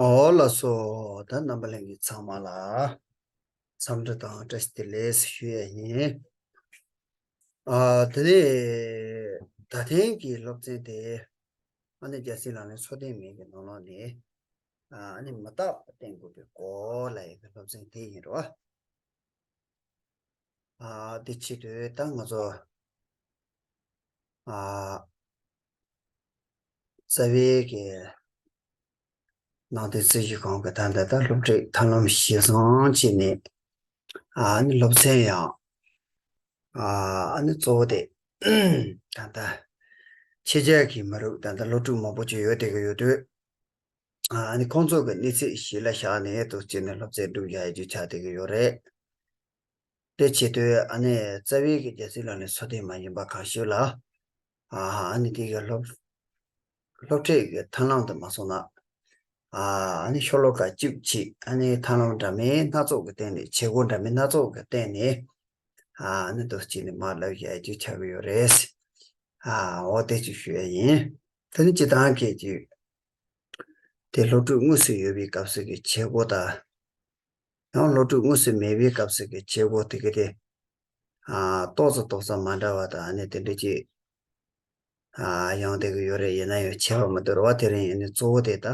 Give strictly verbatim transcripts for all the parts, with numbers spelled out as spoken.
ཨོ་ལགས་སོ། ད་རྣམ་པ་ལྷན་རྒྱས་ཚང་མ་ལ་འཚམས་འདྲི་དང་བཀྲ་ཤིས་བདེ་ལེགས་ཞུ་ཡས་ཡིན། ཨ་དེ་ནས་ད་ཐེངས་ཀྱི་སློབ་ཚན་དེ་ཨ་ནི་རྒྱལ་སྲས་ལག་ལེན་སོ་བདུན་མའི་གི་ནང་ལོགས་ནས་ཨ་ནི་མི་རྟག་པ་བསྟེན་དགོས་པའི་སྐོར་ལ་ཡི་གི་སློབ་ཚན་དེ་ཡིན་རོ། ཨ་དེ་ཆེད་དུ་ད་ང་ཚོ་ཨ་རྩ་བའི་གི་ནང་བསྟན་རྩིས་ཞིབ་ཁང་གི་ད་ལྟ་ད་སློབ་ཁྲིད་ཐབས་ལམ་གཞིར་བཟུང་བྱས་ནས་ཨ་ནི་སློབ་ཚན་ཡང་ཨ་ནི་གཙོ་བོ་དེ་ད་ལྟ་ཕྱི་རྒྱལ་གྱི་མི་རིགས་ད་ལྟ་སློབ་ཕྲུག་མང་པོ་ཅིག་ཡོད་བསྡད་ཀྱི་ཡོད་དུས། ཨ་ནི་ཁོང་ཚོ་གི་གནས་ཚུལ་གཞི་ལ་བཞག་ནས་འདུག་བྱས་ནས་སློབ་ཚན་སྒྲུབ་ཡ་ཡི་རྒྱུ་ཆགས་བསྡད་ཀྱི་ཡོད་རེད། དེ་ཆེད་དུ་ཨ་ནི་རྩ་བའི་གི་རྒྱལ་སྲས་ལག་ལེན་སོ་བདུན་མ་ཡིན་པ་གང་ཞིག་ལ་ཨ་ནི་དེ་གི་སློབ་སློབ་ཁྲིད་ཀྱི་ཐབས་ལམ་དུ་མ་སོང་ན་ཨ་ནི་ཤོ་ལོ་ཀ་གཅིག་གཅིག་ཨ་ནི་ཐབས་ལམ་འདྲ་མིན་སྣ་ཚོགས་ཀྱི་སྟེང་ནས་བྱེད་སྒོ་འདྲ་མིན་སྣ་ཚོགས་ཀྱི་སྟེང་ནས་ཨ་ནི་འདུག་བྱས་ནས་མར་ལབ་ཡ་ཡི་རྒྱུ་ཆགས་ཀྱི་ཡོད་རེད། ཨ་འོ་དེ་ཅིག་ཞུ་ཡ་ཡིན། དེ་ནི་སྤྱིར་བཏང་གི་ཅིག་དེ་སློབ་ཕྲུག་དངོས་སུ་ཡོད་པའི་སྐབས་སུ་གི་བྱེད་སྒོ་དང་། ཡང་སློབ་ཕྲུག་དངོས་སུ་མེད་པའི་སྐབས་སུ་གི་བྱེད་སྒོ་དེ་གི་དེ་ཨ་ཏོག་ཙམ་ཏོག་ཙམ་མ་འདྲ་བ་དང་ཨ་ནི་དེ་འདྲ་ཅིག་ཨ་ཡོང་བསྡད་ཀྱི་ཡོད་རེད། ཡིན་ན་ཡང་ཁྱད་པར་མི་འདུག་རེད་བ། དེ་རིང་ཨ་ནི་གཙོ་བོ་དེ་ད་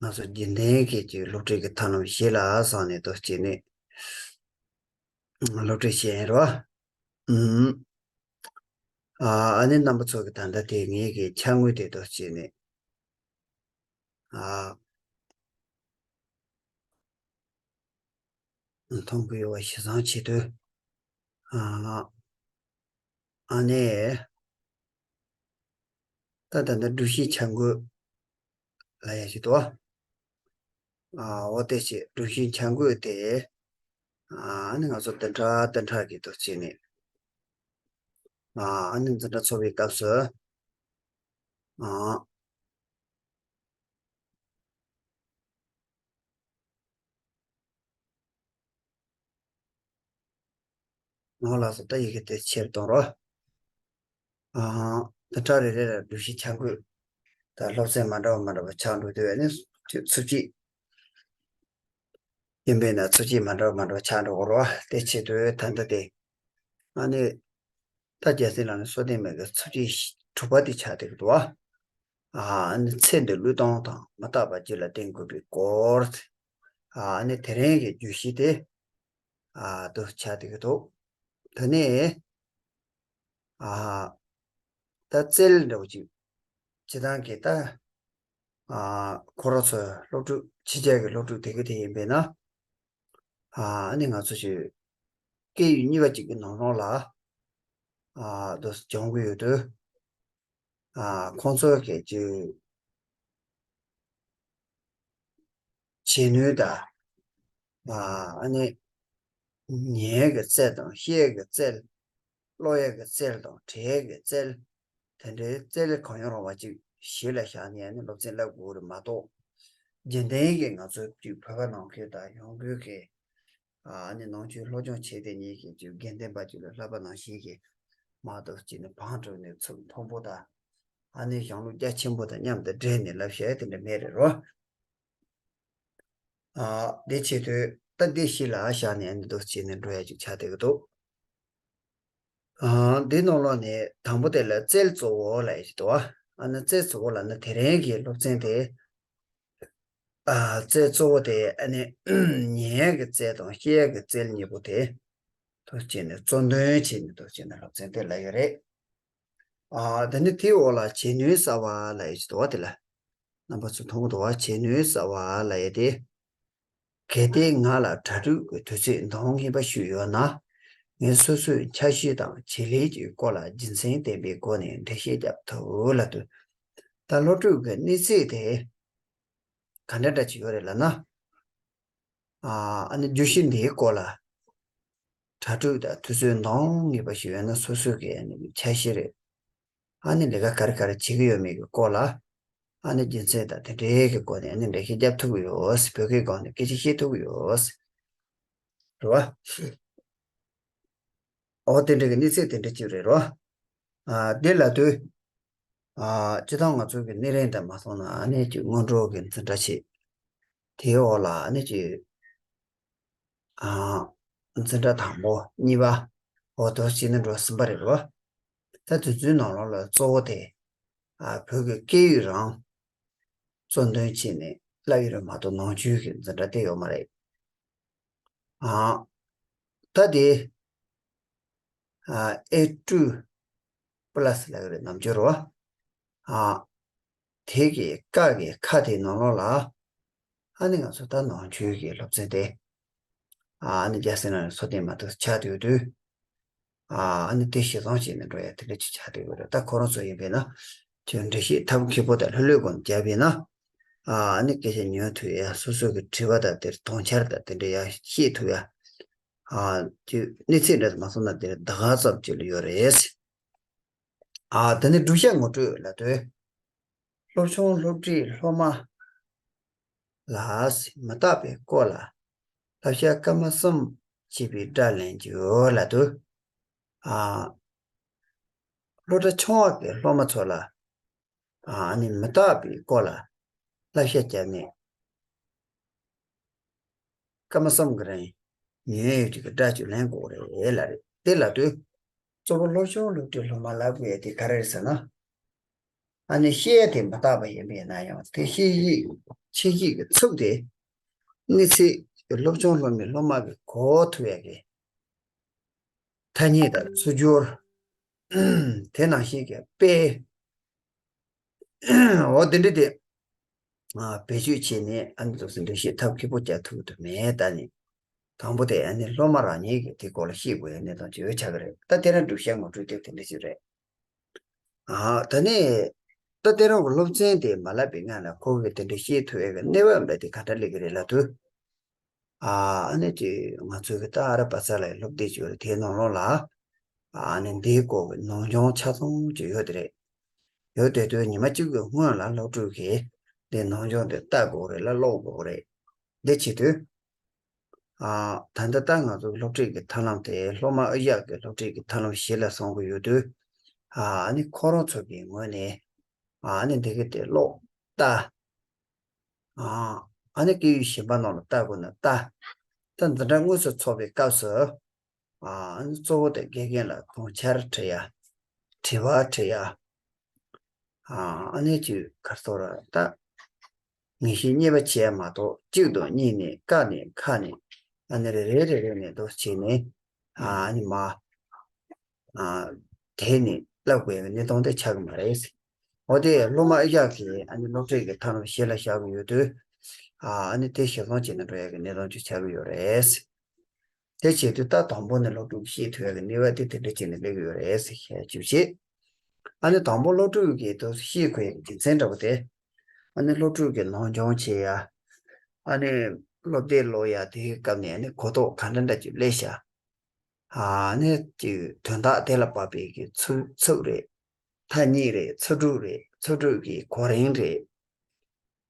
ང་ཚོ་རྒྱུན་ལྡན་གྱི་ཅིག་སློབ་ཁྲིད་ཀྱི་ཐབས་ལམ་གཞི་ལ་བཟུང་ནས་འདུག་བྱས་ནས་སློབ་ཁྲིད་བྱས་ཡིན་རེད་བ། ཨུམ། ཨ་ཨ་ནི་རྣམ་པ་ཚོ་གི་ད་ལྟ་དེ་ངེད་ཀྱི་ཕྱག་དངུལ་དེ་འདུག་བྱས་ནས་ཨ་མཐོང་གི་ཡོད་པ་གཞིར་བཟུང་བྱེད་དུས། ཨ་ཨ་ནི་ད་ད་ལྟ་སྒྲུབ་གཞིའི་འཆར་འགོད་ལ་ཡ་ཞིག་ཏུ། ཨ་འོ་དེ་བྱས་སྒྲུབ་གཞིའི་འཆར་འགོད་དེ་ཨ་ནི་ང་ཚོ་བདུན་ཕྲག་བདུན་ཕྲག་གི་ཐོག་བྱས་ནས་ཨ་ནི་འཛིན་གྲྭ་ཚོགས་པའི་སྐབས་སུ་ཨ། ནོར་ལ་སོགས་ད་ཡི་གེ་དེ་ཆེར་གཏོང་རོགས། ཨང་། ད་ཕྲ་རེ་རེ་ལ་སྒྲུབ་གཞི་འཆར་འགོད་དང་སློབ་ཚན་མ་འདྲ་བ་མ་འདྲ་བ་ཆགས་འགྲོ་དུས་ཨ་ནི་ཚུགས་ཀྱི་ཡིན་པས་ན་ཚུགས་ཀྱི་མ་འདྲ་བ་མ་འདྲ་བ་ཆགས་འགྲོ་གི་རོགས། དེ་ཆེད་དུ་ད་ལྟ་དེ་ཨ་ནི་ད་རྒྱལ་སྲས་ལག་ལེན་སོ་བདུན་མའི་གི་ཚུགས་ཀྱི་དྲུག་པ་དེ་ཆགས་བསྡད་ཀྱི་འདུག་བ། ཨ་ནི་ཚེ་འདི་བློས་གཏོང་དང་མི་རྟག་པ་རྒྱུད་ལ་བརྟེན་དགོས་པའི་སྐོར། ཨ་ནི་དེ་རིང་གི་བརྗོད་གཞི་དེ་ཨ་དུ་ཆགས་བསྡད་ཀྱི་འདུག་དེ་ནས་ཨ་ད་རྩལ་འདྲ་བོ་ཅིག་སྤྱིར་བཏང་གི་ད་ཨ་ཁོ་རང་ཚོའི་སློབ་ཕྲུག་ཕྱི་རྒྱལ་གྱི་སློབ་ཕྲུག་དེ་གི་དེ་ཡིན་པས་ན། ཨ་ནི་ང་ཚོ་ཞིག་སྐད་ཡིག་གཉིས་པ་གཅིག་གི་ནང་ལོགས་ལ་ཨ་དུ་སྦྱོང་གི་ཡོད་དུས། ཨ་ཁོང་ཚོ་གི་ཅིག་བྱེད་ནུས་དང་། ཨ་ནི་ཉན་ཡས་ཀྱི་རྩལ་དང་བཤད་ཡས་ཀྱི་རྩལ། ཀློག་ཡས་ཀྱི་རྩལ་དང་བྲིས་ཡས་ཀྱི་རྩལ། དེ་འདྲའི་རྩལ་གང་ཡང་རུང་བ་ཅིག་གཞི་ལ་བཞག་ནས་ཨ་ནི་སློབ་ཚན་བསླབ་དགོས་རེད་མ་གཏོགས། རྒྱུན་ལྡན་གྱི་ང་ཚོ་ཅིག་བོད་པ་ནང་ཁུལ་དང་ཡང་སྒོས་ཀྱི་ཨ་ནི་ནང་ཆོས་སློབ་སྦྱོང་བྱས་ཏེ་ཉིད་ཀྱི་ཅིག་དགེ་ལྡན་པ་ཅིག་ལ་བསླབ་པ་ནང་བཞིན་གྱི་མ་གཏོགས་ཅིག་ནི་བང་བསྒྲིགས་ནས་ཚུགས་མཐོན་པོ་དང་། ཨ་ནི་གཞུང་ལུགས་རྒྱ་ཆེན་པོ་དང་མཉམ་དུ་འབྲེལ་ནས་ལབ་བཤད་དེ་འདྲ་མེད་རེད་རོ། ཨ་འདི་བྱེད་དུས་ད་འདི་གཞི་ལ་བཞག་ནས་ཨ་ནི་འདུག་བྱས་ནས་འགྲོ་ཡ་ཅིག་ཆགས་བསྡད་ཀྱི་འདུག་ཨ་འདི་ནང་ལོགས་ནས་དང་པོ་དེ་ལ་རྩལ་གཙོ་བོ་ལབ་ཡ་ཅིག་འདུག་ཨ་ནི་རྩལ་གཙོ་བོ་ལབ་ན་དེ་རིང་གི་སློབ་ཚན་དེ། ཨ་རྩལ་གཙོ་བོ་དེ་ཨ་ནི་ཉན་ཡས་ཀྱི་རྩལ་དང་བཤད་ཡས་ཀྱི་རྩལ་གཉིས་པོ་དེ་འདུག་བྱས་ནས་གཙོ་འདོན་བྱས་ནས་འདུག་བྱས་ནས་སློབ་ཚན་དེ་ལབ་ཡོད་རེད། ཨ་དེ་ནི་དེའི་འོག་ལ་བྱེད་ནུས་གསར་བ་ལབ་ཡས་ཅིག་འདུག་བ། དེ་ལ་རྣམ་པ་ཚོ་མཐོང་གི་འདུག་བ། བྱེད་ནུས་གསར་བ་ལབ་ཡས་དེ། གལ་ཏེ་ང་ལ་གྲ་སྒྲིག་གི་དུས་ཚོད་ཟླ་བ་གཉིས་པ་ཞིག་ཡོད་ན། ངས་སོ་སོའི་འཆར་གཞི་དང་བྱེད་ལས་ཀྱི་སྐོར་ལ་རྒྱུ་མཚན་ལྡན་པའི་སྒོ་ནས་འགྲེལ་བཤད་རྒྱབ་ཐུབ་ལབ་དུས། ད་སློབ་ཕྲུག་གི་གནས་ཚད་དེ་ག་འདྲ་འདྲ་ཅིག་ཡོད་རེད་ལབ་ན། ཨ་ཨ་ནི་བརྗོད་གཞི་འདིའི་སྐོར་ལ་གྲ་སྒྲིག་དང་དུས་ཚོད་ཟླ་བ་གཉིས་པ་ཞིག་ཡོད་ན་སོ་སོའི་གི་ཨ་ནི་འཆར་གཞི་རེད། ཨ་ནི་ལས་ཀ་ག་རེ་ག་རེ་བྱེད་ཀྱི་ཡོད་མེད་ཀྱི་སྐོར་ལ། ཨ་ནི་རྒྱུ་མཚན་དང་དེ་འབྲེལ་གྱི་སྒོ་ནས་ཨ་ནི་འགྲེལ་བཤད་རྒྱབ་ཐུབ་ཀྱི་ཡོད། བོད་སྐད་སྒང་ནས་སྐད་ཆ་བཤད་ཐུབ་ཀྱི་ཡོད། རེད་བ། འོ་དེ་འདྲ་གི་གནས་ཚད་དེ་འདྲ་ཅིག་རེད་རོ། ཨ་དེ་ལ་དུས། ཨ་སྤྱིར་བཏང་ང་ཚོ་གི་གནས་རིམ་དང་མ་སོང་ན་ཨ་ནི་ཅིག་སྔོན་འགྲོ་གི་འཛིན་གྲྭ་ཆེ། དེའི་འོག་ལ་ཨ་ནི་ཅིག་ཨ། འཛིན་གྲྭ་དང་པོ་གཉིས་པ། འོ་དོ་ཅིག་ནི་འགྲོ་གསུམ་པ་རེད་རོ། ད་དུས་ཚོད་ནང་ལོགས་ལ་གཙོ་བོ་དེ། ཨ། བོད་ཀྱི་སྐད་ཡིག་རང་གཙོ་འདོན་བྱས་ནས་བསླབ་ཡོད་རེད་མ་གཏོགས་ནང་ཆོས་ཀྱི་འཛིན་གྲྭ་དེ་ཡོད་མ་རེད། ཨ། ད་དེ། ཨ། ཨེ་ཀྲུའུ་པ་ལ་སི་ལབ་ཀྱི་རེད་ནམ་རྒྱུན་རོ། ཨ། དེ་གི་ཀ་གི་ཁ་དེའི་ནང་ལོགས་ལ། ཨ་ནི་ང་ཚོ་ད་ནང་ཆོས་ཀྱི་སློབ་ཚན་དེ། ཨ་ནི་རྒྱལ་སྲས་ནང་ནས་སོ་བརྟན་མ་གཏོགས་ཆགས་སྡོད་དུས། ཨ་ནི་དེ་ཞེ་སོང་བྱས་ནས་འགྲོ་ཡ་དེ་འདྲ་ཅིག་ཆགས་སྡོད་ཀྱི་རེད། ད་ཁོ་རང་ཚོ་ཡིན་པས་ན། ཁྱོད་འགྲེལ་བཤད་ཐབས་མཁས་པོ་དང་ལྷོད་ལྷོད་སྒོ་ནས་བརྒྱབ་པས་ན། ཨ་ནི་སྐད་ཆ་ཉན་ཐུབ་ཡ། སོ་སོ་གི་དྲི་བ་དང་དེར་དོན་འཆར་དང་དེ་འདྲ་ཡ་བཤད་ཐུབ་ཡ། ཨ། ཁྱོད་གནས་ཚད་འདྲ་མ་སོང་ན་དེར་ཟླ་གང་ཙམ་ཅིག་ལ་ཡོད་རེད། ཨ། དེ་ནས་སྒྲུབ་བྱ་ངོ་སྤྲོད་ལབ་དུས། སློབ་ཆུང་སློབ་ཁྲིད་སློབ་མ་ལ་མི་རྟག་པའི་སྐོར་ལ་བསླབ་བྱ་སྐར་མ་གསུམ་བྱས་པའི་སྒྲ་ལེན་རྒྱུ་ལབ་དུས། ཨ། སློབ་གྲྭ་ཆུང་བ་གི་སློབ་མ་ཚོ་ལ། ཨ་ནི་མི་རྟག་པའི་སྐོར་ལ་བསླབ་བྱ་བརྒྱབ་ནས། སྐར་མ་གསུམ་གྱི་རིང་ཉན་ཡོད་ཀྱི་སྒྲ་ཅིག་ལེན་དགོས་རེད་ལབ་རེད། དེ་ལབ་དུས། གཙོ་བོ་སློབ་ཆུང་སློབ་ཁྲིད་སློབ་མ་ལབ་དགོས་ཡ་དེ་ག་རེ་རེད་ཟེར་ན། ཨ་ནི་བཤད་ཡ་དེ་མི་རྟག་པ་ཡིན་པས་ན་ཡང་དེ་བཤད་གཞི་འཆད་གཞི་གི་ཚུགས་དེ། གནས་ཚད་སློབ་ཆུང་སློབ་མའི་སློབ་མ་གི་གོ་ཐུབ་ཡ་གི་ཐ་སྙད་དང་ཚུར་སྦྱོར། དེ་ནང་བཞིན་གྱི་དཔེ། འོ་དེ་འདྲ་དེ། ཨ། བེད་སྤྱོད་བྱས་ནས་ཨ་ནི་འདུག་སེ་འགྲེལ་བཤད་ཐབས་མཁས་པོ་རྒྱག་ཐུབ་ཀྱི་མེད་ད་ནི། དང་པོ་དེ་ཨ་ནི་སློབ་མ་རང་ཉིད་ཀྱིས་དེ་སྐོར་ལ་ཤེས་དགོས་ཡ་གནས་སྟངས་ཅིག་ཡོད་ཆགས་ཀྱི་རེད། ད་དེ་རིང་སྒྲུབ་བྱ་ངོ་སྤྲོད་དེ་དེ་འདྲ་ཞིག་རེད། ཨ། ད་ནི། ད་དེ་རིང་གི་སློབ་ཚན་དེ་མ་བསླབ་པའི་སྔོན་ལ་ཁོ་གིས་དེ་འདྲ་ཤེས་ཐུབ་ཡ་གི་གནས་བབ་འདྲ་དེ་ག་འདྲ་སླེབས་ཀྱི་རེད་ལབ་དུས། ཨ་ནི་ཅིག་ང་ཚོའི་གི་ད་ཨ་ར་པ་ཚ་ལའི་སློབ་དེབ་ཅིག་ཡོད་རེད། དེའི་ནང་ལོགས་ལ། ཨ་ནི་འདིའི་སྐོར་གི་ནང་སྦྱོང་ཆ་ཚང་ཅིག་ཡོད་དེ་རེད། ཡོད་དེ་དུས་ཉི་མ་གཅིག་གི་སྔོན་ལ་སློབ་ཕྲུག་གིས་འདི་ནང་སྦྱོང་དེ་ལྟ་དགོས་རེད་ལ་ཀློག་དགོས་རེད། འདི་བྱེད་དུས། ཨ། ད་ལྟ་ད་ང་ཚོ་སློབ་ཁྲིད་ཀྱི་ཐབས་ལམ་དེ་སློབ་མ་ཨ་ཡག་གི་སློབ་ཁྲིད་ཀྱི་ཐབས་ལམ་གཞི་ལ་བཟུང་གི་ཡོད་དུས། ཨ་ནི་ཁོ་རང་ཚོ་གི་ངོས་ནས། ཨ་ནི་འདི་གི་དེ་ཀློག་ལྟ། ཨ། ཨ་ནི་སྐད་ཡིག་གཞན་པ་ནང་ལ་ལྟ་དགོས་ན་ལྟ། ད་འཛིན་གྲྭ་དངོས་སུ་འཚོགས་པའི་སྐབས་སུ། ཨ། ཨ་ནི་གཙོ་བོ་དེ་དགེ་རྒན་ལ་དགོངས་འཆར་དྲི་ཡ། དྲི་བ་དྲི་ཡ། ཨ། ཨ་ནི་ཅིག་ག་རེ་ཟེར་ར་ད། ངེས་ཤེས་རྙེད་པ་བྱས་མ་གཏོགས་གཅིག་དང་གཉིས་ནས་ཀ་ནས་ཁ་ནས་ཨ་ནི་རེ་རེ་རེ་རེ་ནས་འདུག་བྱས་ནས། ཨ་ནི་མ། ཨ། དེ་ནས་བསླབ་དགོས་པའི་གནས་སྟངས་དེ་ཆགས་ཀྱི་མ་རེད། འོ་དེ་སློབ་མ་ཨ་ཡག་གིས་ཨ་ནི་སློབ་ཁྲིད་ཀྱི་ཐབས་ལམ་གཞི་ལ་བཞག་གི་ཡོད་དུས། ཨ་ནི་དེ་ཞིབ་འཚོལ་བྱས་ནས་འགྲོ་ཡག་གི་གནས་སྟངས་ཅིག་ཆགས་ཀྱི་ཡོད་རེད། དེ་བྱེད་དུས་ད་དང་པོ་ནས་སློབ་ཕྲུག་ཤེས་ཐུབ་ཡག་གི་ནུས་པ་དེ་དེ་འདྲ་བྱས་ནས་སླེབས་ཀྱི་ཡོད་རེད་ཟེར་བཤད་རྒྱུ་བྱེད། ཨ་ནི་དང་པོ་སློབ་ཕྲུག་གིས་དུ་ཤེས་དགོས་ཡག་གི་རྒྱུ་མཚན་འདྲ་པོ་དེ། ཨ་ནི་སློབ་ཕྲུག་གི་ནང་སྦྱོང་བྱེད་ཡ། ཨ་ནི་སློབ་དེབ་ཀློག་ཡ་དེའི་སྐབས་ནས་ཨ་ནི་གོ་རྟོགས་ག་འདྲ་འདྲ་ཅིག་སླེབས་ཤག་ཨ་ནི་ཅིག་དོན་དག་དེ་ལ་བབས་པའི་གི་ཚུགས་ཚུགས་རེད། ཐ་སྙད་རེད། ཚིག་གྲུབ་རེད། ཚིག་གྲུབ་ཀྱི་གོ་རིམ་རེད།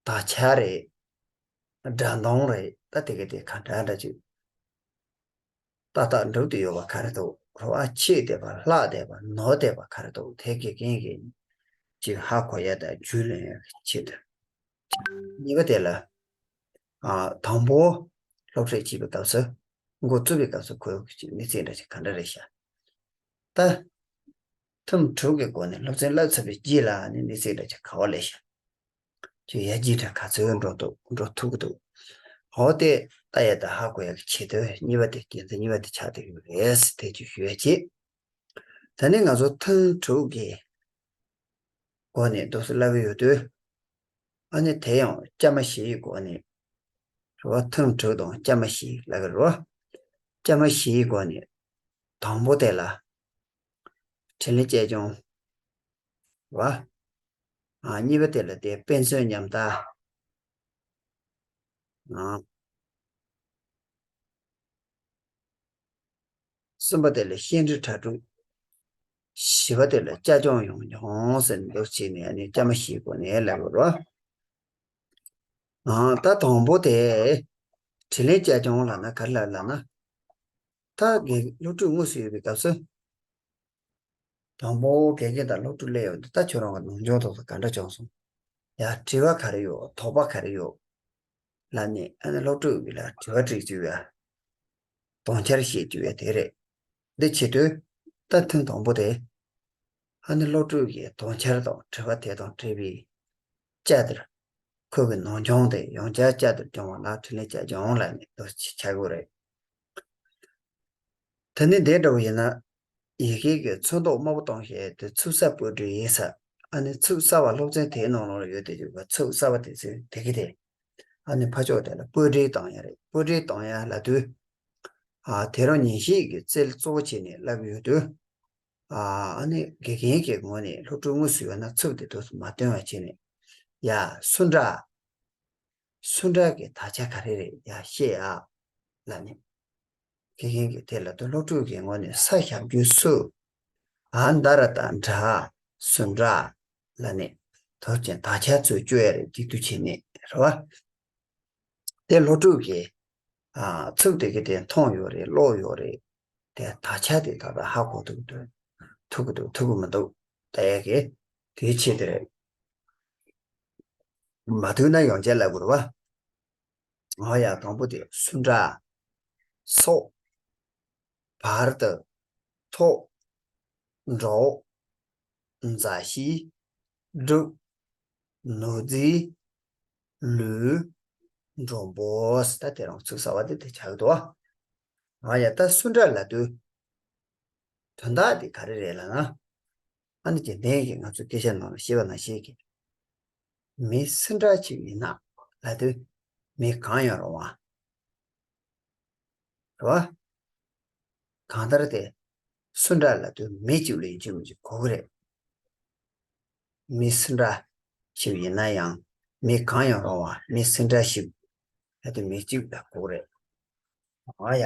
དག་ཆ་རེད། སྒྲ་གདངས་རེད། ད་དེ་ག་དེ་ག་འདྲ་འདྲ་ཅིག་ཏག་ཏག་འགྲུབ་བསྡད་ཡོད་པ་ག་རེ་འདུག་རེད་བ། ཆད་བསྡད་པ། ལྷག་བསྡད་པ། ནོར་བསྡད་པ་ག་རེ་འདུག་དེ་དགེ་རྒན་གྱིས་ཅིག་ཧ་གོ་ཡ་དང་རྒྱུས་ལོན་ཡ་གི་ཆེད་དུ། གཉིས་པ་དེ་ལ། ཨ། དང་པོ་སློབ་ཁྲིད་བྱེད་པའི་སྐབས་སུ། འགོ་བཙུགས་པའི་སྐབས་སུ་ཁོས་ཅིག་གནས་ཚད་འདྲ་ཅིག་ག་འདྲ་རེད་ཤག་ད། ཐུམ་དྲུག་གི་སྒོ་ནས་སློབ་ཚན་བསླབ་ཚར་བའི་རྗེས་ལ་ནི་གནས་ཚད་འདྲ་ཅིག་ག་པར་སླེབས་ཤག་ཅིག་ཡར་རྒྱས་འདྲ་ག་ཚོད་འགྲོ་འདུག་འགྲོ་ཐུབ་ཀྱི་འདུག་འོ་དེ་ལྟ་ཡ་དང་ཧ་གོ་ཡ་གི་ཆེད་དུ་གཉིས་པ་དེ། རྒྱུ་མཚན་གཉིས་པ་དེ་ཆགས་བསྡད་ཡོད་རེད་ཟེར་དེ་ཅིག་ཞུ་ཡ་བྱེད། ད་ནི་ང་ཚོ་ཐུན་དྲུག་གི་སྒོ་ནས་འདུག་སེ་བསླབ་ཀྱི་ཡོད་དུས། ཨ་ནི་དེ་ཡང་བཅའ་མར་བཞི་ཡི་སྒོ་ནས་རེད་བ། ཐུན་དྲུག་དང་བཅའ་མར་བཞི་ལབ་ཀྱི་རེད་བ། བཅའ་མར་བཞི་ཡི་སྒོ་ནས་དང་པོ་དེ་ལ་དྲིས་ལན་དཔྱད་སྦྱོང་། རེད་བ། ཨ། གཉིས་པ་དེ་ལ་དེ་དཔེ་མཚོན་ཉམས་བརྡ། ཨ། གསུམ་པ་དེ་ལ་བཤད་འདྲི་གྲ་སྒྲིག་བཞི་པ་དེ་ལ་བཅའ་སྦྱོང་ཡང་སྦྱོང་ཟེར་འདུག་བྱས་ནས་ཨ་ནི་བཅའ་མར་བཞིའི་སྒོ་ནས་ལབ་དགོས་རེད་བ། ཨ། ད་དང་པོ་དེ་དྲིས་ལན་བཅའ་སྦྱོང་ལབ་ན་ག་རེ་ལབ་ལབ་ན། ད་དགེ་སློབ་ཕྲུག་དངོས་སུ་ཡོད་པའི་སྐབས་སུ། དང་པོ་དགེ་རྒན་དང་སློབ་ཕྲུག་སླེབས་ཡོང་དུས་ད་ཁྱོད་རང་གི་ནང་སྦྱོང་ཐོག་ཏུ་ག་འདྲ་བྱུང་སོང་། ཡ། དྲི་བ་ག་རེ་ཡོད། དོགས་པ་ག་རེ་ཡོད། ལབ་ནས་ཨ་ནི་སློབ་ཕྲུག་གི་ལ་དྲི་བ་དྲི་བཅུག་ཡ། དོན་འཆར་བཤད་བཅུག་ཡ་དེ་རེད། འདི་བྱེད་དུས་ད་ཐེངས་དང་པོ་དེ། ཨ་ནི་སློབ་ཕྲུག་གི་དོན་འཆར་དང་དྲི་བ་དེ་དང་འབྲེལ་བའི་བཅའ་དེར། ཁོ་གི་ནང་སྦྱོང་དེ་ཡང་བསྐྱར་བསྐྱར་དུ་སྦྱོང་བ་ལ་འཕྲིན་ལས་བསྐྱར་སྦྱོང་ལབ་ནས་འདུག་ཆ་གི་རེད། དེ་ནི་དེ་འདྲ་བོ་ཡིན་ན། ཡི་གེ་གི་ཚོན་མདོག་དམར་པོ་གཏོང་བྱེད་དེ་ཚིག་གསར་པོ་འབྲི་ཡིན་ས། ཨ་ནི་ཚིག་གསར་བ་སློབ་ཚན་དེའི་ནང་ལོགས་ལ་ཡོད་དེ་ཡོད་པ་ཚིག་གསར་བ་དེ་ཚོས་དེ་གི་དེ། ཨ་ནི་ཕར་ཕྱོགས་དེ་ལ་སྤུས་འབྲས་གཏོང་ཡ་རེད། སྤུས་འབྲས་གཏོང་ཡ་ལབ་དུས། ཨ་དེ་རང་ཉིན་ཤས་ཀྱི་རྩལ་གཙོ་བོ་བྱས་ནས་བསླབ་ཡོད་དུས། ཨ་ནི་དགེ་རྒན་གྱི་ངོས་ནས་སློབ་ཕྲུག་དངོས་སུ་ཡོད་ན་ཚིག་དེ་དུས་སུ་མ་སྟོན་པ་བྱས་ནས། ཡ་སུ་འདྲ། སུ་འདྲ་གི་དག་ཆ་ག་རེ་རེད་ཡ་བཤད་ཡ། ལབ་ནས། དགེ་རྒན་གྱིས་དེ་ལ་དུ་སློབ་ཕྲུག་གི་ངོས་ནས་ས་ཞབས་ཀྱུ་སུ། ཨ་འདྲ་ར་དང་འདྲ། སུ་འདྲ། ལབ་ནས། དོར་ཅན་དག་ཆ་ཚོས་བཅོས་ཡ་རེད་འདི་དུ་བྱས་ནས་རེད་བ། དེ་སློབ་ཕྲུག་གིས། ཨ་ཚིག་དེ་གི་དེ་མཐོང་ཡོད་རེད་ཀློག་ཡོད་རེད། དེ་དག་ཆ་དེ་ད་ལྟ་ཧ་གོ་ཐུབ་ཐུབ་ཐུབ་ཀྱི་འདུག་ཐུབ་ཀྱི་འདུག་ཐུབ་ཀྱི་མི་འདུག་ལྟ་ཡ་གི། དེའི་ཆེད་དེ་རེད། མ་ཐུབ་ན་ཡང་བསྐྱར་ལབ་དགོས་རེད་བ། ཨ་ཡ་དང་པོ་དེ་སུ་འདྲ། སོགས། བར་དུ། ཐོག་འབྲོག་མཛའ་བཤེས། སྒྲུབ། ནོར་རྫས། ལུས། མགྲོན་པོ། ད་དེ་རང་ཚིག་གསར་བ་དེ་དེ་ཆགས་འདུག་ཨ་ཡ་ད་སུ་འདྲ་ལབ་དུས། དོན་དག་དེ་ག་རེ་རེད་ལབ་ན། ཨ་ནི་རྒྱུན་ལྡན་གྱི་ང་ཚོ་སྐད་ཆ་ནང་ལ་བཤད་པ་ནང་བཞིན་གྱི། མི་སུ་འདྲ་ཅིག་ཡིན་ན་ལབ་དུས། མི་གང་ཡང་རུང་བ། རེད་བ། གང་ལྟར་དེ་སུ་འདྲ་ལབ་དུས་མི་གཅིག་ལ་ཡིན་གཅིག་མིན་གཅིག་གོ་གི་རེད། མི་སུ་འདྲ་ཞིག་ཡིན་ན་ཡང་མི་གང་ཡང་རུང་བ་མི་སུ་འདྲ་ཞིག་ལབ་དུས་མི་གཅིག་ལ་གོ་གི་རེད། ཨ་ཡ།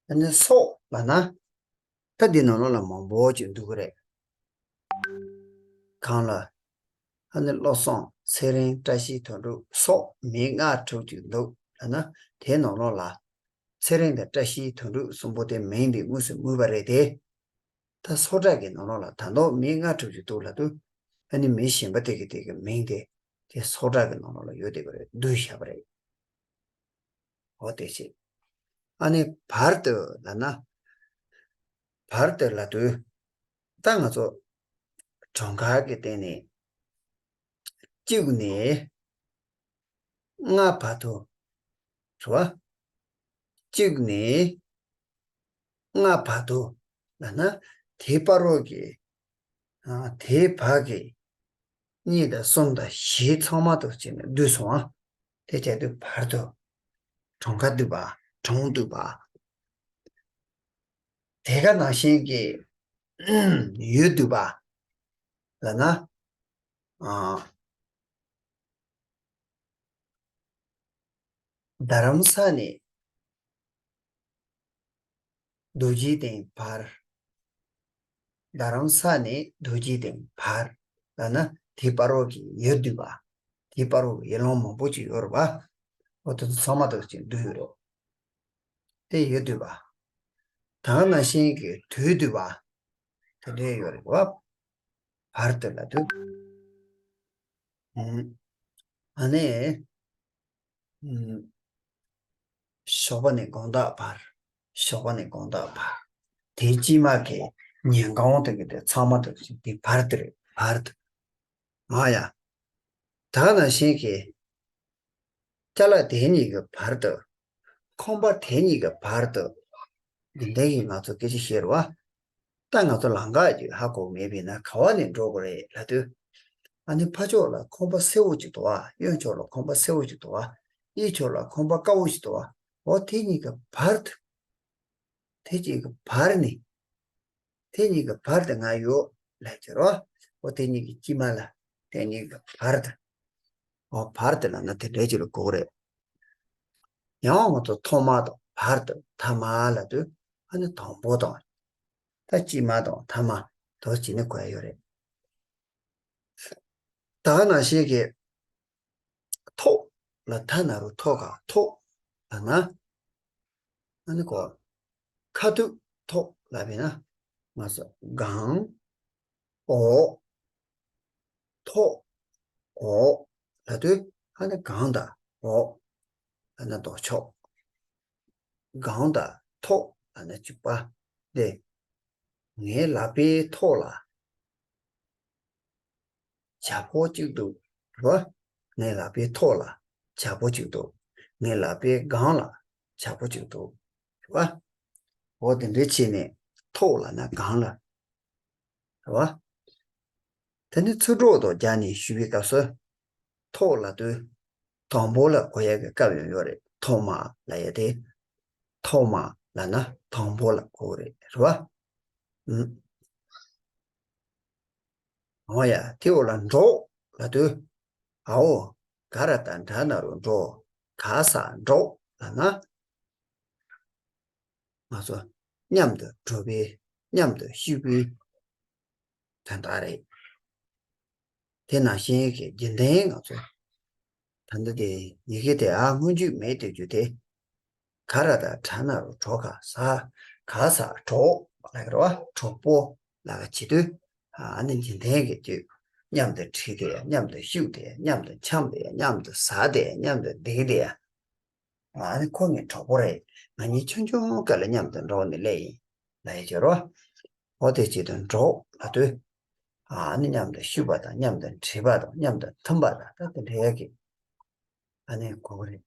ཨ་ནི་སོགས་ལབ་ན། ད་འདི་ནང་ལོགས་ལ་མང་པོ་ཅིག་འདུག་གི་རེད། གང་ལ། ཨ་ནི་བློ་བཟང་ཚེ་རིང་བཀྲ་ཤིས་དོན་གྲུབ་སོགས་མིང་ལྔ་དྲུག་ཅིག་འདུག་ལབ་ན་དེའི་ནང་ལོགས་ལ། ཚེ་རིང་དང་བཀྲ་ཤིས་དོན་གྲུབ་གསུམ་པོ་དེ་མིང་དེ་དངོས་སུ་དངོས་པ་རེད་དེ། ད་སོགས་སྒྲ་གི་ནང་ལོགས་ལ་ད་དུང་མིང་ལྔ་དྲུག་ཅིག་འདུག་ལབ་དུས། ཨ་ནི་མི་གཞན་པ་དེ་གི་དེ་གི་མིང་དེ་དེ་སོགས་སྒྲ་གི་ནང་ལོགས་ལ་ཡོད་བསྡད་པ་རེད་བསྡུས་བཞག་པ་རེད། འོ་དེ་བྱས། ཨ་ནི་བར་དུ་ལབ་ན། བར་དུ་ལབ་དུས། ད་ང་ཚོ་གྲངས་ཀ་གི་སྟེང་ནས་གཅིག་ནས་ལྔ་བར་དུ་རེད་བ། གཅིག་ནས་ལྔ་བར་དུ་ལབ་ན་དེའི་བར་རོ་གི། ཨ་དེའི་བར་གྱི་གཉིས་དང་གསུམ་དང་བཞི་ཚང་མ་དུ་བྱས་ནས་བསྡུས་སོང་ཨ། དེ་བྱས་དུས་བར་དུ། གྲངས་ཀ་བསྡུས་པ། གྲངས་བསྡུས་པ། དེ་ག་ནང་བཞིན་གྱི་ཡུལ་བསྡུས་པ་ལབ་ན། ཨ། རྡ་རམ་ས་ནས་རྡོ་རྗེ་གདན་བར། རྡ་རམ་ས་ནས་རྡོ་རྗེ་གདན་བར་ལབ་ན་དེའི་བར་རོ་གི་ཡུལ་བསྡུས་པ། དེའི་བར་རོ་གི་ཡུལ་ལུང་མང་པོ་ཅིག་ཡོད་རེད་པ། འོ་དེ་ཚོ་ཚང་མ་དག་ཅིག་བསྡུས་ཡོད་རེད། དེ་ཡུལ་བསྡུས་པ། ད་ག་ནང་བཞིན་གྱི་དུས་བསྡུས་པ། དེ་འདྲའི་ཡོད་རེད་བ། བར་དུ་ལབ་དུས། ཨ་ནི། ཞོགས་པ་ནས་དགོང་དག་བར། ཞོགས་པ་ནས་དགོང་དག་བར། དེའི་དཀྱིལ་མ་གི་ཉིན་གུང་དེ་གི་དེ་ཚང་མ་དེ་དེ་བར་དེ་རེད་བར་དུ། ཨ་ཡ། ད་ག་ནང་བཞིན་གྱི། ཅ་ལག་དེ་གཉིས་ཀྱི་བར་དུ། ཁང་པ་དེ་གཉིས་ཀྱི་བར་དུ། འདི་འདྲ་ཡིན་ང་ཚོ་སྐད་ཆ་བཤད་རེད་བ། ད་ང་ཚོ་ལམ་ཁ་ཅིག་ཧ་གོ་མེད་པས་ན་ག་བ་ནས་འགྲོ་དགོས་རེད་ལབ་དུས། ཨ་ནི་ཕར་ཕྱོགས་ལ་ཁང་པ་སེར་པོ་ཅིག་འདུག་བ། གཡོན་ཕྱོགས་ལ་ཁང་པ་སེར་པོ་ཅིག་འདུག་བ། གཡས་ཕྱོགས་ལ་ཁང་པ་དཀར་པོ་ཅིག་འདུག་བ། འོ་དེ་གཉིས་ཀྱི་བར་དུ། དེ་གཅིག་གི་བར་ནི། དེ་གཉིས་ཀྱི་བར་དུ་ང་ཡོད་ལབ་ཀྱི་རོ། འོ་དེ་གཉིས་ཀྱི་དཀྱིལ་མ་ལ། དེ་གཉིས་ཀྱི་བར་དུ། འོ་བར་དུ་ལབ་ན་དེ་འདྲའི་ཅིག་ལ་གོ་གི་རེད། ཡང་ང་ཚོ་ཐོག་མ་དང་བར་དུ་ཐ་མ་ལབ་དུས་ཨ་ནི་དང་པོ་དང་། ད་དཀྱིལ་མ་དང་ཐ་མ་དོ་བྱས་ནས་གོ་ཡ་ཡོད་རེད། ད་ག་ནང་བཞིན་གྱི། ཐོག་ལ་ཐ་ན་རོ་ཐོག་ག་ཐོག་ལབ་ན། ཨ་ནི་གོ། ཁ་ཐུག་ཐོག་ལབ་པས་ན། ང་ཚོ་གང་། འོག་ཐོག་འོག་ལབ་དུས་ཨ་ནི་གང་དང་འོག་ན་ལྡོག་ཕྱོགས། སྒང་དང་ཐོག་ལབ་ན་བཅུ་པ། དེ། ངའི་ལག་པའི་ཐོག་ལ་བྱ་ཕོ་གཅིག་འདུག་རེད་བ། ངའི་ལག་པའི་ཐོག་ལ་བྱ་ཕོ་གཅིག་འདུག་ངའི་ལག་པའི་སྒང་ལ་བྱ་ཕོ་གཅིག་འདུག་རེད་བ། འོ་དེ་འདྲ་བྱས་ནས་ཐོག་ལབ་ན་སྒང་ལ། རེད་བ། དེ་ནི་ཚིག་གྲོགས་དང་སྦྱར་ནས་ཞུས་པའི་སྐབས་སུ། ཐོག་ལབ་དུས། དང་པོ་ལ་གོ་ཡ་གི་སྐབས་ཡང་ཡོད་རེད། ཐོག་མ་ལབ་ཡ་དེ། ཐོག་མ་ལབ་ན་དང་པོ་ལ་གོ་གི་རེད། རེད་བ། ཨུམ། འོ་ཡ། དེ་འོག་ལ་འགྲོགས་ལབ་དུས། འའོ། ག་ར་བཏགས་གྲ་ན་རོ་འགྲོ། ག་ས་འགྲོགས་ལབ་ན། ང་ཚོ་མཉམ་དུ་འགྲོ་བའི། མཉམ་དུ་བཞུགས་པའི་དོན་དག་རེད། དེ་ནང་བཞིན་གྱི་རྒྱུན་ལྡན་ང་ཚོ་ད་ལྟ་དེ་ཡི་གེ་དེ་ཨ་སྔོན་འཇུག་མེད་དེ་རྒྱུ་དེ། ག་ར་བཏགས་གྲ་ན་རོ་གྲོ་ག་ས། ག་ས་གྲོགས་ལབ་ཀྱི་རེད་བ། གྲོགས་པོ་ལབ་ཀྱི་བྱེད་དུས། ཨ་ནི་རྒྱུན་ལྡན་གྱི་རྒྱུད། མཉམ་དུ་ཁྲིད་དེ། མཉམ་དུ་བཞུགས་དེ། མཉམ་དུ་འཆམ་དེ། མཉམ་དུ་ཟ་དེ། མཉམ་དུ་བསྡད་དེ། ཨ་ནི་ཁོ་ངའི་གྲོགས་པོ་རེད། ང་གཉིས་ཆུང་ཆུང་སྐབས་ལ་མཉམ་དུ་འགྲོགས་ནས་སླེབས་ཡིན་ལབ་ཡ་ཅིག་རེད་བ། འོ་དེ་བྱེད་དུས་འགྲོགས་ལབ་དུས། ཨ་ནི་མཉམ་དུ་བཞུགས་པ་དང་མཉམ་དུ་འཁྲིད་པ་དང་མཉམ་དུ་འཐུང་པ་དང་ད་དེ་འདྲའི་གི་ཨ་ནི་གོ་གི་རེད།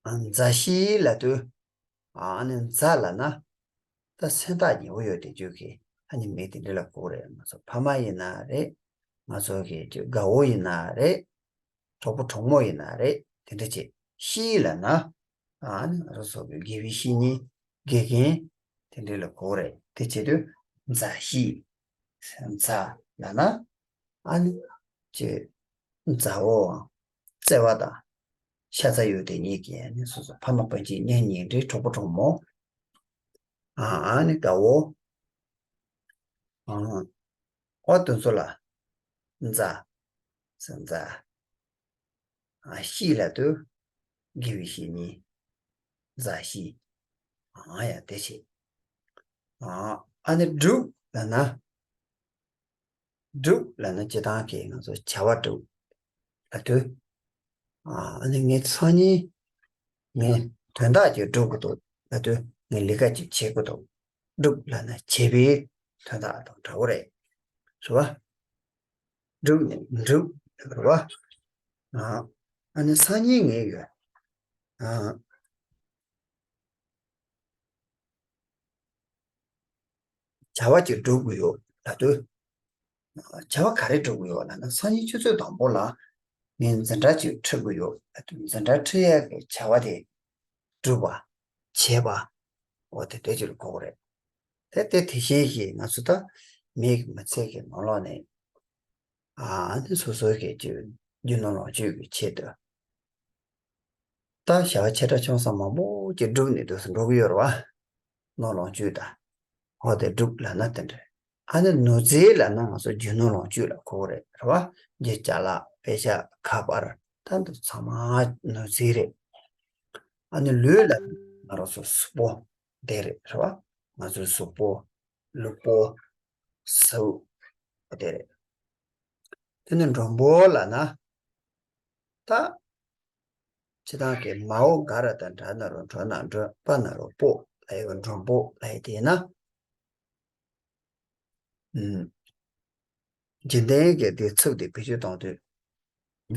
ཨ་མཛའ་བཤེས་ལབ་དུས། ཨ་ནི་མཛའ་ལབ་ན། ད་སེམས་ཐག་ཉེ་བོ་ཡོད་དེ་རྒྱུ་གི་ཨ་ནི་མི་དེ་འདྲ་ལ་གོ་གི་རེད། ང་ཚོ་ཕ་མ་ཡིན་ན་རེད། ང་ཚོ་གི་རྒད་པོ་ཡིན་ན་རེད། གྲོགས་པོ་གྲོགས་མོ་ཡིན་ན་རེད། དེ་འདྲ་བྱེད། བཤེས་ལབ་ན། ཨ་ནི་ང་རང་ཚོ་གི་དགེ་བའི་བཤེས་གཉེན། དགེ་རྒན། དེ་འདྲ་ལ་གོ་རེད། དེ་བྱེད་དུས་མཛའ་བཤེས། མཛའ་ལབ་ན། ཨ་ནི་ཅེ། མཛའ་བོའམ་བརྩེ་བ་དང་ཤ་ཚ་ཡོད་དེ་གཉིས་ཀྱི་ཨ་ནི་སོ་སོ་ཕ་མ་སྤུན་མཆེད་གཉེན་ཉེ་འབྲེལ་གྲོགས་པོ་གྲོགས་མོ། ཨ་ཨ་ནི་དགའ་བོ། ཨ། ཨོ་དེ་ཚོ་ལ། མཛའ། ཟེར་མཛའ། ཨ་བཤེས་ལབ་དུས། དགེ་བའི་བཤེས་གཉེན། མཛའ་བཤེས། ཨ་ཡ་དེ་བྱེད། ཨ་ཨ་ནི་སྒྲུབ་ལབ་ན། སྒྲུབ་ལབ་ན་སྤྱིར་བཏང་གི་ང་ཚོ་བྱ་བ་སྒྲུབ་ལབ་དུས། ཨ་ནི་ངའི་སང་ཉིན་ངས་དོན་དག་ཅིག་སྒྲུབ་དགོས་འདུག་ལབ་དུས་ངས་ལས་ཀ་ཅིག་བྱེད་དགོས་འདུག་སྒྲུབ་ལབ་ན་བྱེད་པའི་དོན་དག་དང་འདྲ་བོ་རེད། རེད་བ། སྒྲུབ་ནས་འགྲུབ་རེད་བ། ཨ་ནི་སང་ཉིན་ངས་ཡོད། ཨ། བྱ་བ་ཅིག་སྒྲུབ་དགོས་ཡོད་ལབ་དུས། བྱ་བ་ག་རེ་སྒྲུབ་དགོས་ཡོད་ལབ་ན་སང་ཉིན་ཆུ་ཚོད་དང་པོ་ལ་ངས་འཛིན་གྲྭ་ཅིག་ཁྲིད་དགོས་ཡོད་ལབ་དུས་འཛིན་གྲྭ་ཁྲིད་ཡས་ཀྱི་བྱ་བ་དེ་སྒྲུབ་པ། བྱེད་པ། འོ་དེ་འདྲ་ཅིག་ལ་གོ་གི་རེད། དེ་དེ་དེ་བཞིན་གྱི་ང་ཚོ་ད་མིའི་མི་ཚེ་གི་ནང་ལོགས་ནས། ཨ་ནི་སོ་སོའི་གི་རྒྱུ་ནོར་ལོངས་སྤྱོད་ཀྱི་ཆེད་དུ། ད་བྱ་བ་ཆེ་ཕྲ་ཆུང་གསུམ་མང་པོ་ཅིག་བསྒྲུབས་ནས་འདུག་སེ་འགྲོ་གི་ཡོད་རེད་བ། ནོར་ལོངས་སྤྱོད་དང་། འོ་དེ་སྒྲུབ་ལབ་ན་དེ་འདྲ། ཨ་ནི་ནོར་རྫས་ལབ་ན་ང་ཚོ་རྒྱུ་ནོར་ལོངས་སྤྱོད་ལ་གོ་གི་རེད་རེད་བ། རྒྱུ་ཅ་ལག་པེ་ཤག་ཁ་པར་ད་འདི་ཚང་མ་ནོར་རྫས་རེད། ཨ་ནི་ལུས་ལབ་ན་ང་རང་ཚོ་གཟུགས་པོ་དེ་རེད་རེད་བ། ང་ཚོའི་གཟུགས་པོ། ལུས་པོ། ཟེར་བ་དེ་རེད། དེ་ནི་མགྲོན་པོ་ལབ་ན། ད། སྤྱིར་བཏང་གི་མའོ་ག་ར་བཏགས་གྲ་ན་རོ་གྲོ་ན་མགྲོན་པ་ན་རོ་པོ་ལབ་ཡོད། མགྲོན་པོ་ལབ་ཡོད་དེ་ཡིན་ན། ཨུམ། རྒྱུན་ལྡན་གྱི་དེ་ཚིག་དེ་བེད་སྤྱོད་གཏོང་དུས།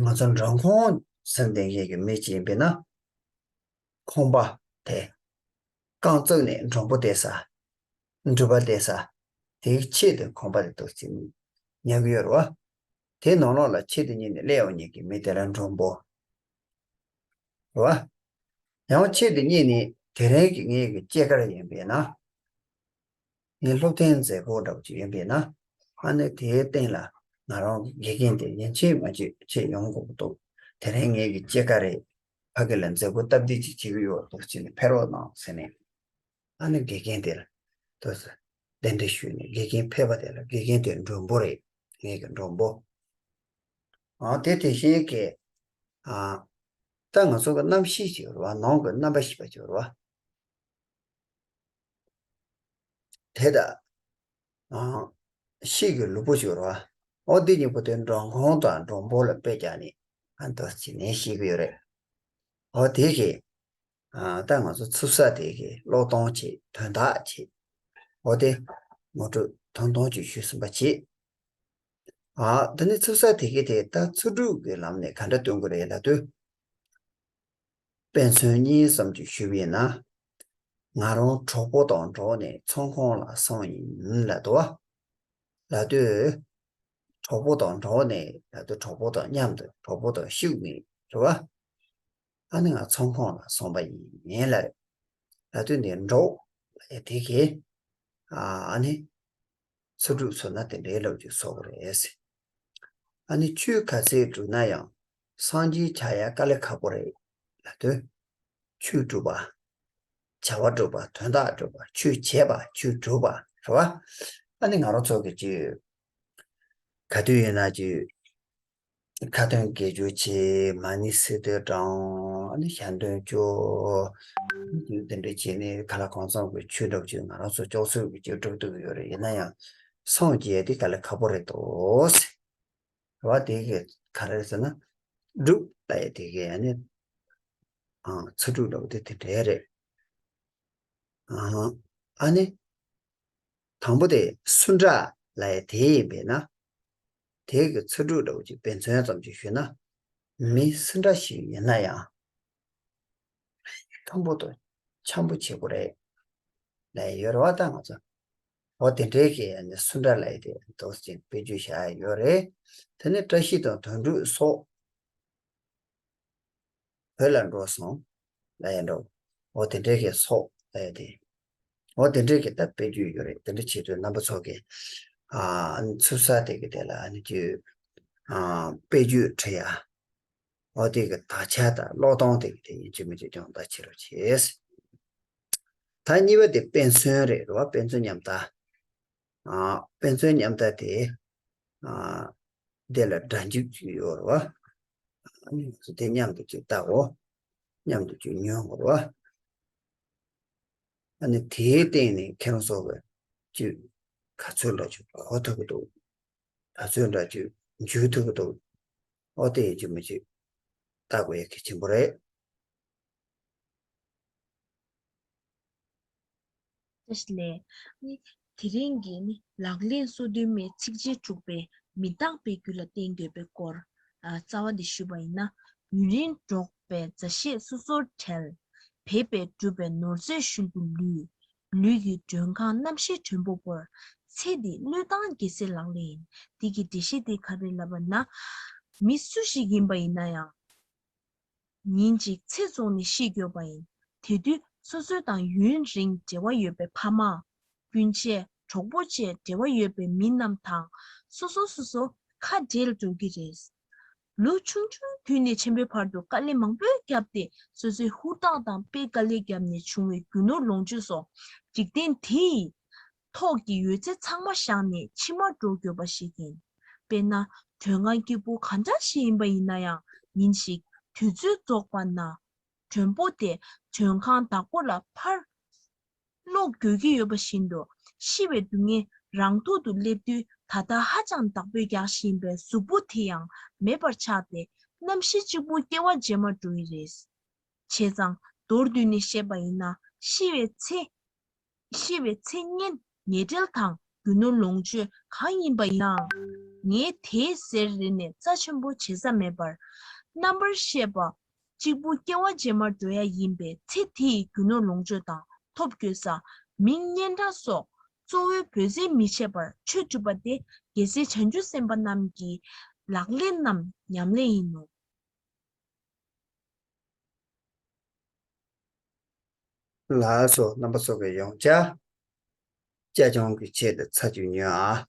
ང་ཚོ་མགྲོན་ཁང་ཟིན་བསྡད་མཁན་གྱི་མི་ཅིག་ཡིན་པས་ན། ཁང་པ་དེ། རྐང་བཙུགས་ནས་མགྲོན་པོ་བསྡད་ས། འགྲུལ་པ་བསྡད་ས། དེའི་ཆེད་དུ་ཁང་པ་དེ་འདུག་སེ་ཉར་གྱི་ཡོད་རེད་བ། དེའི་ནང་ལོགས་ལ་ཆེད་དུ་གཉེར་ནས་སླེབས་ཡོང་མཁན་གྱི་མི་དེ་ལ་མགྲོན་པོ། རེད་བ། ཡང་ཆེད་དུ་གཉེར་ནས་དེ་རིང་གི་ངའི་གི་སྐྱེས་སྐར་ཡིན་པས་ན། ངའི་སློབ་ཐོན་མཛད་སྒོ་འདྲ་པོ་ཅིག་ཡིན་པས་ན། ཨ་ནི་དེའི་སྟེང་ལ་ང་རང་གི་དགེ་རྒན་དེ་ཡིན་གཅིག་མིན་གཅིག་ཆེད་ཡོང་དགོས་ཀྱི་འདུག་དེ་རིང་ངའི་གི་སྐྱེས་སྐར་རེད། ཕ་གི་ལ་མཛད་སྒོ་སྟབས་བདེ་ཅིག་བྱེད་ཀྱི་ཡོད་འདུག་ཟེར་ནས་ཕེབས་རོགས་གནང་ཟེར་ནས། ཨ་ནི་དགེ་རྒན་དེ་ལ་ཏོག་ཙམ་གདན་འདྲེན་ཞུས་ནས་དགེ་རྒན་ཕེབས་པ་དེ་ལ་དགེ་རྒན་དེ་མགྲོན་པོ་རེད། ངའི་གི་མགྲོན་པོ། ཨ་དེ་དེ་བཞིན་གྱི། ཨ་ད་ང་ཚོ་གི་རྣམ་ཤེས་ཅིག་ཡོད་རེད་བ། ནང་གི་རྣམ་པ་ཤེས་པ་ཅིག་ཡོད་རེད་བ། དེ་དང་། ཨ། ཤེས་ཀྱི་ལུས་པོ་ཅིག་ཡོད་རེད་བ། འོ་འདི་གཉིས་པོ་དེ་མགྲོན་ཁང་དང་མགྲོན་པོ་ལ་དཔེ་བརྒྱབ་ནས་ཨ་འདུག་སེ་བྱས་ནས་ཤེས་ཀྱི་ཡོད་རེད། འོ་དེ་གི་ཨ་ད་ང་ཚོ་ཚུགས་ས་དེ་གི་ཀློག་སྟངས་བྱེད། དོན་དག་བྱེད། འོ་དེ་ངོ་སྤྲོད་ཐུང་ཐུང་ཅིག་ཞུས་ཟིན་པ་བྱེད། ཨ་དེ་ནི་ཚུགས་ས་དེ་གི་དེ་ད་ཚུགས་གྲུབ་ཀྱི་ལམ་ནས་ག་འདྲ་སྟོན་དགོས་རེད་ལབ་དུས། དཔེ་མཚོན་གཉིས་ཙམ་ཅིག་ཞུས་པ་ཡིན་ན། ང་རང་གྲོགས་པོ་དང་འགྲོགས་ནས་ཚོང་ཁང་ལ་སོང་ཡིན་ལབ་འདུག་བ། ལབ་དུས། གྲོགས་པོ་དང་འགྲོགས་ནས་ལབ་དུས་གྲོགས་པོ་དང་མཉམ་དུ་གྲོགས་པོ་དང་ཤུགས་ནས་རེད་བ། ཨ་ནི་ང་ཚོང་ཁང་ལ་སོང་པ་ཡིན་ལབ་རེད། ལབ་དུས་འདི་འགྲོགས་ལབ་ཡ་དེ་གིས། ཨ་ནི། ཚུགས་གྲུབ་བཟོ་ན་དེ་འདྲའི་ལབ་ཅིག་བཟོ་དགོས་རེད། ཨ་ནི་ཆོས་ག་ཚད་སྒྲུབ་ན་ཡང་སངས་རྒྱས་ཆགས་ཡ་དཀའ་ལས་ཁག་པོ་རེད་ལབ་དུས། ཆོས་སྒྲུབ་པ། བྱ་བ་སྒྲུབ་པ། དོན་དག་སྒྲུབ་པ། ཆོས་བྱེད་པ། ཆོས་སྒྲུབ་པ་རེད་བ། ཨ་ནི་ང་རང་ཚོ་གི་ཅིག་ག་དུས་ཡིན་ན་ཅིག་ཁ་ཏོན་དགེ་སྦྱོར་བྱེད། མ་ཎི་སི་ཏུ་བགྲང་། ཨ་ནི་ཞལ་འདོན་སྐྱོར། དེ་འདྲ་བྱས་ནས་ག་ལ་གང་འཚམ་གྱི་ཆོས་འདྲ་བོ་ཅིག་ང་རང་ཚོ་ལྕོགས་ཚོད་ཀྱི་ཅིག་སྒྲུབ་ཐུབ་ཀྱི་ཡོད་རེད། ཡིན་ན་ཡང་སངས་རྒྱས་དེ་དཀའ་ལས་ཁག་པོ་རེད་དོ། རེད་བ། དེ་གི་ག་རེ་རེད་ཟེར་ན། སྒྲུབ་ལབ་ཡ་དེ་གི་ཨ་ནི། ཨ་ཚུགས་གྲུབ་ལབ་དེ་དེ་འདྲ་རེད། ཨ་ཨ་ནི། དང་པོ་དེ་སུ་འདྲ་ལབ་ཡ་དེ་ཡིན་པས་ན། དེ་གི་ཚུགས་གྲུབ་འདྲ་བོ་ཅིག་དཔེ་མཚོན་ཙམ་ཅིག་ཞུས་ན། མི་སུ་འདྲ་ཞིག་ཡིན་ན་ཡང་། མཐོན་པོ་དང་འཆམ་པོ་བྱེད་དགོས་རེད་ལབ་ཡ་ཡོད་རེད་བ། ད་ང་ཚོ་འོ་དེ་འདྲའི་གི་ཨ་ནི་སུ་འདྲ་ལབ་ཡ་དེ་འདུག་སེ་དཔེ་བརྗོད་བཞག་ཡ་ཡོད་རེད། དེ་ནས་བཀྲ་ཤིས་དང་དོན་གྲུབ་སོགས། བོད་ལ་འགྲོ་སོང་ལབ་ཡ་འདྲ་བོ། འོ་དེ་འདྲའི་གི་སོགས་ལབ་ཡ་དེ། འོ་དེ་འདྲའི་གི་ད་དཔེ་བརྗོད་ཡོད་རེད། དེ་འདྲ་བྱེད་དུས་རྣམ་པ་ཚོ་གི་ཨ་ཚུགས་ས་དེ་གི་དེ་ལ་ཨ་ནི་ཅིག་ཨ་དཔེ་བརྗོད་འབྲི་ཡ། འོ་དེ་གི་དག་ཆ་དང་ཀློག་སྟངས་དེ་གི་དེ་ཡིན་གཅིག་མིན་གཅིག་སྦྱོང་བརྡར་བྱེད་རོགས་བྱེད། ད་གཉིས་པ་དེ་དཔེ་མཚོན་རེད། རེད་བ། དཔེ་མཚོན་མཉམ་བརྡ། ཨ་དཔེ་མཚོན་མཉམ་བརྡ་དེ། ཨ་དེ་ལ་སྒྲ་འཇུག་ཅིག་ཡོད་རེད་བ། ཨ་ནི་ང་ཚོ་དེ་མཉམ་དུ་ཅིག་བལྟའོ། མཉམ་དུ་ཅིག་ཉོན་དགོས་རེད་བ། ཨ་ནི་དེའི་སྟེང་ནས་ཁྱེད་རང་ཚོ་གི་ཅིག་ག་ཚོད་འདྲ་ཅིག་གོ་ཐུབ་ཀྱི་འདུག་ག་ཚོད་འདྲ་ཅིག་འཇུ་ཐུབ་ཀྱི་འདུག་འོ་དེ་ཡིན་གཅིག་མིན་གཅིག་བལྟ་དགོས་ཡ་གལ་ཆེན་པོ་རེད། བཀྲ་ཤིས་བདེ་ལེགས། ནི་དེ་རིང་གི་ནི་ལག་ལེན་སོ་བདུན་མའི་ཚིགས་བཅད་དྲུག་པའི་མི་རྟག་པའི་རྒྱུ་ལ་བརྟེན་དགོས་པའི་སྐོར། ཨ་རྩ་བ་འདི་ཞུས་པ་ཡིན་ན། ཡུན་རིང་འགྲོགས་པའི་མཛའ་བཤེས་སོ་སོར་བྲལ། བས་པས་བསྒྲུབས་པའི་ནོར་རྫས་ཤུལ་དུ་ལུས། ལུས་ཀྱི་མགྲོན་ཁང་རྣམ་ཤེས་མགྲོན་པོ་བོར། ཚེ་འདི་བློས་བཏང་རྒྱལ་སྲས་ལག་ལེན་ཡིན། འདི་གི་འགྲེལ་བཤད་འདི་ག་རེ་ལབ་པ་ན། མི་སུ་ཞིག་ཡིན་པ་ཡིན་ན་ཡང་། ཉིན་གཅིག་ཚེ་བཙོངས་ནས་ཤི་དགོས་པ་ཡིན། དེ་དུས་སོ་སོ་དང་ཡུན་རིང་འབྲེལ་བ་ཡོད་པའི་ཕ་མ། སྤུན་མཆེད། གྲོགས་པོ་བཅས་འབྲེལ་བ་ཡོད་པའི་མི་རྣམས་དང་སོ་སོ་སོ་སོ་ཁ་བྲལ་འགྲོ་གི་རེད། ལོ་ཆུང་ཆུང་དུས་ནས་ཆེན་པོའི་བར་དུ་དཀའ་ལས་མང་པོ་བརྒྱབ་སྟེ། སོ་སོའི་ཧུར་ཐག་དང་དཔེ་དཀའ་ལས་བརྒྱབ་ནས་བྱུང་བའི་རྒྱུ་ནོར་ལོངས་སྤྱོད་སོགས་འཇིག་རྟེན་འདིའི་ཐོག་གི་ཡོད་ཚད་ཚང་མ་བཞག་ནས་ཕྱི་མར་འགྲོ་དགོས་པ་ཞིག་ཡིན། དཔེར་ན། མགྲོན་ཁང་སྐྱིད་པོ་གང་འདྲ་ཞིག་ཡིན་པ་ཡིན་ན་ཡང་། ཉིན་ཞིག་དུས་ཚོད་རྫོགས་པ་ན། མགྲོན་པོ་དེ་མགྲོན་ཁང་བདག་པོ་ལ་ཕར་སློག་དགོས་ཀྱི་ཡོད་པ་བཞིན་དུ། ཤི་བའི་སྡུག་བསྔལ་རང་ཐོག་ཏུ་སླེབས་དུས། ད་ལྟ་ཧ་ཅང་བདག་པོས་རྒྱག་བཞིན་པའི་གཟུགས་པོ་དེ་ཡང་མེད་པར་ཆགས་ཏེ། རྣམ་ཤེས་གཅིག་པུ་སྐྱེ་བ་རྗེས་མར་འགྲོ་ཡི་རེད། བྱས་ཙང་མདོར་བསྡུས་ནས་བཤད་པ་ཡིན་ན། ཤི་བའི་ཚེ། ཤི་བའི་ཚེ་བསྙེན་ཉེ་འབྲེལ་དང་རྒྱུ་ནོར་ལོངས་སྤྱོད་གང་ཡིན་པ་ཡིན་ནའང་། ངས་དེའི་ཟེར་རེ་ནས་རྩ་ཆེན་པོ་བྱེད་ས་མེད་པར། རྣམ་པར་ཤེས་པ་གཅིག་པུ་སྐྱེ་བ་རྗེས་མར་འགྲོ་ཡ་ཡིན་པས། ཚེ་དེ་ཡི་རྒྱུ་ནོར་ལོངས་སྤྱོད་དང་ཐོབ་དགོས་ས། མི་གཉེན་འཕྲད་སོགས་གཙོ་བོའི་འབོད་སྲེད་མི་བྱེད་པར་ཆོས་སྒྲུབ་པ་དེ། རྒྱལ་སྲས་བྱང་ཆུབ་སེམས་དཔའ་རྣམས་ཀྱི་ལག་ལེན་ནམ་ཉམས་ལེན་ཡིན་ནོ། ལགས་སོ། རྣམ་པ་ཚོ་གི་ཡོངས་བསྒྲགས་བཅའ་སྐྱོང་གི་ཆེད་དུ་ཚར་གཅིག་ཉོན་ཨ།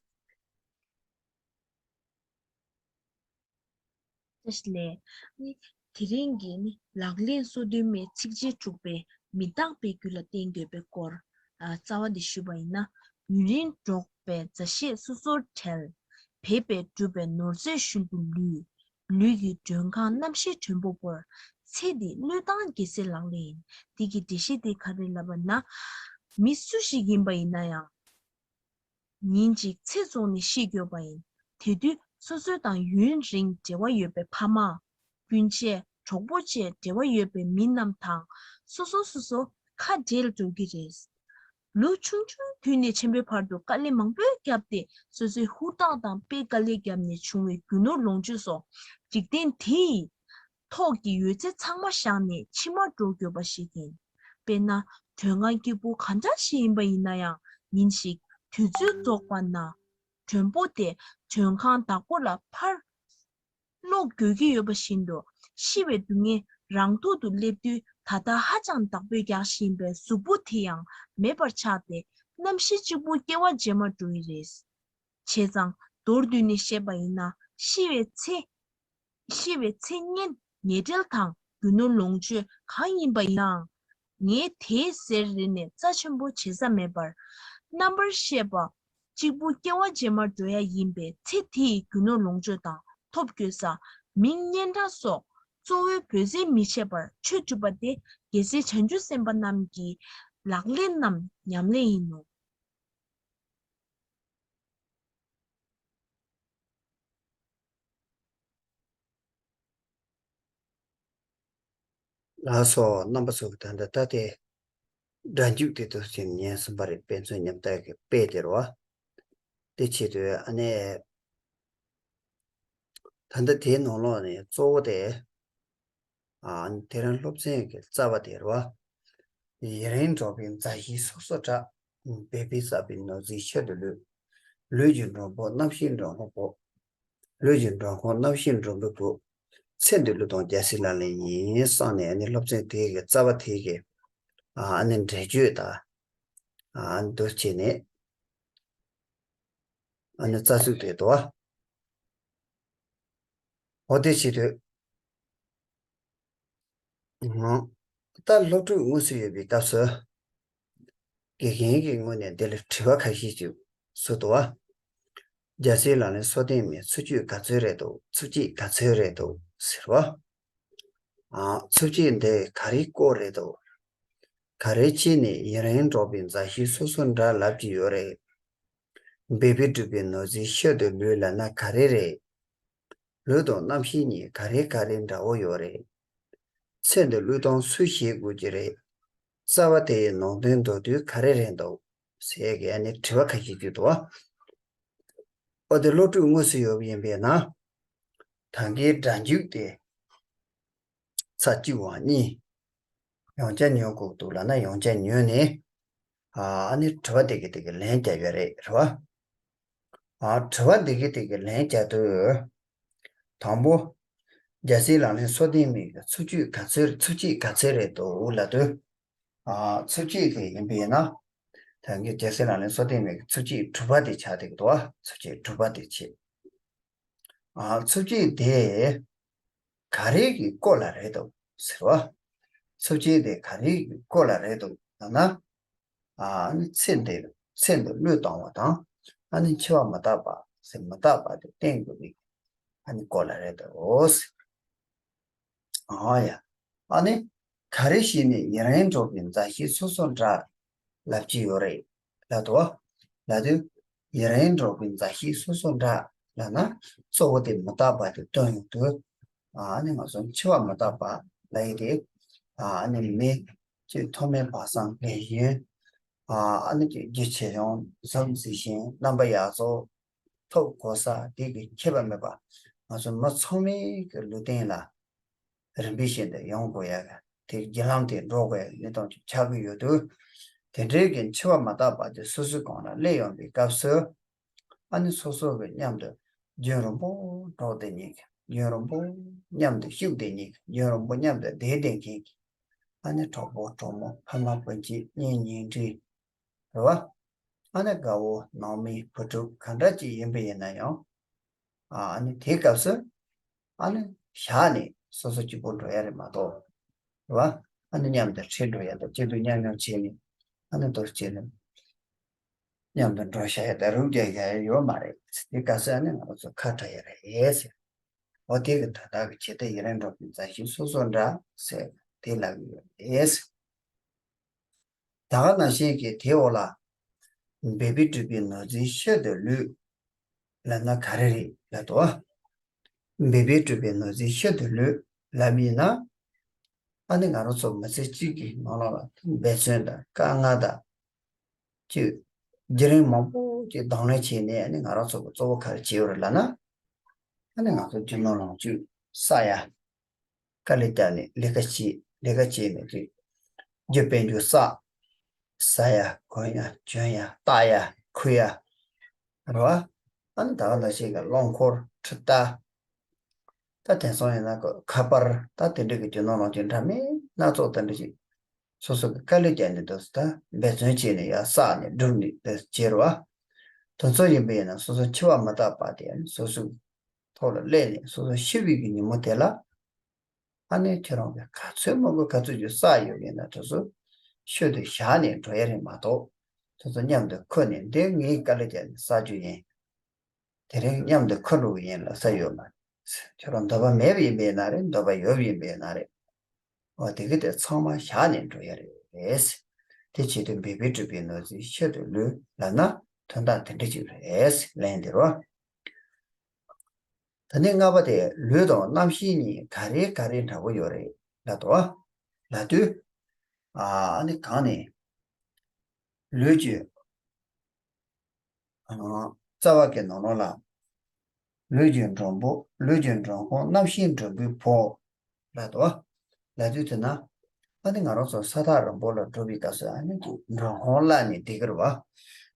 བཀྲ་ཤིས་བདེ་ལེགས། ནི་དེ་རིང་གི་ནི་ལག་ལེན་སོ་བདུན་མའི་ཚིགས་བཅད་དྲུག་པའི་མི་རྟག་པའི་རྒྱུ་ལ་བརྟེན་དགོས་པའི་སྐོར། ཨ་རྩ་བ་འདི་ཞུས་པ་ཡིན་ན། ཡུན་རིང་འགྲོགས་པའི་མཛའ་བཤེས་སོ་སོར་བྲལ། བས་པས་བསྒྲུབས་པའི་ནོར་རྫས་ཤུལ་དུ་ལུས། ལུས་ཀྱི་མགྲོན་ཁང་རྣམ་ཤེས་མགྲོན་པོ་བོར། ཚེ་འདི་བློས་བཏང་རྒྱལ་སྲས་ལག་ལེན་ཡིན། འདི་གི་འགྲེལ་བཤད་འདི་ག་རེ་ལབ་པ་ན། མི་སུ་ཞིག་ཡིན་པ་ཡིན་ན་ཡང་། ཉིན་གཅིག་ཚེ་བཙོངས་ནས་ཤི་དགོས་པ་ཡིན། དེ་དུས་སོ་སོ་དང་ཡུན་རིང་འབྲེལ་བ་ཡོད་པའི་ཕ་མ། སྤུན་མཆེད། གྲོགས་པོ་བཅས་འབྲེལ་བ་ཡོད་པའི་མི་རྣམས་དང་སོ་སོ་སོ་སོ་ཁ་བྲལ་འགྲོ་གི་རེད། ལོ་ཆུང་ཆུང་དུས་ནས་ཆེན་པོའི་བར་དུ་དཀའ་ལས་མང་པོ་བརྒྱབ་སྟེ་སོ་སོའི་ཧུར་ཐག་དང་དཔེ་དཀའ་ལས་བརྒྱབ་ནས་བྱུང་བའི་རྒྱུ་ནོར་ལོངས་སྤྱོད་སོགས་འཇིག་རྟེན་དེའི་ཐོག་གི་ཡོད་ཚད་ཚང་མ་བཞག་ནས་ཕྱི་མར་འགྲོ་དགོས་པ་ཞིག་ཡིན། དཔེར་ན། མགྲོན་ཁང་སྐྱིད་པོ་གང་འདྲ་ཞིག་ཡིན་པ་ཡིན་ན་ཡང་ཉིན་ཞིག་དུས་ཚོད་རྫོགས་པ་ན། མགྲོན་པོ་དེ་མགྲོན་ཁང་བདག་པོ་ལ་ཕར་སློག་དགོས་ཀྱི་ཡོད་པ་བཞིན་དུ། ཤི་བའི་སྡུག་བསྔལ་རང་ཐོག་ཏུ་སླེབས་དུས་ད་ལྟ་ཧ་ཅང་བདག་པོས་རྒྱག་བཞིན་པའི་གཟུགས་པོ་དེ་ཡང་མེད་པར་ཆགས་ཏེ་རྣམ་ཤེས་གཅིག་པུ་སྐྱེ་བ་རྗེས་མ་འགྲོ་ཡི་རེད། བྱས་ཙང་མདོར་བསྡུས་ནས་བཤད་པ་ཡིན་ན་ཤི་བའི་ཚེ། ཤི་བའི་མཚན་སྙན་ཉེ་འབྲེལ་དང་རྒྱུ་ནོར་ལོངས་སྤྱོད་གང་ཡིན་པ་ཡིན་ནའང་། ངས་དེའི་ཟེར་རེ་ནས་རྩ་ཆེན་པོ་བྱེད་ས་མེད་པར། རྣམ་པར་བཤད་པ། གཅིག་པུ་སྐྱེ་བ་རྗེས་མར་འགྲོ་ཡ་ཡིན་པས་ཚེ་དེའི་རྒྱུ་ནོར་ལོངས་སྤྱོད་དང་ཐོབ་དགོས་ས། མིང་སྙན་གྲགས་སོགས་གཙོ་བོའི་འབོད་སྲེད་མི་བྱེད་པར་ཆོས་སྒྲུབ་པ་དེ་རྒྱལ་སྲས་བྱང་ཆུབ་སེམས་དཔའ་རྣམས་ཀྱི་ལག་ལེན་ནམ་ཉམས་ལེན་ཡིན་ནོ། ལགས་སོ། རྣམ་པ་ཚོ་གི་ད་ལྟ་ད་དེ་སྒྲ་འཇུག་དེ་དུ་ཕྱིན་ཉན་གསུམ་པ་རེད། དཔེ་མཚོན་ཉམས་ལྟ་གི་དཔེ་དེ་རེད་བ། དེ་ཆེད་དུ་ཨ་ནེ། ད་ལྟ་དེའི་ནང་ལོགས་ནས་གཙོ་བོ་དེ། ཨ་དེ་རིང་སློབ་ཚན་གྱི་རྩ་བ་དེ་རེད་བ། ཡུན་རིང་འགྲོགས་པའི་མཛའ་བཤེས་སོ་སོ་འདྲ། འབད་པས་བསགས་པའི་ནོར་རྫས་ཤིན་ཏུ་ལོས། ལུས་ཀྱི་མགྲོན་པོ་རྣམ་ཤེས་མགྲོན་པོ་བོ། ལུས་ཀྱི་མགྲོན་པོ་རྣམ་ཤེས་མགྲོན་པོ་བོ། ཚེ་འདི་ལུས་དང་རྒྱལ་སྲས་ལག་ལེན་ཡིན་བསམ་ནས་ཨ་ནི་སློབ་ཚན་དེ་གི་རྩ་བ་དེ་གི་ཨ་ནི་འགྲེལ་བརྗོད་དང་། ཨ་ནི་འདུ་བྱེད་ནས་ཨ་ནི་རྩ་ཚིག་དེ་དོ། འོ་དེ་བྱེད་དུས། ད་སློབ་ཕྲུག་དངོས་སུ་ཡོད་པའི་སྐབས་སུ། དགེ་རྒན་གྱི་ངོས་ནས་འདི་ལ་དྲི་བ་ཁ་ཤས་ཤིག་གསུངས་འདུག་བ། རྒྱལ་སྲས་ལག་ལེན་སོ་བདུན་མའི་ཚུལ་འཆོས་ག་ཚོད་རེད་འདུག་ཚུལ་འཆོས་ག་ཚོད་རེད་འདུག་ཟེར་བ། ཨ་ཚུལ་འཆོས་འདི་ག་རེའི་སྐོར་རེད་འདུག་ག་རེའི་ཆེད་ནས་ཡུན་རིང་འགྲོགས་པའི་མཛའ་བཤེས་སོ་སོ་འདྲ་ལབ་ཀྱི་ཡོད་རེད། འབད་པས་བསྒྲུབས་པའི་ནོར་རྫས་ཤིན་ཏུ་ལོས་ལབ་ན་ག་རེ་རེད། ལུས་དང་རྣམ་ཤེས་གཉིས་ག་རེ་ག་རེ་འདྲ་བོ་ཡོད་རེད། ཚེ་འདི་བློས་གཏོང་སུས་བྱེད་དགོས་ཀྱི་རེད། རྩ་བ་དེ་ཡི་ནང་དོན་མདོར་བསྡུས་ག་རེ་རེད་འདུག་ཟེར་གྱི་ཨ་ནི་དྲི་བ་ཁ་ཤས་ཅིག་འདུག་བ། ཨོ་དེ་སློབ་ཕྲུག་དངོས་སུ་ཡོད་པ་ཡིན་པས་ན། ད་གིན་སྒྲ་འཇུག་དེ་ཚར་གཅིག་བ་གཉིས། ཡང་བསྐྱར་ཉོ་དགོས་འདུག་ལབ་ན་ཡང་བསྐྱར་ཉོས་ནས། ཨ་ནི་དྲི་བ་དེ་གི་དེ་གི་ལན་རྒྱག་ཡོད་རེད་རེད་བ། ཨ་དྲི་བ་འདི་གི་དེ་གི་ལན་རྒྱག་དུས། དང་པོ། རྒྱལ་སྲས་ལག་ལེན་སོ་བདུན་མའི་གི་ཚུལ་འཆོས་ག་ཚོད་ཚུལ་འཆོས་ག་ཚོད་རེད་འདུག་ལབ་དུས། ཨ་ཚུལ་འཆོས་དེ་ཡིན་པས་ན། ད་གིན་རྒྱལ་སྲས་ལག་ལེན་སོ་བདུན་མའི་གི་ཚུལ་འཆོས་དྲུག་པ་དེ་ཆགས་བསྡད་ཀྱི་འདུག་བ། ཚུལ་འཆོས་དྲུག་པ་དེ་བྱེད། ཨ་ཚུལ་འཆོས་དེ་ག་རེ་གི་སྐོར་ལ་རེད་འདུག་ཟེར་བ། ཚུལ་འཆོས་དེ་ག་རེ་གི་སྐོར་ལ་རེད་འདུག་ལབ་ན། ཨ་ནི་ཚེ་འདི་ཚེ་འདི་བློས་བཏང་བ་དང་། ཨ་ནི་འཆི་བ་མི་རྟག་པ་ཟེར་མི་རྟག་པ་དེ་བསྟན་དགོས་པའི་ཨ་ནི་སྐོར་ལ་རེད་དོ། ཨ་ཡ། ཨ་ནི་ག་རེ་ཞིག་ནི་ཡུན་རིང་འགྲོགས་པའི་མཛའ་བཤེས་སོ་སོ་འདྲ་ལབ་ཀྱི་ཡོད་རེད་ལབ་དོ། ལབ་དུས་ཡུན་རིང་འགྲོགས་པའི་མཛའ་བཤེས་སོ་སོ་འདྲ་ལབ་ན་གཙོ་བོ་དེ་མི་རྟག་པ་དེ་སྟོན་ཡོང་དུས། ཨ་ནི་ང་ཚོ་འཆི་བ་མི་རྟག་པ་ལབ་ཡས་དེ། ཨ་ནི་མི། ཅིག་ཐོག་མའི་བག་ཚ་ལས་གཞན། ཨ་ནི་ཅིག་རྒྱུ་ཆེ་ཆུང་གཟུགས་མཛེས་ཞན་རྣམ་པ་ཡག་བཙོག་ཐོབ་གོ་ས་དེ་གི་ཁྱད་པར་མེད་པ། ང་ཚོ་མི་ཚང་མའི་གི་ལུས་རྟེན་ལ་རིམ་པས་བཞིན་དུ་ཡོང་དགོས་ཡ་གི་དེ་བརྒྱུད་ལམ་དེ་འགྲོ་དགོས་ཡ་གི་གནས་སྟངས་ཅིག་ཆགས་ཀྱི་ཡོད་དུས། དེ་འདྲའི་གི་འཆི་བ་མ་བརྟགས་པ་དེ་སོ་སོའི་གོང་ལ་སླེབས་ཡོང་པའི་སྐབས་སུ། ཨ་ནི་སོ་སོ་གི་མཉམ་དུ་རྒྱུན་རིང་པོ་འགྲོགས་བསྡད་མཁན་གྱི། རྒྱུན་རིང་པོ་མཉམ་དུ་བཞུགས་བསྡད་མཁན་གྱི། རྒྱུན་རིང་པོ་མཉམ་དུ་བསྡད་བསྡད་མཁན་གྱི། ཨ་ནི་གྲོགས་པོ་གྲོགས་མོ་ཕ་མ་སྤུན་མཆེད་གཉེན་ཉེ་འབྲེལ། རེད་བ། ཨ་ནི་དགའ་བོ་ནང་མི་བུ་ཕྲུག་ག་འདྲ་ཅིག་ཡིན་པ་ཡིན་ན་ཡང་། ཨ་ནི་དེའི་སྐབས་སུ། ཨ་ནི་བཞག་ནས་སོ་སོ་གཅིག་པུ་འགྲོ་ཡ་རེད་མ་གཏོགས། རེད་བ། ཨ་ནི་མཉམ་དུ་ཁྲིད་འགྲོ་ཡ་དང་གཅིག་ཏུ་མཉམ་མཉམ་བྱས་ནས་ཨ་ནི་འདུར་བྱས་ནས་མཉམ་དུ་འགྲོ་བཞག་ཡ་དང་རུབ་རྒྱག་ཡ་ཡོད་མ་རེད། དེ་སྐབས་སུ་ཨ་ནི་ང་ཚོ་ཁ་བྲལ་ཡ་རེད་ཟེར། འོ་དེ་གི་ད་ལྟ་གི་བྱེད་གཏེ་ཡུན་རིང་འགྲོགས་པའི་མཛའ་བཤེས་སོ་སོ་འདྲ་ཟེར་དེ་ལབ་ཀྱི་ཡོད་རེད། ད་ག་ནང་བཞིན་གྱི་དེའི་འོག་ལ། འབད་པས་བསྒྲུབས་པའི་ནོར་རྫས་ཤིན་ཏུ་ལོས། ལབ་ན་ག་རེ་རེད་ལབ་དོ། འབད་པས་བསྒྲུབས་པའི་ནོར་རྫས་ཤིན་ཏུ་ལོས། ལབ་ཡིན་ན། ཨ་ནི་ང་རང་ཚོ་མི་ཚེ་གཅིག་གི་ནང་ལོགས་ལ་འབད་བརྩོན་དང་དཀའ་ངལ་དང་། ཅིག་བརྒྱུད་རིམ་མང་པོ་ཅིག་གདོང་ལེན་བྱས་ནས། ཨ་ནི་ང་རང་ཚོ་གི་གཙོ་བོ་ག་རེ་བྱས་ཡོད་རེད་ལབ་ན། ཨ་ནི་ང་ཚོ་རྒྱུ་ནོར་ལོངས་སྤྱོད་བསགས་ཡ། དཀའ་ལས་བརྒྱབ་ནས་ལས་ཀ་བྱེད། ལས་ཀ་བྱས་ནས་ཅིག་རྒྱུ་དཔལ་འབྱོར་བསགས། ཟ་ཡ་གོན་ཡ་གྱོན་ཡ་བཏགས་ཡ་ཁུར་ཡ། རེད་བ། ཨ་ནི་ད་ག་ནང་བཞིན་གྱི་རླངས་འཁོར་འཕྲུལ་རྟ། ད་དེང་སང་ཡིན་ན་ཁ་པར། ད་དེ་འདྲ་གི་རྒྱུ་ནོར་ལོངས་སྤྱོད་འདྲ་མིན་སྣ་ཚོགས་དེ་འདྲ་ཞིག་སོ་སོ་གི་དཀའ་ལས་བརྒྱབ་ནས་འདུག་ཟེར། ད་འབད་བརྩོན་བྱས་ནས་ཡར་བསགས་ནས་བསྒྲུབས་ནས་དེ་བྱས་རེད་བ། དེ་ཚོ་ཡིན་པ་ཡིན་ན་སོ་སོ་འཆི་བ་མི་རྟག་པ་དེ། ཨ་ནི་སོ་སོའི་ཐོག་ལ་སླེབས་ནས་སོ་སོ་ཤི་བའི་གི་ཉིན་མོ་དེ་ལ། ཨ་ནི་ཁྱོད་རང་གིས་ག་ཚོད་མང་པོ་ག་ཚོད་ཅིག་བསགས་ཡོད་པ་ཡིན་ན་དེ་ཚོ་ཤུལ་དུ་བཞག་ནས་འགྲོ་ཡ་རེད་མ་གཏོགས། དེ་ཚོ་མཉམ་དུ་ཁུར་ནས་འདི་ངས་དཀའ་ལས་བརྒྱབ་ནས་བསགས་རྒྱུ་ཡིན། དེ་རིང་མཉམ་དུ་ཁུར་འགྲོ་གི་ཡིན་ལབ་ས་ཡོད་མ་རེད། ཁྱོད་རང་འདོད་པ་མེད་པ་ཡིན་པ་ཡིན་ན་རེད། འདོད་པ་ཡོད་པ་ཡིན་པ་ཡིན་ན་རེད། འོ་དེ་གི་དེ་ཚང་མ་བཞག་ནས་འགྲོ་ཡ་རེད། དེ་བྱེད་དུས་འབད་པས་གྲུབ་པའི་ནོར་རྫས་ཤུལ་དུ་ལུས་ལབ་ན་དོན་དག་དེ་འདྲ་ཅིག་རེད། ལན་འདིར་བ། ད་ནི་ལྔ་པ་དེ། ལུས་དང་རྣམ་ཤེས་གཉིས་ག་རེ་ག་རེ་འདྲ་པོ་ཡོད་རེད་ལབ་དོ། ལབ་དུས། ཨ་ནི་གང་ནས་ལུས་ཀྱི་ཨ་རྩ་བ་གི་ནང་ལོགས་ལ། ལུས་ཀྱི་མགྲོན་པོ། ལུས་ཀྱི་མགྲོན་ཁང་། རྣམ་ཤེས་མགྲོན་པོའི་བུ། ལབ་དོ། ལབ་དུས་དེ་ན། ཨ་ནི་ང་རང་ཚོ་ས་ཐག་རིང་པོ་ལ་འགྲོ་བའི་སྐབས་སུ། ཨ་ནི་མགྲོན་ཁང་གླ་ནས་བསྡད་ཀྱི་རེད་བ།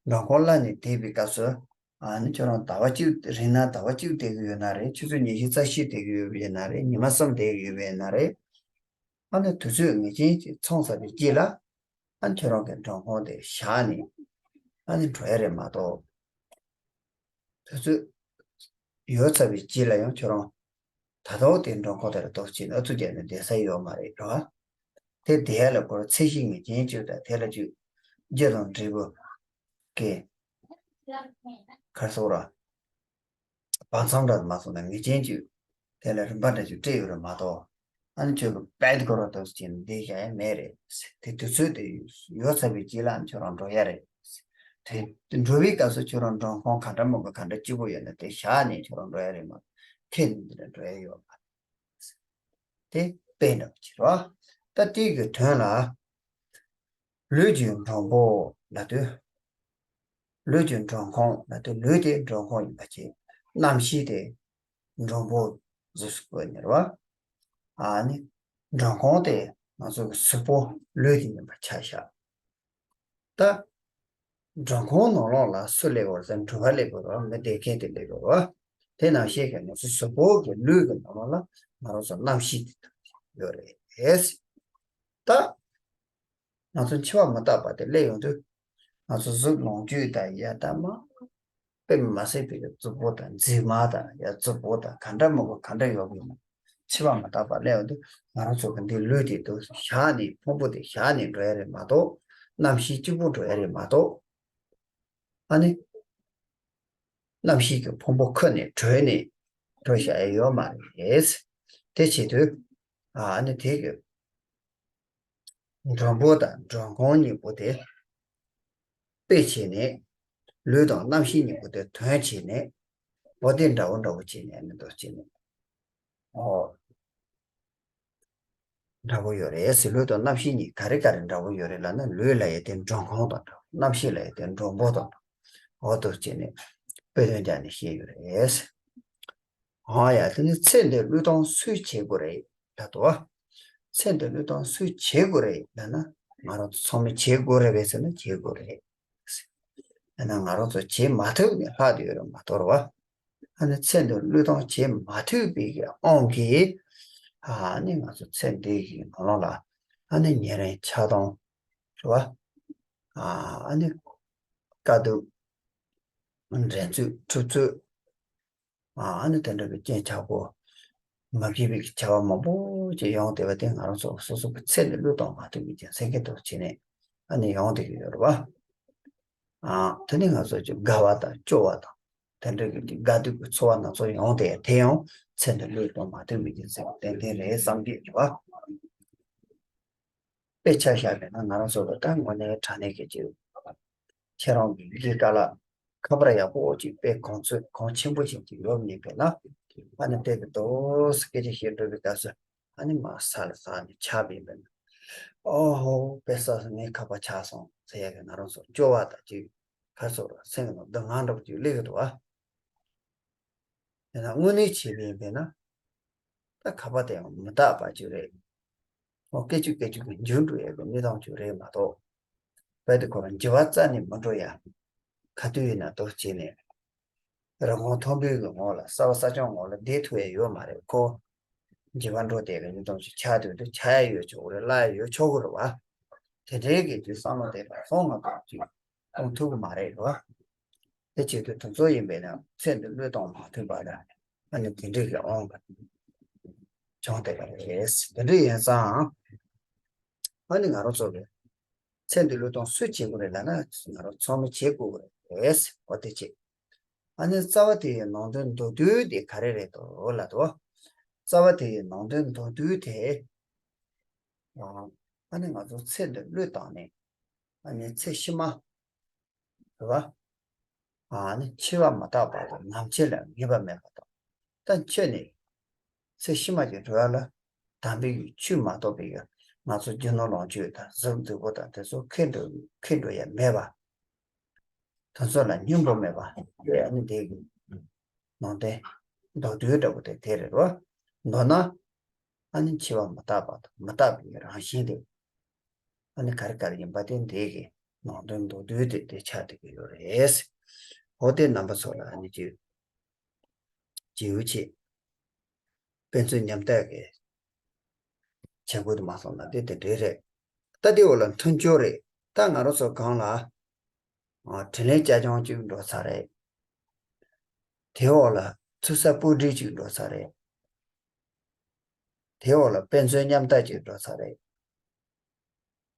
མགྲོན་ཁང་གླ་ནས་བསྡད་པའི་སྐབས་སུ། ཨ་ནི་ཁྱོད་རང་ཟླ་བ་གཅིག་རིང་ན་ཟླ་བ་གཅིག་བསྡད་ཀྱི་ཡོད་ན་རེད། ཆུ་ཚོད་ཉི་ཤུ་རྩ་བཞི་བསྡད་ཀྱི་ཡོད་པ་ཡིན་ན་རེད། ཉི་མ་གསུམ་བསྡད་ཀྱི་ཡོད་པ་ཡིན་ན་རེད། ཨ་ནི་དུས་ཚོད་ངེས་ཅན་ཅིག་ཚང་ཚར་བའི་རྗེས་ལ། ཨ་ནི་ཁྱོད་རང་གི་མགྲོན་ཁང་དེ་བཞག་ནས་ཨ་ནི་འགྲོ་ཡ་རེད་མ་གཏོགས། དུས་ཚོད་ཡོལ་ཚར་བའི་རྗེས་ལ་ཡང་ཁྱོད་རང་ད་ལྟ་བ་དེ་མགྲོན་ཁང་དེ་ལ་ལྟོ་ཅིག་ཨ་ཙུག་རྒྱག་ནས་བསྡད་ས་ཡོད་མ་རེད་རོ། དེ་བསྡད་ཡ་ལ་ཁོ་རང་ཚད་གཞི་ངེས་ཅན་ཅིག་དང་། དེ་ལ་ཅིག་རྒྱུ་དང་འབྲས་བུ་གི་ག་རེ་ཟེར་ར། བར་མཚམས་འདྲ་མ་སོང་ན་ངེས་ཅན་གྱི་དེ་ལ་རིམ་པ་འདྲ་ཅིག་སྤྲད་ཡོད་རེད་མ་གཏོགས། ཨ་ནི་ཁྱོད་ཀྱི་པད་སྐོར་བ་ཏོག་ཙམ་འདི་བཞག་ཡ་མེད་རེད། དེ་དུས་ཚོད་དེ་ཡོལ་ཚར་བའི་རྗེས་ལ་ཁྱོད་རང་འགྲོ་ཡ་རེད། དེ་འགྲོ་བའི་སྐབས་སུ་ཁྱོད་རང་མགྲོན་ཁང་ག་འདྲ་མང་པོ་ག་འདྲ་སྐྱིད་པོ་ཡོད་ན་དེ་བཞག་ནས་ཁྱོད་རང་འགྲོ་ཡ་རེད་མ་གཏོགས། ཁྱེད་འདི་འདྲ་འགྲོ་ཡ་ཡོད་མ་རེད། དེ་དཔེ་འདྲ་པོ་ཅིག་རེད་བ། ད་དེའི་གི་དོན་ལ། ལུས་ཀྱི་མགྲོན་པོ་ལབ་དུས། ལུས་ཀྱི་མགྲོན་ཁང་ལབ་དུས་ལུས་དེ་མགྲོན་ཁང་ཡིན་པ་བྱས། རྣམ་ཤེས་དེ་མགྲོན་པོ་གཟུགས་སུ་བཀོད་ནས་རེད་བ། ཨ་ནི་མགྲོན་ཁང་དེ་ང་ཚོ་གི་གཟུགས་པོ་ལུས་དེ་ཡིན་པ་ཆ་བཞག། ད་མགྲོན་ཁང་ནང་ལོགས་ལ་སུ་སླེབས་ཡོད་རེད་ཟེར་ན། འགྲུལ་པ་སླེབས་ཡོད་རེད་བ། མི་བསྡད་མཁན་དེ་སླེབས་ཡོད་རེད་བ། དེ་ནང་བཞིན་གྱི་ང་ཚོ་གཟུགས་པོ་གི་ལུས་ཀྱི་ནང་ལོགས་ལ་ང་རང་ཚོ་རྣམ་ཤེས་དེ་ཡོད་རེད། ད་ང་ཚོ་འཆི་བ་མི་རྟག་པ་དེ་སླེབས་ཡོང་དུས། ང་ཚོ་གཟུགས་ལོངས་སྤྱོད་དང་ཡ་ད་མ་དཔེ་མ་སྲིད་པའི་གི་རྫིག་པོ་དང་རྫིག་མ་དང་ཡ་རྫིག་པོ་དང་ག་འདྲ་མང་པོ་ག་འདྲ་ཡོད་པ་ཡིན་ན། འཆི་བ་མི་རྟག་པ་སླེབས་ཡོང་དུས་ང་རང་ཚོ་གི་འདི་ལུས་དེ་དུ་བཞག་ནས། ཕུང་པོ་དེ་བཞག་ནས་འགྲོ་ཡ་རེད་མ་གཏོགས། རྣམ་ཤེས་གཅིག་པུ་འགྲོ་ཡ་རེད་མ་གཏོགས། ཨ་ནི་རྣམ་ཤེས་ཀྱི་ཕུང་པོ་ཁུར་ནས་བྲོས་ནས་འགྲོ་བཞག་ཡ་ཡོད་མ་རེད། དེ་བྱེད་དུས། ཨ་ནི་དེ་གི་མགྲོན་པོ་དང་མགྲོན་ཁང་གཉིས་པོ་དེ་དཔེ་བྱས་ནས། ལུས་དང་རྣམ་ཤེས་གཉིས་པོ་དེ་དོན་བྱས་ནས། འོ་དེ་འདྲ་བོ་འདྲ་བོ་བྱས་ནས། ཨ་ནི་འདུག་བྱས་ནས། ཨོ། འདྲ་བོ་ཡོད་རེད་ཟེར། ལུས་དང་རྣམ་ཤེས་གཉིས་ག་རེ་ག་རེ་འདྲ་བོ་ཡོད་རེད་ལབ་ན། ལུས་ལབ་ཡ་དེ་མགྲོན་ཁང་དང་འདྲ་བོ། རྣམ་ཤེས་ལབ་ཡ་དེ་མགྲོན་པོ་དང་འདྲ་བོ། འོ་འདུག་བྱས་ནས་དཔེ་དོན་རྒྱག་ནས་བཤད་ཡོད་རེད། ཨོ་ཡ། དེ་ནི་ཚེ་འདིར་བློས་གཏོང་སུས་བྱེད་དགོས་རེད་ལབ་དོ། ཚེ་འདིར་བློས་གཏོང་སུས་བྱེད་དགོས་རེད་ལབ་ན། ང་རང་ཚོ་ཚང་མས་བྱེད་དགོས་རེད་པས་ཟེར་ན་བྱེད་དགོས་རེད། ཡང་ན་ང་རང་ཚོ་བྱེད་མ་ཐུབ་ནས་ལྷག་བསྡད་ཡོད་རེད་མ་གཏོགས་རེད་བ། ཨ་ནི་ཚེ་འདིར་བློས་གཏོང་བྱེད་མ་ཐུབ་པའི་གི་དབང་གིས། ཨ་ནི་ང་ཚོ་ཚེ་འདི་གི་ནང་ལོགས་ལ་ཨ་ནི་ཉེ་རིང་ཆགས་སྡང་རེད་བ། ཨ་ནི་དཀའ་སྡུག་འགྲན་རྩོད་འཁྲུག་རྩོད། ཨ་ནི་དེ་འདྲ་གི་རྐྱེན་ཆག་སྒོ། མ་སྐྱིད་པའི་བྱ་བ་མང་པོ་ཅིག་ཡོང་བསྡད་པ་དེ་ང་རང་ཚོ་སོ་སོ་གི་ཚེ་ནས་བློས་གཏོང་མ་ཐུབ་པའི་རྐྱེན་སེམས་ཀྱི་དོགས་བྱས་ནས་ཨ་ནི་ཡོང་བསྡད་ཀྱི་ཡོད་རེད་བ། ཨ་དེ་ནི་ང་ཚོ་ཅིག་དགའ་བ་དང་སྐྱོ་བ་དང་དེ་འདྲ་གི་ཅིག་དགའ་སྡུག་གི་ཚོར་བ་སྣ་ཚོགས་ཡོང་བསྡད་དེ་ཡང་ཚེ་ནས་བློས་གཏོང་མ་ཐུབ་པའི་རྐྱེན་སེམས་ཏན་ཏན་རེད་བསམ་གྱི་ཡོད་རེད་བ། དཔེ་ཆ་བཞག་པས་ན་ང་རང་ཚོ་ལ་ད་དངོས་གནས་དྲང་གནས་ཀྱི་ཅིག་ཁྱེད་རང་གི་ཡི་གེ་དཀར་ལ་ཁ་པར་ཡག་པོ་ཅིག་དཔེ་གོང་ཚོད་གོང་ཆེན་པོ་ཞིག་ཅིག་ཡོད་མེད་པས་ན། ཨ་ནི་དཔེ་གི་འདུག་སེ་སྐད་ཆ་བཤད་འགྲོ་བའི་སྐབས་སུ་ ཨ་ནི་མར་ས་ལ་ཟགས་ནས་ཆགས་པ་ཡིན་པས་ན། ཨོ་ཧོ། དཔེ་ས་ངའི་ཁ་པར་ཆག་སོང་ཟེར་ཡ་གི་ང་རང་ཚོ་སྐྱོ་བ་དང་ཅིག་ཁ་སོ་ར་སེམས་ནང་སྡུག་བསྔལ་འདྲ་པོ་ཅིག་སླེབས་ཀྱི་འདུག་ཨ། དེ་ན་དངོས་གནས་བྱས་པ་ཡིན་པས་ན། ད་ཁ་པར་དེ་ཡང་མི་རྟག་པ་ཅིག་རེད། ཨོ་སྐད་ཅིག་སྐད་ཅིག་གིས་འགྱུར་འགྲོ་ཡས་པའི་གནས་སྟངས་ཅིག་རེད་མ་གཏོགས། རྦད་དེ་ཁོ་རང་འགྱུར་བ་རྩ་ནས་མི་འགྲོ་ཡ། ག་དུས་ཡིན་ན་དུ་བྱས་ནས། རི་སྒང་མཐོན་པོའི་གི་ངོས་ལ་ས་བ་ས་ཆུང་ངོས་ལ་བསྡད་ཐུབ་ཡ་ཡོད་མ་རེད་ཁོ། འགྱུར་བ་འགྲོ་བསྡད་གི་གནས་སྟངས་ཅིག་ཆགས་དུས་དུ་ཆགས་ཡ་ཡོད་ཆོག་གི་རེད། བརླག་ཡ་ཡོད་ཆོག་གི་རེད་བ། དེ་འདྲའི་གི་དུས་བསམ་བློ་དེ་ལ་སོང་ང་དུ་ཅིག་གཏོང་ཐུབ་ཀྱི་མ་རེད་རོ། དེ་བྱེད་དུས་དེ་ཚོ་ཡིན་པས་ན་ཚེ་འདི་བློས་གཏོང་མ་ཐུབ་པ་ལ་ཨ་ནི་དེ་འདྲའི་གི་དབང་གི་བྱུང་བསྡད་པ་རེད། དེ་འདྲ་ཡིན་ཙང་ཨ་ནི་ང་རང་ཚོ་གི་ཚེ་འདི་བློས་གཏོང་སུས་བྱེད་དགོས་རེད་ལབ་ན་ང་རང་ཚང་མས་བྱེད་དགོས་རེད། འོ་དེ་བྱེད། ཨ་ནི་རྩ་བ་དེ་ཡི་ནང་དོན་མདོར་བསྡུས་དེ་ག་རེ་རེད་དོ་ལབ་དོ། རྩ་བ་དེ་ཡི་ནང་དོན་མདོར་བསྡུས་དེ། ཨ་ནི་ང་ཚོ་ཚེ་འདི་བློས་བཏང་ནས་ཨ་ནི་ཚེ་ཕྱི་མ། རེད་བ། ཨ་ནི་འཆི་བ་མི་རྟག་པ་དང་ནམ་འཆི་ལ་ངེས་པ་མེད་པ་དང་། ད་འཆི་ནས་ཚེ་ཕྱི་མ་གི་འགྲོ་བ་ལ་དམ་པའི་ཆོས་མ་གཏོགས་པའི་ང་ཚོ་རྒྱུ་ནོར་ལོངས་སྤྱོད་དང་གཟུགས་འདུས་པོ་དང་དེ་ཚོ་ཁེ་འགྲོ་ཁེ་འགྲོ་ཡ་མེད་པ། དེ་ཚོ་ལ་སྙིང་པོ་མེད་པ་དེ་ཨ་ནི་དེ་གི་ནང་བསྟན་མདོར་བསྡུས་འདྲ་པོ་དེ་དེ་རེད་རོ། མདོར་ན་ཨ་ནི་འཆི་བ་མི་རྟག་པ་དང་མི་རྟག་པའི་རང་བཞིན་དེ། ཨ་ནི་ག་རེ་ག་རེ་ཡིན་པ་དེ་འདི་གི་ནང་དོན་མདོར་བསྡུས་དེ་དེ་ཆགས་བསྡད་ཀྱི་ཡོད་རེད། འོ་དེ་རྣམ་པ་ཚོ་ལ་ཨ་ནི་ཅིག་བྱེའུ་ཆེ། དཔེ་མཚོན་ཉམས་ལྟ་གི་བྱེད་སྒོ་དེ་མ་སོང་ན་དེ་དེ་འདྲའི་རེད། ད་དེ་འོག་ལ་མཐུན་སྦྱོར་རེད། ད་ང་རང་ཚོ་སྒང་ལ་དྲིན་ལན་བསྐྱར་སྦྱོང་གཅིག་འགྲོ་ཚར་རེད། དེ་འོག་ལ་ཚུགས་ས་སྤུ་སྒྲིག་གཅིག་འགྲོ་ཚར་རེད། དེའི་འོག་ལ་དཔེ་མཚོན་མཉམ་ལྟ་ཅིག་འགྲོ་ས་རེད།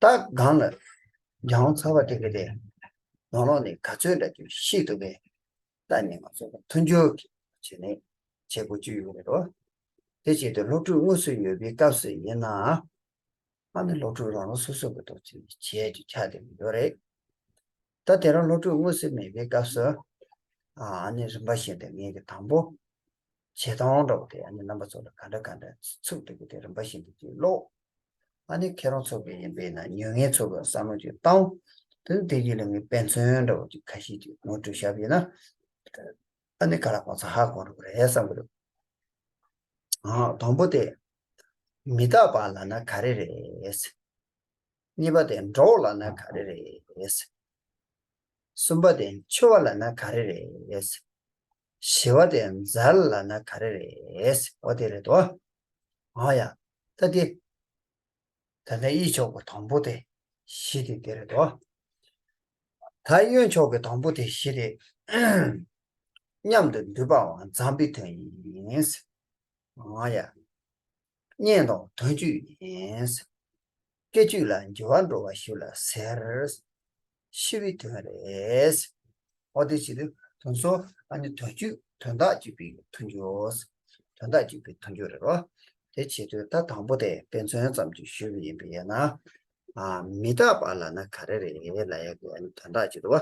ད་སྒང་ལ་སྦྱང་ཚར་བ་དེ་ག་དེ་ནང་ལོགས་ནས་ག་ཚོད་འདྲ་ཅིག་ཤེས་ཐུབ་པས། ད་ནི་ང་ཚོ་ལ་མཐུན་སྦྱོར་གྱི་བྱས་ནས་བྱེད་སྒོ་ཅིག་ཡོད་རེད་རོ། དེ་བྱེད་དུས་སློབ་ཕྲུག་དངོས་སུ་ཡོད་པའི་སྐབས་སུ་ཡིན་ན། ཨ་ནི་སློབ་ཕྲུག་རང་རང་སོ་སོ་གི་ཐོག་ཅིག་བྱས་ཅིག་ཆགས་བསྡད་ཀྱི་ཡོད་རེད། ད་དེ་རང་སློབ་ཕྲུག་དངོས་སུ་མེད་པའི་སྐབས་སུ། ཨ་ནི་རིམ་པ་བཞིན་དུ་ངེད་ཀྱི་དང་པོ། བྱེད་སྟངས་འདྲ་བོ་དེ་ཨ་ནི་རྣམ་པ་ཚོ་ལ་ག་འདྲ་ག་འདྲ་ཚུགས་ཐུབ་ཀྱི་དེ་རིམ་པ་བཞིན་དུ་ཅིག་ཀློག་ཨ་ནི་ཁྱེད་རང་ཚོ་གི་ཡིན་པས་ན་ཉོ་མཁན་ཚོ་གི་བསམ་བློ་ཅིག་བཏང་། དེ་ནི་དེ་རྗེས་ལ་ངས་དཔེ་མཚོན་འདྲ་བོ་ཅིག་ཁ་ཤས་ཅིག་ངོ་སྤྲོད་བཞག་པ་ཡིན་ན། ཨ་ནི་ག་ལ་གང་ཚ་ཧ་གོ་འགྲོ་གི་རེད་བསམ་གི་འདུག་ཨ་དང་པོ་དེ། མི་རྟག་པ་ལབ་ན་ག་རེ་རེད། གཉིས་པ་དེ་འགྲོ་བ་ལབ་ན་ག་རེ་རེད། གསུམ་པ་དེ་འཆི་བ་ལབ་ན་ག་རེ་རེད། བཞི་བ་དེ་འཛད་ལབ་ན་ག་རེ་རེད། འོ་དེ་རེད་དོ། ཨ་ཡ། ད་དེ། ད་ལྟ་གཡས་ཕྱོགས་ཀྱི་དང་པོ་དེ་བཞི་དེ་དེ་རེད་དོ། ད་གཡོན་ཕྱོགས་ཀྱི་དང་པོ་དེ་བཞི་དེ། མཉམ་དུ་འདུས་པའང་འཛམ་བུའི་དོན་ཡིན། ཨ་ཡ། གཉེན་དང་དོན་གཅིག་ཡིན། སྐད་ཅིག་ལ་འགྱུར་བ་འགྲོ་བ་ཞིག་ལ་ཟེར། ཤི་བའི་དོན་རེད། འོ་དེ་བྱེད་དུས་དོན་སོ་ཨ་ནི་དོན་གཅིག་དོན་དག་གཅིག་པའི་མཐུན་སྦྱོར། དོན་དག་གཅིག་པའི་མཐུན་སྦྱོར་རེད་རོ། དེ་བྱེད་དུས་ད་དང་པོ་དེ་དཔེ་མཚོན་ཙམ་ཅིག་ཞུས་པ་ཡིན་པས་ན། ཨ་མི་རྟག་པ་ལབ་ན་ག་རེ་རེད་ལབ་ཡ་གི་ཨ་ནི་དོན་དག་ཅིག་འདུག་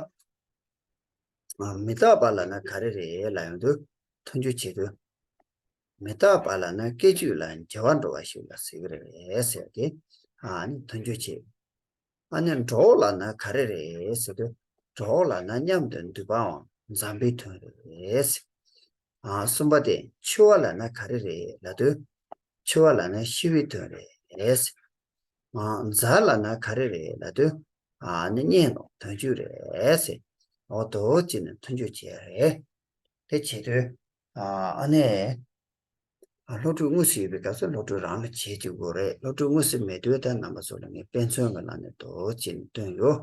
བ། མི་རྟག་པ་ལབ་ན་ག་རེ་རེད་ལབ་ཡོང་དུས་མཐུན་སྦྱོར་བྱེད་དུས། མི་རྟག་པ་ལབ་ན་སྐད་ཅིག་ལ་འགྱུར་བ་འགྲོ་བ་ཞིག་ལ་ཟེར་གི་རེད་ཟེར་ཏེ། ཨ་ནི་མཐུན་སྦྱོར་བྱེད། ཨ་ནི་འགྲོ་ལབ་ན་ག་རེ་རེད་ཟེར་དུས། འགྲོ་ལབ་ན་མཉམ་དུ་འདུས་པའང་འཛམ་བུའི་དོན་རེད། ཨ་གསུམ་པ་དེ་འཆི་བ་ལབ་ན་ག་རེ་རེད་ལབ་དུས། འཆི་བ་ལབ་ན་ཤི་བའི་དོན་རེད། ཨ་འཛད་ལབ་ན་ག་རེ་རེད་ལབ་དུས། ཨ་ནི་གཉེན་དང་དོན་གཅིག་རེད་ཟེར། འོ་དོ་ཅི་ནས་མཐུན་སྦྱོར་བྱས་རེད། དེ་བྱེད་དུས། ཨ་ནི། སློབ་ཕྲུག་དངོས་སུ་ཡོད་པའི་སྐབས་སུ་སློབ་ཕྲུག་རང་ལ་བྱེད་ཅིག་དགོས་རེད། སློབ་ཕྲུག་དངོས་སུ་མེད་དུས་ད་རྣམ་པ་ཚོ་ལ་ངས་དཔེ་མཚོན་གྱི་ནང་ནས་དོ་ཅི་ནས་སྟོན་ཡོད།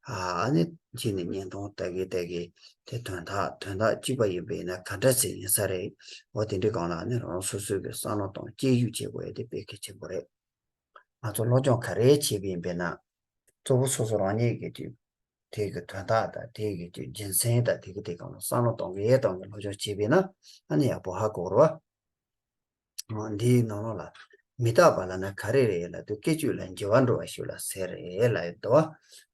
ཨ་ནི་ཅི་ནས་བརྙན་ཐུང་ལྟ་གི་ལྟ་གི་དེ་དོན་དག་དོན་དག་གཅིག་པ་ཡིན་པས་ན་ག་འདྲ་ཟེར་ཡིན་ས་རེད། འོ་དེ་འདྲའི་སྒང་ལ་ནི་རང་སོ་སོའི་གི་བསམ་བློ་གཏོང་དཔྱད་ཞིབ་བྱེད་དགོས་ཡ་དེ་དཔེ་གལ་ཆེན་པོ་རེད། ང་ཚོ་སློབ་སྦྱོང་ག་རེ་བྱེད་པ་ཡིན་པས་ན། གཙོ་བོ་སོ་སོ་རང་ཉིད་ཀྱི་དུས། དེ་གི་དོན་དག་དང་དེ་གི་དུས་རྒྱུ་མཚན་དང་དེ་གི་དེ་གང་ལ་བསམ་བློ་གཏོང་གི་གཏོང་གི་སློབ་སྦྱོང་བྱེད་པས་ན་ཨ་ནི་ཡག་པོ་ཧ་གོ་རོ། འདིའི་ནང་ལོགས་ལ་མི་རྟག་པ་ལབ་ན་ག་རེ་རེད་ལབ་དུས་སྐད་ཅིག་ལ་འགྱུར་བ་འགྲོ་བ་ཞིག་ལ་ཟེར་རེད་ལབ་ཡོད་དོ།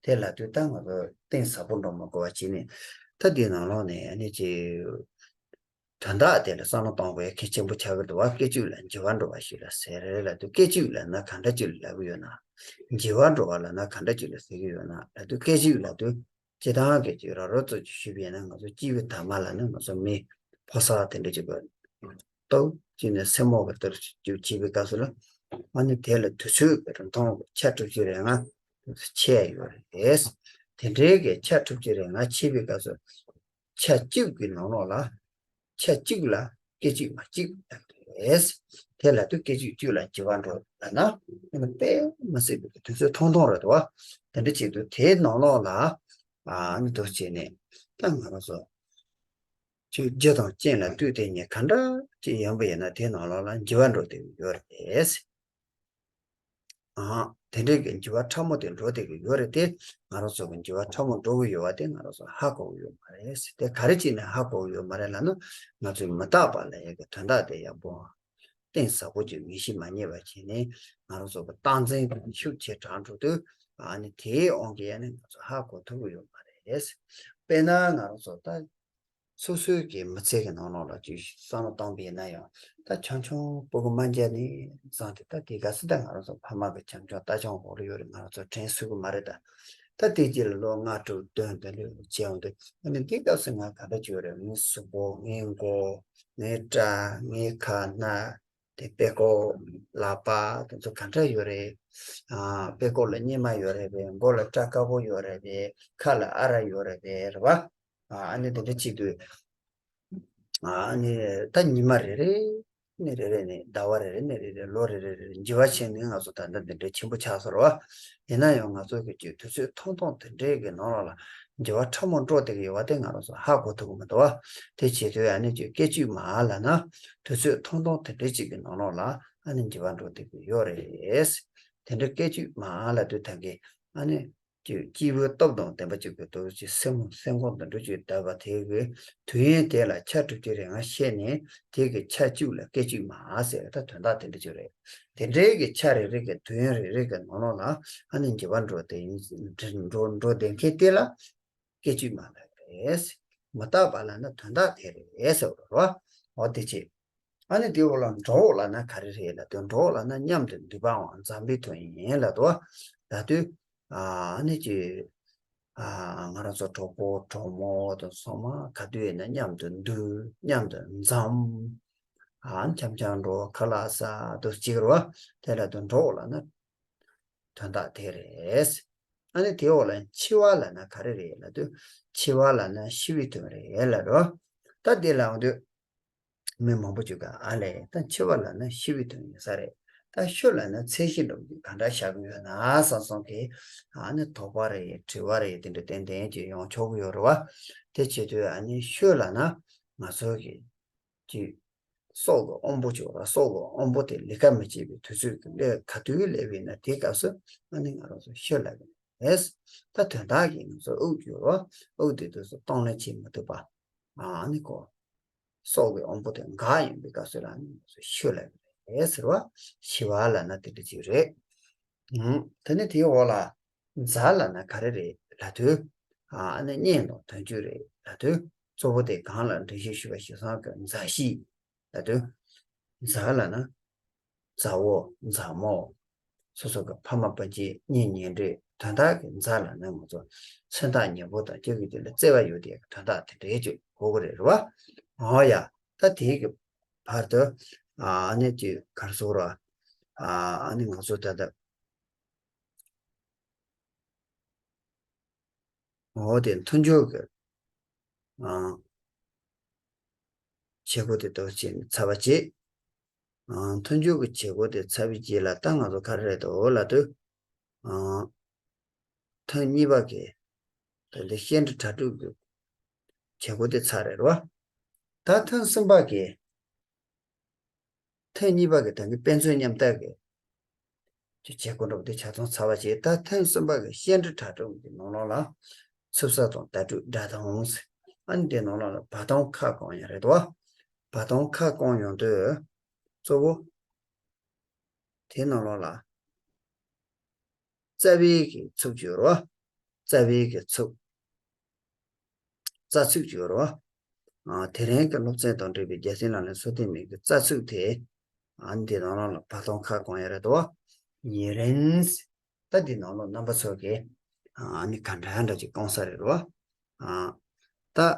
དེ་ལབ་དུས་ད་ང་ཚོ་གཏིང་ཟབ་པོ་འགྲོ་མ་དགོས་པ་བྱས་ནས་ད་འདིའི་ནང་ལོགས་ནས་ཨ་ནི་ཅི། དོན་དག་དེ་ལ་བསམ་བློ་གཏོང་དགོས་གལ་ཆེན་པོ་ཆགས་ཀྱི་འདུག་བ། སྐད་ཅིག་ལ་འགྱུར་བ་འགྲོ་བ་ཞིག་ལ་ཟེར་ལབ་དུས། སྐད་ཅིག་ལབ་ན་ག་འདྲ་ཅིག་ལབ་ཀྱི་ཡོད་ན། འགྱུར་བ་འགྲོ་བ་ལབ་ན་ག་འདྲ་ཅིག་ལ་ཟེར་གྱི་ཡོད་ན་ལབ་དུས། སྐད་ཅིག་ལབ་དུས། སྤྱིར་བཏང་གི་ཅིག་ར་རོ་ཙོ་ཅིག་ཞུས་པ་ཡིན་ན། ང་ཚོ་སྐྱེས་བུ་དར་མ་ལབ་ན་ང་ཚོ་མི་ཕོ་གསར་དེ་འདྲ་ཅིག་གི་སྟོབས་ཅིག་ནས་སེར་མོ་གི་ལྟར་ཅིག་བྱེད་པའི་སྐབས་སུ་ལ། ཨ་ནི་དེ་ལ་དུས་ཚོད་ཀྱི་རིང་ཐུང་ཆ་དྲུག་ཅུ་རེ་ལྔ་ཆད་ཡོད་རེད། དེ་འདྲའི་གི་ཆ་དྲུག་ཅུ་རེ་ལྔ་ཆད་པའི་སྐབས་སུ། ཆ་གཅིག་གི་ནང་ལོགས་ལ། ཆ་གཅིག་ལ་སྐད་ཅིག་མ་གཅིག་ལབ་རེད། དེ་ལབ་དུས་སྐད་ཅིག་གཅིག་ལ་འགྱུར་བ་འགྲོ་ལབ་ན། ཨ་ནི་དཔེ་མི་སྲིད་པའི་དུས་ཚོད་ཐུང་ཐུང་རེད་དོ། དེ་འདྲ་བྱེད་དུས་དེའི་ནང་ལོགས་ལ། ཨ་ནི་འདུག་བྱས་ནས་ད་ང་རང་ཚོ་ཆོས་རྒྱུ་དང་རྐྱེན་ལ་ལྟོས་ཏེ་ཉིད་ག་འདྲ་ཅིག་ཡོང་པ་ཡིན་ན། དེའི་ནང་ལོགས་ལ་འགྱུར་བ་འགྲོ་བསྡད་ཀྱི་ཡོད་རེད། ཨང་། དེ་འདྲའི་གི་འགྱུར་བ་ཕྲ་མོ་དེ་འགྲོ་བསྡད་ཀྱི་ཡོད་རེད་དེ། ང་རང་ཚོ་གི་འགྱུར་བ་ཕྲ་མོ་འགྲོ་གི་ཡོད་པ་དེ་ང་རང་ཚོ་ཧ་གོ་གི་ཡོད་མ་རེད། དེ་ག་རེ་བྱས་ནས་ཧ་གོ་གི་ཡོད་མ་རེད་ལབ་ན། ང་ཚོས་མི་རྟག་པ་ལ་ཡ་གི་དོན་དག་དེ་ཡག་པོ་གཏིང་ཟབ་པོ་ཅིག་ངེས་ཤེས་མ་རྙེད་པ་བྱས་ནས། ང་རང་ཚོ་གི་རྟག་འཛིན་དེ་ཤུགས་ཆེ་དྲགས་འགྲོ་དུས། ཨ་ནི་དེའི་དབང་གིས་ཡ་ནི་ང་ཚོ་ཧ་གོ་ཐུབ་ཀྱི་ཡོད་མ་རེད། དཔེར་ན་ང་རང་ཚོ་ད། སོ་སོའི་གི་མི་ཚེ་གི་ནང་ལོགས་ལ་ཅིག་བསམ་བློ་བཏང་པ་ཡིན་ན་ཡང་། ད་ཆུང་ཆུང་སྤུ་གུ་མ་འཇལ་ནས་བཟུང་སྟེ། ད་དེ་ག་སེ་ད་ང་རང་ཚོ་ཕ་མ་གི་བྱམས་སྐྱོང་ལྟ་སྐྱོང་འོག་ལ་ཡོད་རེད། ང་རང་ཚོ་དྲན་གསོ་གི་མ་རེད་ད། ད་དེ་རྗེས་ལ་ལོ་ལྔ་དྲུག་བདུན་དེ་འདྲ་བྱས་ཡོང་དུས། ཨ་ནི་དེ་སྐབས་སུ་ང་ག་འདྲ་བྱས་ཡོད་རེད། ངའི་གཟུགས་པོ། ངའི་མགོ། ངའི་སྐྲ། ངའི་ཁ་སྣ། དེ་དཔྲལ་ཀོ། ལག་པ་དེ་ཚོ་ག་འདྲ་ཡོད་རེད། ཨ། དཔྲལ་ཀོ་ལ་གཉེར་མ་ཡོད་རེད་པས། མགོ་ལ་སྐྲ་དཀར་པོ་ཡོད་རེད་པས། ཁ་ལ་ཨ་རག་ཡོད་རེད་པས། རེད་པ། ཨ་ནི་དེ་འདྲ་བྱེད་དུས། ཨ་ནི་ད་ཉི་མ་རེ་རེ་ནས་རེ་རེ་ནས། ཟླ་བ་རེ་རེ་ནས་རེ་རེ། ལོ་རེ་རེ་རེ་འགྱུར་བ་ཕྱིན་ནས། ང་ཚོ་ད་ལྟ་འདི་འདྲའི་ཆེན་པོ་ཆགས་སོང་རེད་པ། ཡིན་ན་ཡང་ང་ཚོ་གི་ཅིག་དུས་ཚོད་ཐུང་ཐུང་དེ་འདྲའི་གི་ནང་ལོགས་ལ་འགྱུར་བ་ཕྲ་མོ་འགྲོ་བསྡད་ཀྱི་ཡོད་པ་དེ་ང་རང་ཚོ་ཧ་གོ་ཐུབ་ཀྱི་མི་འདུག་པ། དེ་བྱེད་དུས་ཨ་ནི་ཅིག་སྐད་ཅིག་མ་ལབ་ན། དུས་ཚོད་ཐུང་ཐུང་དེ་འདྲའི་ཅིག་གི་ནང་ལོགས་ལ་ཨ་ནི་འགྱུར་བ་འགྲོ་བསྡད་ཀྱི་ཡོད་རེད། དེ་འདྲའི་སྐད་ཅིག་མ་ལབ་དུས་ད་གི་ཨ་ནི། ཅིག་སྐྱེས་བུའི་སྟོབས་དང་ལྡན་པ་ཅིག་གི་དུ་ཅིག་སེམས། སེམས་ཁོང་དུ་འགྲོ་ཅིག་བསྡད་པ་དེ་གི་དུས་ཡུན་དེ་ལ་ཆ་དྲུག་ཅུ་རེ་ལྔ་ཤད་ནས། དེ་གི་ཆ་གཅིག་ལ་སྐད་ཅིག་མ་ཟེར། ད་དོན་དག་དེ་འདྲ་ཅིག་རེད། དེ་འདྲའི་གི་ཆ་རེ་རེ་གི་དུས་ཡུན་རེ་རེ་གི་ནང་ལོགས་ལ་ཨ་ནི་འགྱུར་བ་འགྲོ་དེ་ཡིན། འགྲོ་འགྲོ་བསྡད་མཁན་དེ་ལ་སྐད་ཅིག་མ་ལབ་རེད། མི་རྟག་པ་ལབ་ན་དོན་དག་དེ་རེད་ཟེར་བ་རེད་པ། འོ་དེ་བྱས། ཨ་ནི་དེའི་འོག་ལ་འགྲོ་འོག་ལབ་ན་ག་རེ་རེད་ལབ་དུས། འགྲོ་འོག་ལབ་ན་མཉམ་དུ་འདུས་པའམ་འཛོམས་པའི་དོན་ཡིན་ལབ་དུས། ལབ་དུས། ཨ་ནི་ཅིག་ཨ། ང་རང་ཚོ་གྲོགས་པོ་གྲོགས་མོ་དང་སོགས་མ་ག་དུས་ཡིན་ན་མཉམ་དུ་འདུས། མཉམ་དུ་འཛོམས། ཨ། འཆམ་འཆམ་འགྲོ། ཁ་ལག་ཟ། འདུག་སེ་བྱེད་ཀྱི་རེད་པ། དེ་ལབ་དུས་འགྲོ་འོག་ལབ་ན་དོན་དག་དེ་རེད། ཨ་ནི་དེའི་འོག་ལ་འཆི་བ་ལབ་ན་ག་རེ་རེད་ལབ་དུས། འཆི་བ་ལབ་ན་ཤི་བའི་དོན་རེད་ལབ་རེད་པ། ད་དེ་ལབ་དུས། མི་མང་པོ་ཅིག་གིས་ཨ་ལས། ད་འཆི་བ་ལབ་ན་ཤི་བའི་དོན་ཡིན་ས་རེད། ད་ཤི་ལབ་ན་ཚད་གཞི་འདྲ་བོ་ཅིག་ག་འདྲ་བཞག་གི་ཡོད་ན་བསམ་བསམ་གི། ཨ་ནི་དོགས་པ་རེད། དྲི་བ་རེད། དེ་འདྲ་ཏན་ཏན་ཅིག་ཡོང་ཆོག་གི་ཡོད་རེད་པ། དེ་བྱེད་དུས་ཨ་ནི་ཤི་ལབ་ན་ང་ཚོ་གི་ཅིག་སྲོག་གི་དབང་པོ་ཅིག་ཡོད་རེད། སྲོག་གི་དབང་པོ་དེ་ལས་ཀ་མི་བྱེད་པའི་དུས་ཚོད་ཀྱི་སླེབས། ག་དུས་སླེབས་པ་ཡིན་ན་དེའི་སྐབས་སུ་ཨ་ནི་ང་རང་ཚོ་ཤི་ལབ་ཀྱི་རེད། ད་དོན་དག་གི་ང་ཚོ་དབུགས་ཅིག་ཡོད་རེད་པ། དབུགས་དེ་དུས་སུ་གཏོང་ལེན་བྱེད་མི་ཐུབ་པ། ཨ་ནི་ཁོ། སྲོག་གི་དབང་པོ་དེ་འགག་ཡོང་པའི་སྐབས་སུ་ལ་ནི་ང་ཚོ་ཤི་ལབ་ཀྱི་རེད་ཟེར་བ། ཤི་བ་ལབ་ན་དེ་འདྲ་ཅིག་རེད། ཨང་། དེ་ནས་དེའི་འོག་ལ་འཛག་ལབ་ན་ག་རེ་རེད་ལབ་དུས། ཨ་ནི་གཉེན་དང་དོན་གཅོད་རེད་ལབ་དུས། གཙོ་བོ་དེ་གང་ལ་འགྲེལ་བཤད་ཞུས་པ་ཞིག་སོང་གི། འཛག་ཤི་ལབ་དུས། འཛག་ལབ་ན། མཛའ་བོ། མཛའ་མོ། སོ་སོ་གི་ཕ་མ་སྤུན་མཆེད་གཉེན་ཉེ་འབྲེལ། དོན་དག་གི་འཛག་ལབ་ན་ང་ཚོ་མཚན་རྟགས་སྙན་པོ་དང་སྐྱེ་དགུའི་རྒྱུད་ལ་བརྩེ་བ་ཡོད་དེ་གི་དོན་དག་དེ་འདྲའི་ཅིག་གོ་གི་རེད་རེད་པ། འོ་ཡ། ད་དེའི་གི་བར་དུ་ཨ་ནི་ཅིག་ག་རེ་ཟེར་ར། ཨ་ནི་ང་ཚོ་ད་ལྟ། འོ་དེ་མཐུན་སྦྱོར་གྱི་ཨ་བྱེད་སྒོ་དེ་འདུག་སེ་ཚར་བ་བྱས། ཨ་མཐུན་སྦྱོར་གྱི་བྱེད་སྒོ་དེ་ཚར་བའི་རྗེས་ལ་ད་ང་ཚོ་ག་རེ་རེད་འདུག་ལབ་དུས། ཨ་ཐེངས་གཉིས་པ་གི་ད་ལྟ་བཤད་འབྲེལ་གྲ་སྒྲིག་གི་བྱེད་སྒོ་དེ་ཚར་རེད་རེད་པ། ད་ཐེངས་གསུམ་པ་གི། ཐེངས་གཉིས་པ་གི་ད་གིན་དཔེ་མཚོན་མཉམ་བཏགས་ཀྱི་ཅིག་བྱེད་སྒོ་འདྲ་པོ་དེ་ཆ་ཚང་ཚར་བ་བྱས། ད་ཐེངས་གསུམ་པ་གི་བཤད་འབྲེལ་དྲ་གྲོགས་ཀྱི་ནང་ལོགས་ལ་ཚིག་གསོག་དང་བརྡ་སྤྲོད། སྒྲ་གདངས་ཟེར། ཨ་ནི་དེ་ནང་ལོགས་ལ་བར་སྟོང་ཁ་བསྐང་ཡ་རེད་དོ། བར་སྟོང་ཁ་བསྐང་ཡོང་དུས་གཙོ་བོ་དེ་ནང་ལོགས་ལ། རྩ་བའི་གི་ཚིག་ཅིག་ཡོད་རེད་པ། རྩ་བའི་གི་ཚིག་རྩ་ཚིག་ཅིག་ཡོད་རེད་པ། ཨ་དེ་རིང་གི་སློབ་ཚན་དང་འབྲེལ་བའི་རྒྱལ་སྲས་ལག་ལེན་སོ་བདུན་མའི་གི་རྩ་ཚིག་དེ། ཨ་འདི་ནང་ལོགས་ལ་བར་སྟོང་ཁ་གང་ཡང་རེད་དོ། ཉེ་རིང་། ད་འདི་ནང་ལོགས་རྣམ་པ་ཚོ་གིས་ཨ་ནི་ག་འདྲ་འདྲ་ཅིག་སྐོང་ས་རེད་རོ། ཨ་ད།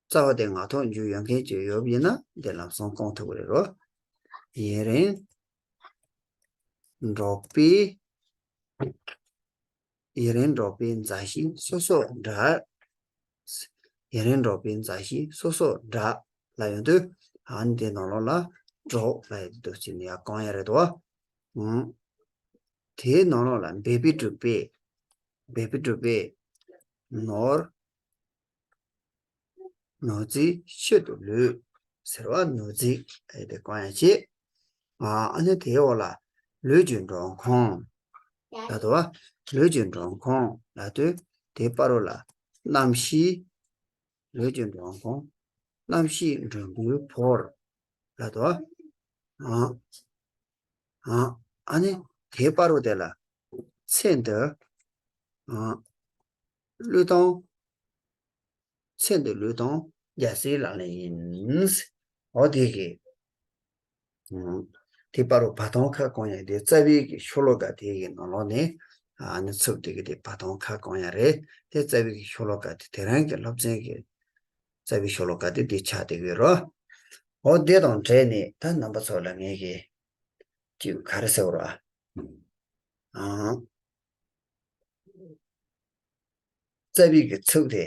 རྩ་བ་དེ་ངག་ཐོག་འཇུག་ཡོད་མཁན་ཅིག་ཡོད་པ་ཡིན་ན་འདི་ལམ་སང་སྐོང་ཐུབ་ཀྱི་རེད་རོ། ཡུན་རིང་འགྲོགས་པའི། ཡུན་རིང་འགྲོགས་པའི་མཛའ་བཤེས་སོ་སོར་འདྲ། ཡུན་རིང་འགྲོགས་པའི་མཛའ་བཤེས་སོ་སོར་འདྲ་ལབ་ཡོང་དུས། ཨ་ནི་དེའི་ནང་ལོགས་ལ་འགྲོགས་ལབ་ཡོང་དུས་ཅིག་ནི་ཡང་གང་ཡང་རེད་དོ། ཨང་། དེའི་ནང་ལོགས་ལ་འབད་པས་བསྒྲུབས་པས། འབད་པས་བསྒྲུབས་པས། ནོར། ནོར་རྫས་ཤུལ་དུ་ལུས། ཟེར་བ་ནོར་རྫས་ཨེ་དེ་གང་ཡང་བྱེད། ཨ་ཨ་ནི་དེའི་འོག་ལ་ལུས་ཀྱི་འགྲོ་ཁུངས་ལབ་དོ། ལུས་ཀྱི་འགྲོ་ཁུངས་ལབ་དུས་དེའི་བར་རོ་ལ་རྣམ་ཤེས། ལུས་ཀྱི་འགྲོ་ཁུངས། རྣམ་ཤེས་མགྲོན་པོའི་བོར་ལབ་དོ། ཨ་ཨ་ཨ་ནི་དེའི་བར་རོ་དེ་ལ་ཚེ་འདི། ཨ་བློས་གཏོང་། ཚེ་འདི་བློས་གཏོང་རྒྱལ་སྲས་ལག་ལེན་ཡིན། འོ་དེ་གི། ཨང་། དེ་བར་རོ་བར་སྟོང་ཁ་གང་ཡང་དེ་རྩ་བའི་གི་ཤོ་ལོ་ཀ་དེ་གི་ནང་ལོགས་ནས། ཨ་ནི་ཚུགས་དེ་གི་དེ་བར་སྟོང་ཁ་གང་ཡང་རེད། དེ་རྩ་བའི་གི་ཤོ་ལོ་ཀ་དེ་དེ་རིང་གི་སློབ་ཚན་གི་རྩ་བའི་ཤོ་ལོ་ཀ་དེ་དེ་ཆགས་བསྡད་ཀྱི་ཡོད་རོ། འོ་དེ་དང་འབྲེལ་ནས་ད་རྣམ་པ་ཚོ་ལ་ངས་གི་ཅིག་ག་རེ་ཟེར་བ་ར། ཨང་། རྩ་བའི་གི་ཚིག་དེ་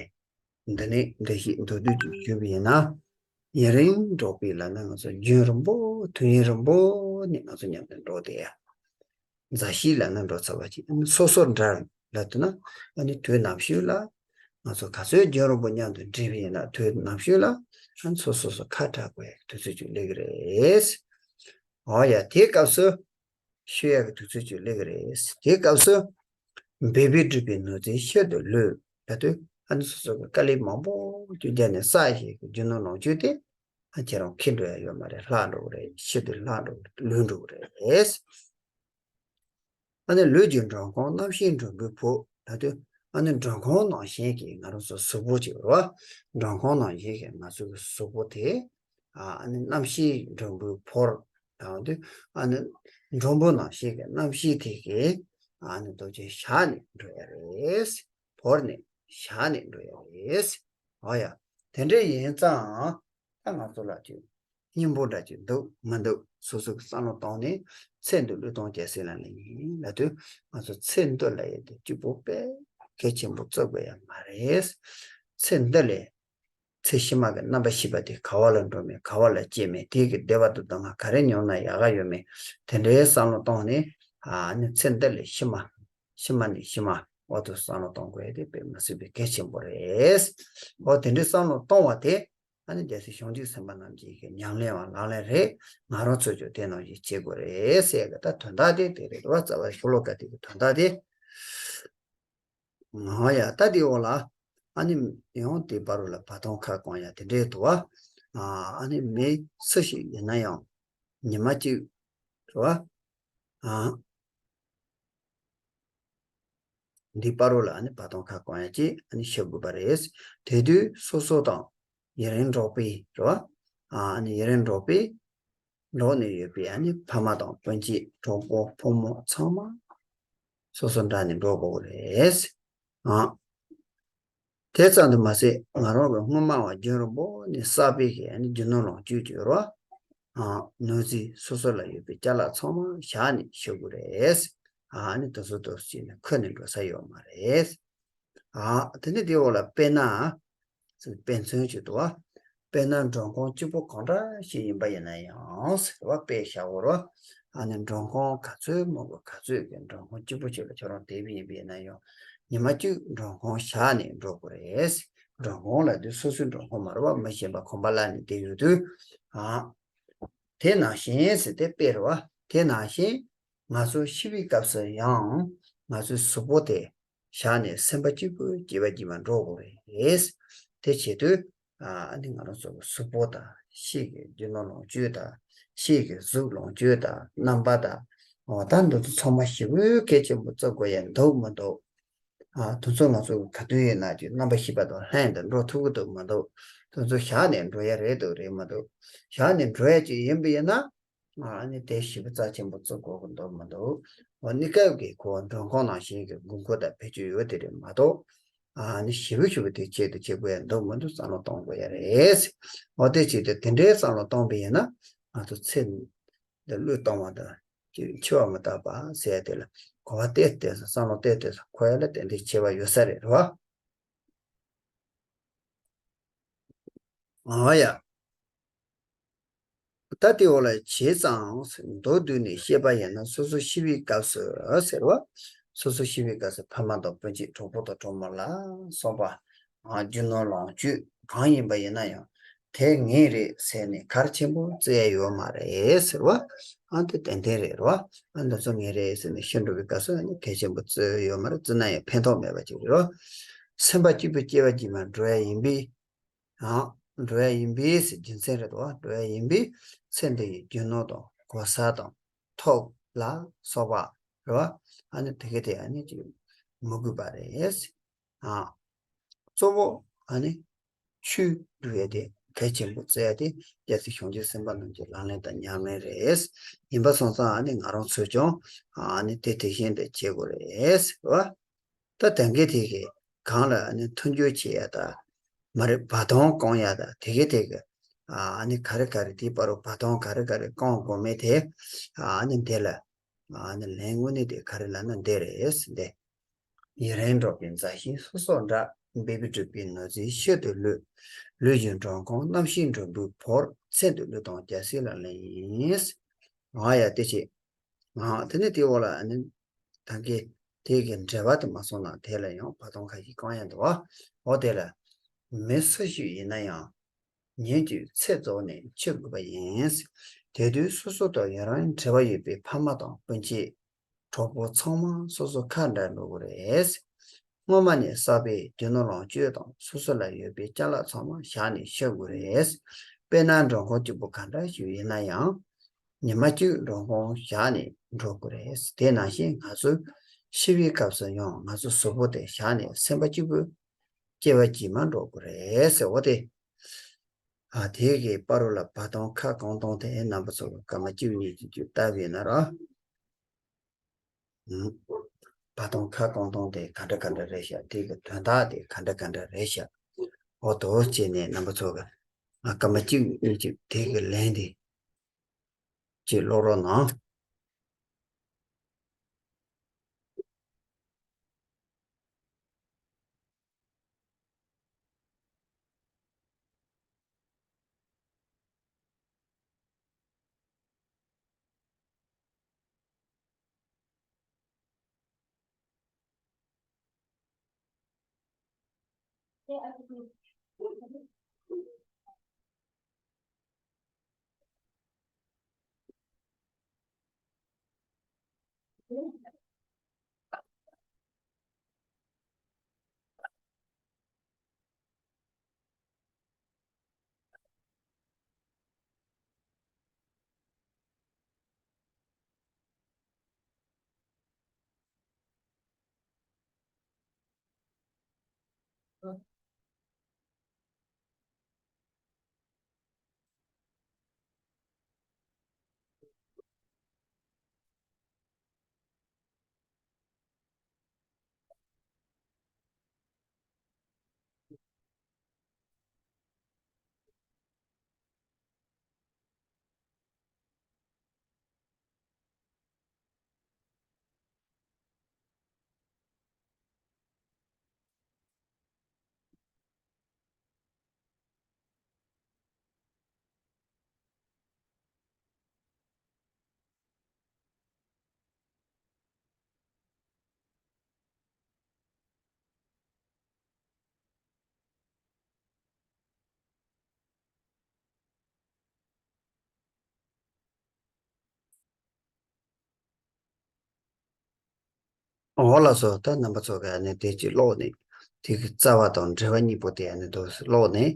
འདི་ནས་འགྲེལ་བཤད་མདོར་བསྡུས་ཅིག་ཞུས་པ་ཡིན་ན། ཡུན་རིང་འགྲོགས་པའི་ལབ་ན་ང་ཚོ་རྒྱུན་རིང་པོ་དུས་ཡུན་རིང་པོ་ནས་ང་ཚོ་མཉམ་དུ་འགྲོགས་བསྡད་ཡ། མཛའ་བཤེས་ལབ་ན་འགྲོགས་ཚར་བ་ཅིག་ཨ་ནི་སོ་སོར་འདྲ་ལབ་དུས་ན། ཨ་ནི་དུས་ནམ་ཞིག་ལ་ང་ཚོ་ག་ཚོད་རྒྱུན་རིང་པོ་མཉམ་དུ་འགྲིག་པ་ཡིན་ན་དུས་ནམ་ཞིག་ལ་ཨ་ནི་སོ་སོ་སོ་ཁ་གྲག་དགོས་ཡ་དུས་ཚོད་ཅིག་སླེབས་ཀྱི་རེད། འོ་ཡ་དེའི་སྐབས་སུ། ཤོད་ཡག་གི་དུས་ཚོད་ཅིག་སླེབས་ཀྱི་རེད། དེའི་སྐབས་སུ། འབད་པས་བསྒྲུབས་པའི་ནོར་རྫས་ཤུལ་དུ་ལུས་ལབ་དུས་ཨ་ནི་སོ་སོ་གི་དཀའ་ལས་མང་པོ་ཅིག་བརྒྱབ་ནས་བསགས་བཞག་གི་རྒྱུ་ནོར་ལོངས་སྤྱོད་དེ། ཨ་ཁྱེད་རང་ཁེ་འགྲོ་ཡ་ཡོད་མ་རེད། ལྷག་འགྲོ་གི་རེད། ཤུལ་དུ་ལྷག་འགྲོ་གི་རེད། ལུས་འགྲོ་གི་རེད། ཨ་ནི་ལུས་ཀྱི་འགྲོ་ཁུངས་རྣམ་ཤེས་མགྲོན་པོའི་བུ་ལབ་དུས་ཨ་ནི་འགྲོ་ཁུངས་ནང་བཞིན་གྱི་ང་རང་ཚོ་གཟུགས་པོ་ཅིག་རེད་བ། འགྲོ་ཁུངས་ནང་བཞིན་གྱི་ང་ཚོ་གི་གཟུགས་པོ་དེ། ཨ་ནི་རྣམ་ཤེས་མགྲོན་པོའི་བོར་ལབ་དུས་ཨ་ནི་མགྲོན་པོ་ནང་བཞིན་གྱི་རྣམ་ཤེས་དེ་གིས་ཨ་ནི་རྡོ་རྗེ་བཞག་ནས་འགྲོ་ཡ་རེད། བོར་ནས་བཞག་ནས་འགྲོ་ཡ་རེད། འོ་ཡ། དེ་འདྲ་ཡིན་ཙང་ད་ང་ཚོ་ལ་ཅིག་སྙིང་པོ་འདྲ་ཅིག་འདུག་མི་འདུག་སོ་སོ་གི་བསམ་བློ་བཏང་ནས། ཚེ་འདི་བློས་གཏོང་རྒྱལ་སྲས་ལག་ལེན་ཡིན་ལབ་དུས་ང་ཚོ་ཚེ་འདི་ལ་ཡ་དེ་གཅིག་པོ་དཔེ་གལ་ཆེན་པོ་བརྩི་དགོས་ཡ་མ་རེད། ཚེ་འདི་ལས། ཚེ་ཕྱི་མ་གི་རྣམ་པ་ཤེས་པ་དེ་ག་བ་ལ་འགྲོ་མེད། ག་བ་ལ་སྐྱེ་མེད། དེ་གི་བདེ་བ་དང་སྡུག་བསྔལ་ག་རེ་མྱོང་ན་ཡག་ག་ཡོད་མེད། དེ་འདྲའི་བསམ་བློ་གཏོང་ནས། ཨ་ནི་ཚེ་འདི་ལས་ཕྱི་མ། ཕྱི་མ་ནས་ཕྱི་མ་འོ་དུ་བསམ་བློ་གཏོང་དགོས་དེ་དཔེ་མི་སྲིད་པའི་གལ་ཆེན་པོ་རེད། འོ་དེ་འདྲའི་བསམ་བློ་གཏོང་བ་དེ་ཨ་ནི་རྒྱལ་སྲས་བྱང་ཆུབ་སེམས་དཔའ་རྣམས་ཀྱི་གི་ཉམས་ལེན་བ་ལག་ལེན་རེད། ང་རང་ཚོ་ཀྱང་དེ་ནང་བཞིན་བྱེད་དགོས་རེད་ཟེར་གི་ད་དོན་དག་དེ་དེ་རེད་བ། རྩ་བ་ཤོ་ལོ་ཀ་དེ་གི་དོན་དག་དེ། ང་ཡ་ད་དེ་འོག་ལ། ཨ་ནི་ཡང་དེ་བར་རོ་ལ་བར་སྟོང་ཁ་གང་ཡ་དེ་འདྲའི་དུ་བ། ཨ་ནི་མི་སུ་ཞིག་ཡིན་ན་ཡང་ཉི་མ་གཅིག་རེད་བ། ཨ་འདི་བར་རོ་ལ་ཨ་ནི་བར་སྟོང་ཁ་གང་ཡ་གཅིག་ཨ་ནི་ཤི་དགོས་པ་རེད། དེ་དུས་སོ་སོ་དང་ཡུན་རིང་འགྲོགས་པའི་རེད་བ། ཨ་ནི་ཡུན་རིང་འགྲོགས་པའི་འགྲོགས་ནས་ཡོད་པའི་ཨ་ནི་ཕ་མ་དང་སྤུན་མཆེད་གྲོགས་པོ་ཕོ་མོ་ཚང་མ་སོ་སོ་འདྲ་ནས་འགྲོགས་དགོས་རེད། ཨ། དེ་ཙམ་དུ་མ་ཟད་ང་རང་གི་སྔོན་མ་བ་རྒྱུན་རིང་པོ་ནས་བསགས་པའི་གི་ཨ་ནི་རྒྱུ་ནོར་ལོངས་སྤྱོད་ཀྱི་རོ། ཨ་ནོར་རྫས་སོ་སོ་ལ་ཡོད་པའི་ཅ་ལག་ཚང་མ་བཞག་ནས་ཤི་དགོས་རེད། ཨ་ནི་དུ་སུ་དུ་སུ་བྱས་ནས་ཁུར་ནས་འགྲོ་ས་ཡོད་མ་རེད། ཨ་དེ་ནི་དེའི་འོག་ལ་དཔེར་ན། དཔེ་མཚོན་གཅིག་ཏུ་བ། དཔེར་ན་འགྲོ་ཁུངས་གཅིག་པོ་གང་འདྲ་ཞིག་ཡིན་པ་ཡིན་ན་ཡང་ཟེར་བ་དཔེ་བཞག་གོ་རོ། ཨ་ནི་འགྲོ་ཁུངས་ག་ཚོད་མང་པོ་ག་ཚོད་ཀྱི་འགྲོ་ཁུངས་གཅིག་པོ་ཞིག་ལ་ཁྱོད་རང་བསྡད་པ་ཡིན་པ་ཡིན་ན་ཡང་ཉི་མ་གཅིག་འགྲོ་ཁུངས་བཞག་ནས་འགྲོ་དགོས་རེད། འགྲོ་ཁུངས་ལ་དུས་སོ་སོའི་འགྲོ་ཁུངས་མ་རེད་བ། མི་གཞན་པ་ཁང་པ་གླ་ནས་བསྡད་ཡོད་དུས། ཨ། དེ་ནང་བཞིན་ཟེར་ཏེ་དཔེ་རེད་བ། དེ་ནང་བཞིན་ང་ཚོ་ཤི་བའི་སྐབས་སུ་ཡང་ང་ཚོའི་གཟུགས་པོ་དེ་བཞག་ནས་སེམས་པ་གཅིག་པུས་སྐྱེ་བ་སྐྱེ་བར་འགྲོ་དགོས་རེད། དེ་བྱེད་དུས་ཨ་ནི་ང་རང་ཚོ་གི་གཟུགས་པོ་དང་ཕྱི་གི་རྒྱུ་ནོར་ལོངས་སྤྱོད་དང་ཕྱི་གི་གཟུགས་ལོངས་སྤྱོད་དང་རྣམ་པ་དང་། འོ་ད་འདི་ཚོ་ཚང་མ་ཞེ་པོའི་གལ་ཆེན་པོ་བརྩི་དགོས་ཡ་འདུག་མི་འདུག་ཨ་དེ་ཚོ་ང་ཚོ་ག་དུས་ཡིན་ན་ཅིག་རྣམ་པ་ཤེས་པ་དང་ལྷན་དུ་འགྲོ་ཐུབ་ཀྱི་འདུག་མ་འདུག་དེ་ཚོ་བཞག་ནས་འགྲོ་ཡ་རེད་འདུག་རེད་མ་འདུག་བཞག་ནས་འགྲོ་ཡ་ཅིག་ཡིན་པ་ཡིན་ན། ཨ་ནི་དེ་ཞིབ་པ་རྩ་ཆེན་པོ་བརྩི་དགོས་ཀྱི་འདུག་མ་འདུག་འོ་གནས་སྐབས་ཀྱི་ཁོ་མགྲོན་ཁང་ནང་བཞིན་གྱི་དགོས་མཁོ་དང་བེད་སྤྱོད་ཡོད་དེ་རེད་མ་གཏོགས། ཨ་ནི་ཞིབ་པོ་ཞིབ་པོ་དེ་ཆེད་དུ་བྱེད་དགོས་ཡ་འདུག་མ་འདུག་བསམ་བློ་གཏོང་དགོས་ཡ་རེད། འོ་དེ་ཆེད་དུ་དེ་འདྲའི་བསམ་བློ་གཏོང་པ་ཡིན་ན། ང་ཚོ་ཚེ་འདི་བློས་གཏོང་བ་དང་། འཆི་བ་མི་རྟག་པ་ཟེར་ཡ་དེ་ལ་གོ་བ་གཏད་གཏད་སོང་། བསམ་བློ་གཏད་གཏད་སོང་། ཁོ་ཡ་ལ་ཏན་ཏན་ཁྱད་པར་ཡོད་ས་རེད། རེད་བ། ཨ་ཡ། ད་དེ་འོག་ལ་བྱས་ཙང་མདོར་བསྡུས་ནས་བཤད་པ་ཡིན་ན། སོ་སོ་ཤི་བའི་སྐབས་སུ་ཟེར་བ། སོ་སོ་ཤི་བའི་སྐབས་སུ་ཕ་མ་དང་སྤུན་མཆེད་གྲོགས་པོ་དང་གྲོགས་མོ་ལ་སོགས་པ། ཨ་རྒྱུ་ནོར་ལོངས་སྤྱོད་གང་ཡིན་པ་ཡིན་ན་ཡང་། དེ་ངའི་རེད་ཟེར་ནས་གལ་ཆེན་པོ་བརྩི་ཡ་ཡོད་མ་རེད་ཟེར་བ། ཨ་འདི་ཏན་ཏན་རེད། རེད་བ། ཨ་འདི་ཚོ་ངའི་རེད་ཟེར་ནས་ཤི་འགྲོ་བའི་སྐབས་སུ་ཨ་ནི་གལ་ཆེན་པོ་བརྩི་ཡ་ཡོད་མ་རེད། བརྩི་ན་ཡང་ཕན་ཐོགས་མེད་པ་ཅིག་རེད་བ། སེམས་པ་གཅིག་པུས་སྐྱེ་བ་རྗེས་མར་འགྲོ་ཡ་ཡིན་པས། ཡང་འགྲོ་ཡ་ཡིན་པས་ཟེར་རྒྱུ་མཚན་རེད་དོ། འགྲོ་ཡ་ཡིན་པས་ཚེ་འདི་ཡི་རྒྱུ་ནོར་དང་གོ་ས་དང་ཐོབ་ལ་སོགས་པ་རེད་བ། ཨ་ནི་དེ་ག་དེ་ཨ་ནི་ཅིག་མི་དགོས་པ་རེད། ཨ་གཙོ་བོ་ཨ་ནི་ཆོས་སྒྲུབ་ཡ་དེ་གལ་ཆེན་པོ་བརྩི་ཡ་དེ་སྐྱ་སེར་བྱང་ཆུབ་སེམས་དཔའ་རྣམས་ཀྱི་ལག་ལེན་དང་ཉམས་ལེན་རེད། ཡིན་པ་སོང་ཙང་ཨ་ནི་ང་རང་ཚོས་ཀྱང་ཨ་ནི་དེ་དེ་བཞིན་དུ་བྱེད་དགོས་རེད་བ། ད་དེང་གི་དེ་གི་གང་ལ་ཨ་ནི་མཐུན་འགྱུར་བྱེད་ཡ་ད། མ་རེད་འབད་བརྩོན་སྐོང་ཡ་ད་དེ་གི་དེ་གི། ཨ་ནི་ག་རེ་ག་རེ་དེའི་བར་རུ་འབད་བརྩོན་ག་རེ་ག་རེ་སྐོང་དགོས་མེད་དེ། ཨ་ནི་འདི་ལ། ཨ་ནི་ལན་དངོས་གནས་དེ་ག་རེ་ལབ་ན་འདི་རེད་འདི། ཡུན་རིང་འགྲོགས་པའི་མཛའ་བཤེས་སོ་སོར་འདྲ། འབད་པས་བསྒྲུབས་པའི་ནོར་རྫས་ཤིན་ཏུ་བླུས། ལུས་ཀྱི་མགྲོན་ཁང་རྣམ་ཤེས་མགྲོན་པོས་བོར། མཚན་དུ་གླུ་དང་རྒྱལ་སྲིད་ལག་ལེན་ཡིན། ང་ཡ་དེ་བྱེད། ང་དེ་ནི་དེའི་འོག་ལ་ནི་ད་གི་དེ་གི་འགྲེལ་པ་དུ་མ་སོང་ན་དེ་ལ་ཡང་འབད་བརྩོན་ཁ་ཤས་སྐོང་ཡ་འདུག་བ། འོ་དེ་ལ་མི་སུ་ཞིག་ཡིན་ན་ཡང་ཉིན་གཅིག་ཚེ་རྫོགས་ནས་འཆི་དགོས་པ་ཡིན། དེ་དུས་སོ་སོ་དང་ཡུན་རིང་འབྲེལ་བ་ཡོད་པའི་ཕ་མ་དང་སྤུན་མཆེད། གྲོགས་པོ་ཚང་མ་སོ་སོ་ཁ་འབྲལ་འགྲོ་གི་རེད། སྔོན་མ་ནས་བསགས་པའི་རྒྱུ་ནོར་ལོངས་སྤྱོད་དང་སོ་སོ་ལ་ཡོད་པའི་ཅ་ལག་ཚང་མ་བཞག་ནས་ཤི་དགོས་རེད། དཔེར་ན་མགྲོན་ཁང་གཅིག་པུ་ག་འདྲ་ཞིག་ཡིན་ན་ཡང་། ཉི་མ་གཅིག་མགྲོན་ཁང་བཞག་ནས་འགྲོ་དགོས་རེད། དེ་ནང་བཞིན་ང་ཚོ་ཤི་བའི་སྐབས་སུ་ཡང་ང་ཚོ་གཟུགས་པོ་དེ་བཞག་ནས་སེམས་པ་གཅིག་པུ་སྐྱེ་བ་རྗེས་མ་འགྲོ་དགོས་རེད་ཟེར་བ་དེ། ཨ་དེ་གི་བར་རུ་ལ་འབད་བརྩོན་ཁ་སྐོང་སྟངས་དེ་རྣམ་པ་ཚོ་སྐར་མ་གཅིག་གཉིས་ཀྱི་བརྒྱུད་ལྟ་བས་ན་ར། འབད་བརྩོན་ཁ་སྐོང་སྟངས་དེ་ག་འདྲ་ག་འདྲ་རེད་ཤག་དེ་གི་དོན་དག་དེ་ག་འདྲ་ག་འདྲ་རེད་ཤག་འོ་དོ་བྱས་ནས་རྣམ་པ་ཚོ་གི་སྐར་མ་གཅིག་གཉིས་ཀྱི་དེ་གི་ལན་དེ་ཅིག་ཀློག་རོགས་གནང་། འོ་ལགས་སོ། ད་རྣམ་པ་ཚོ་གིས་ཨ་ནི་དེ་གཅིག་ཀློག་ནས་དེ་གི་རྩ་བ་དང་འགྲེལ་པ་གཉིས་པོ་དེ་ཨ་ནི་འདུག་ཀློག་ནས་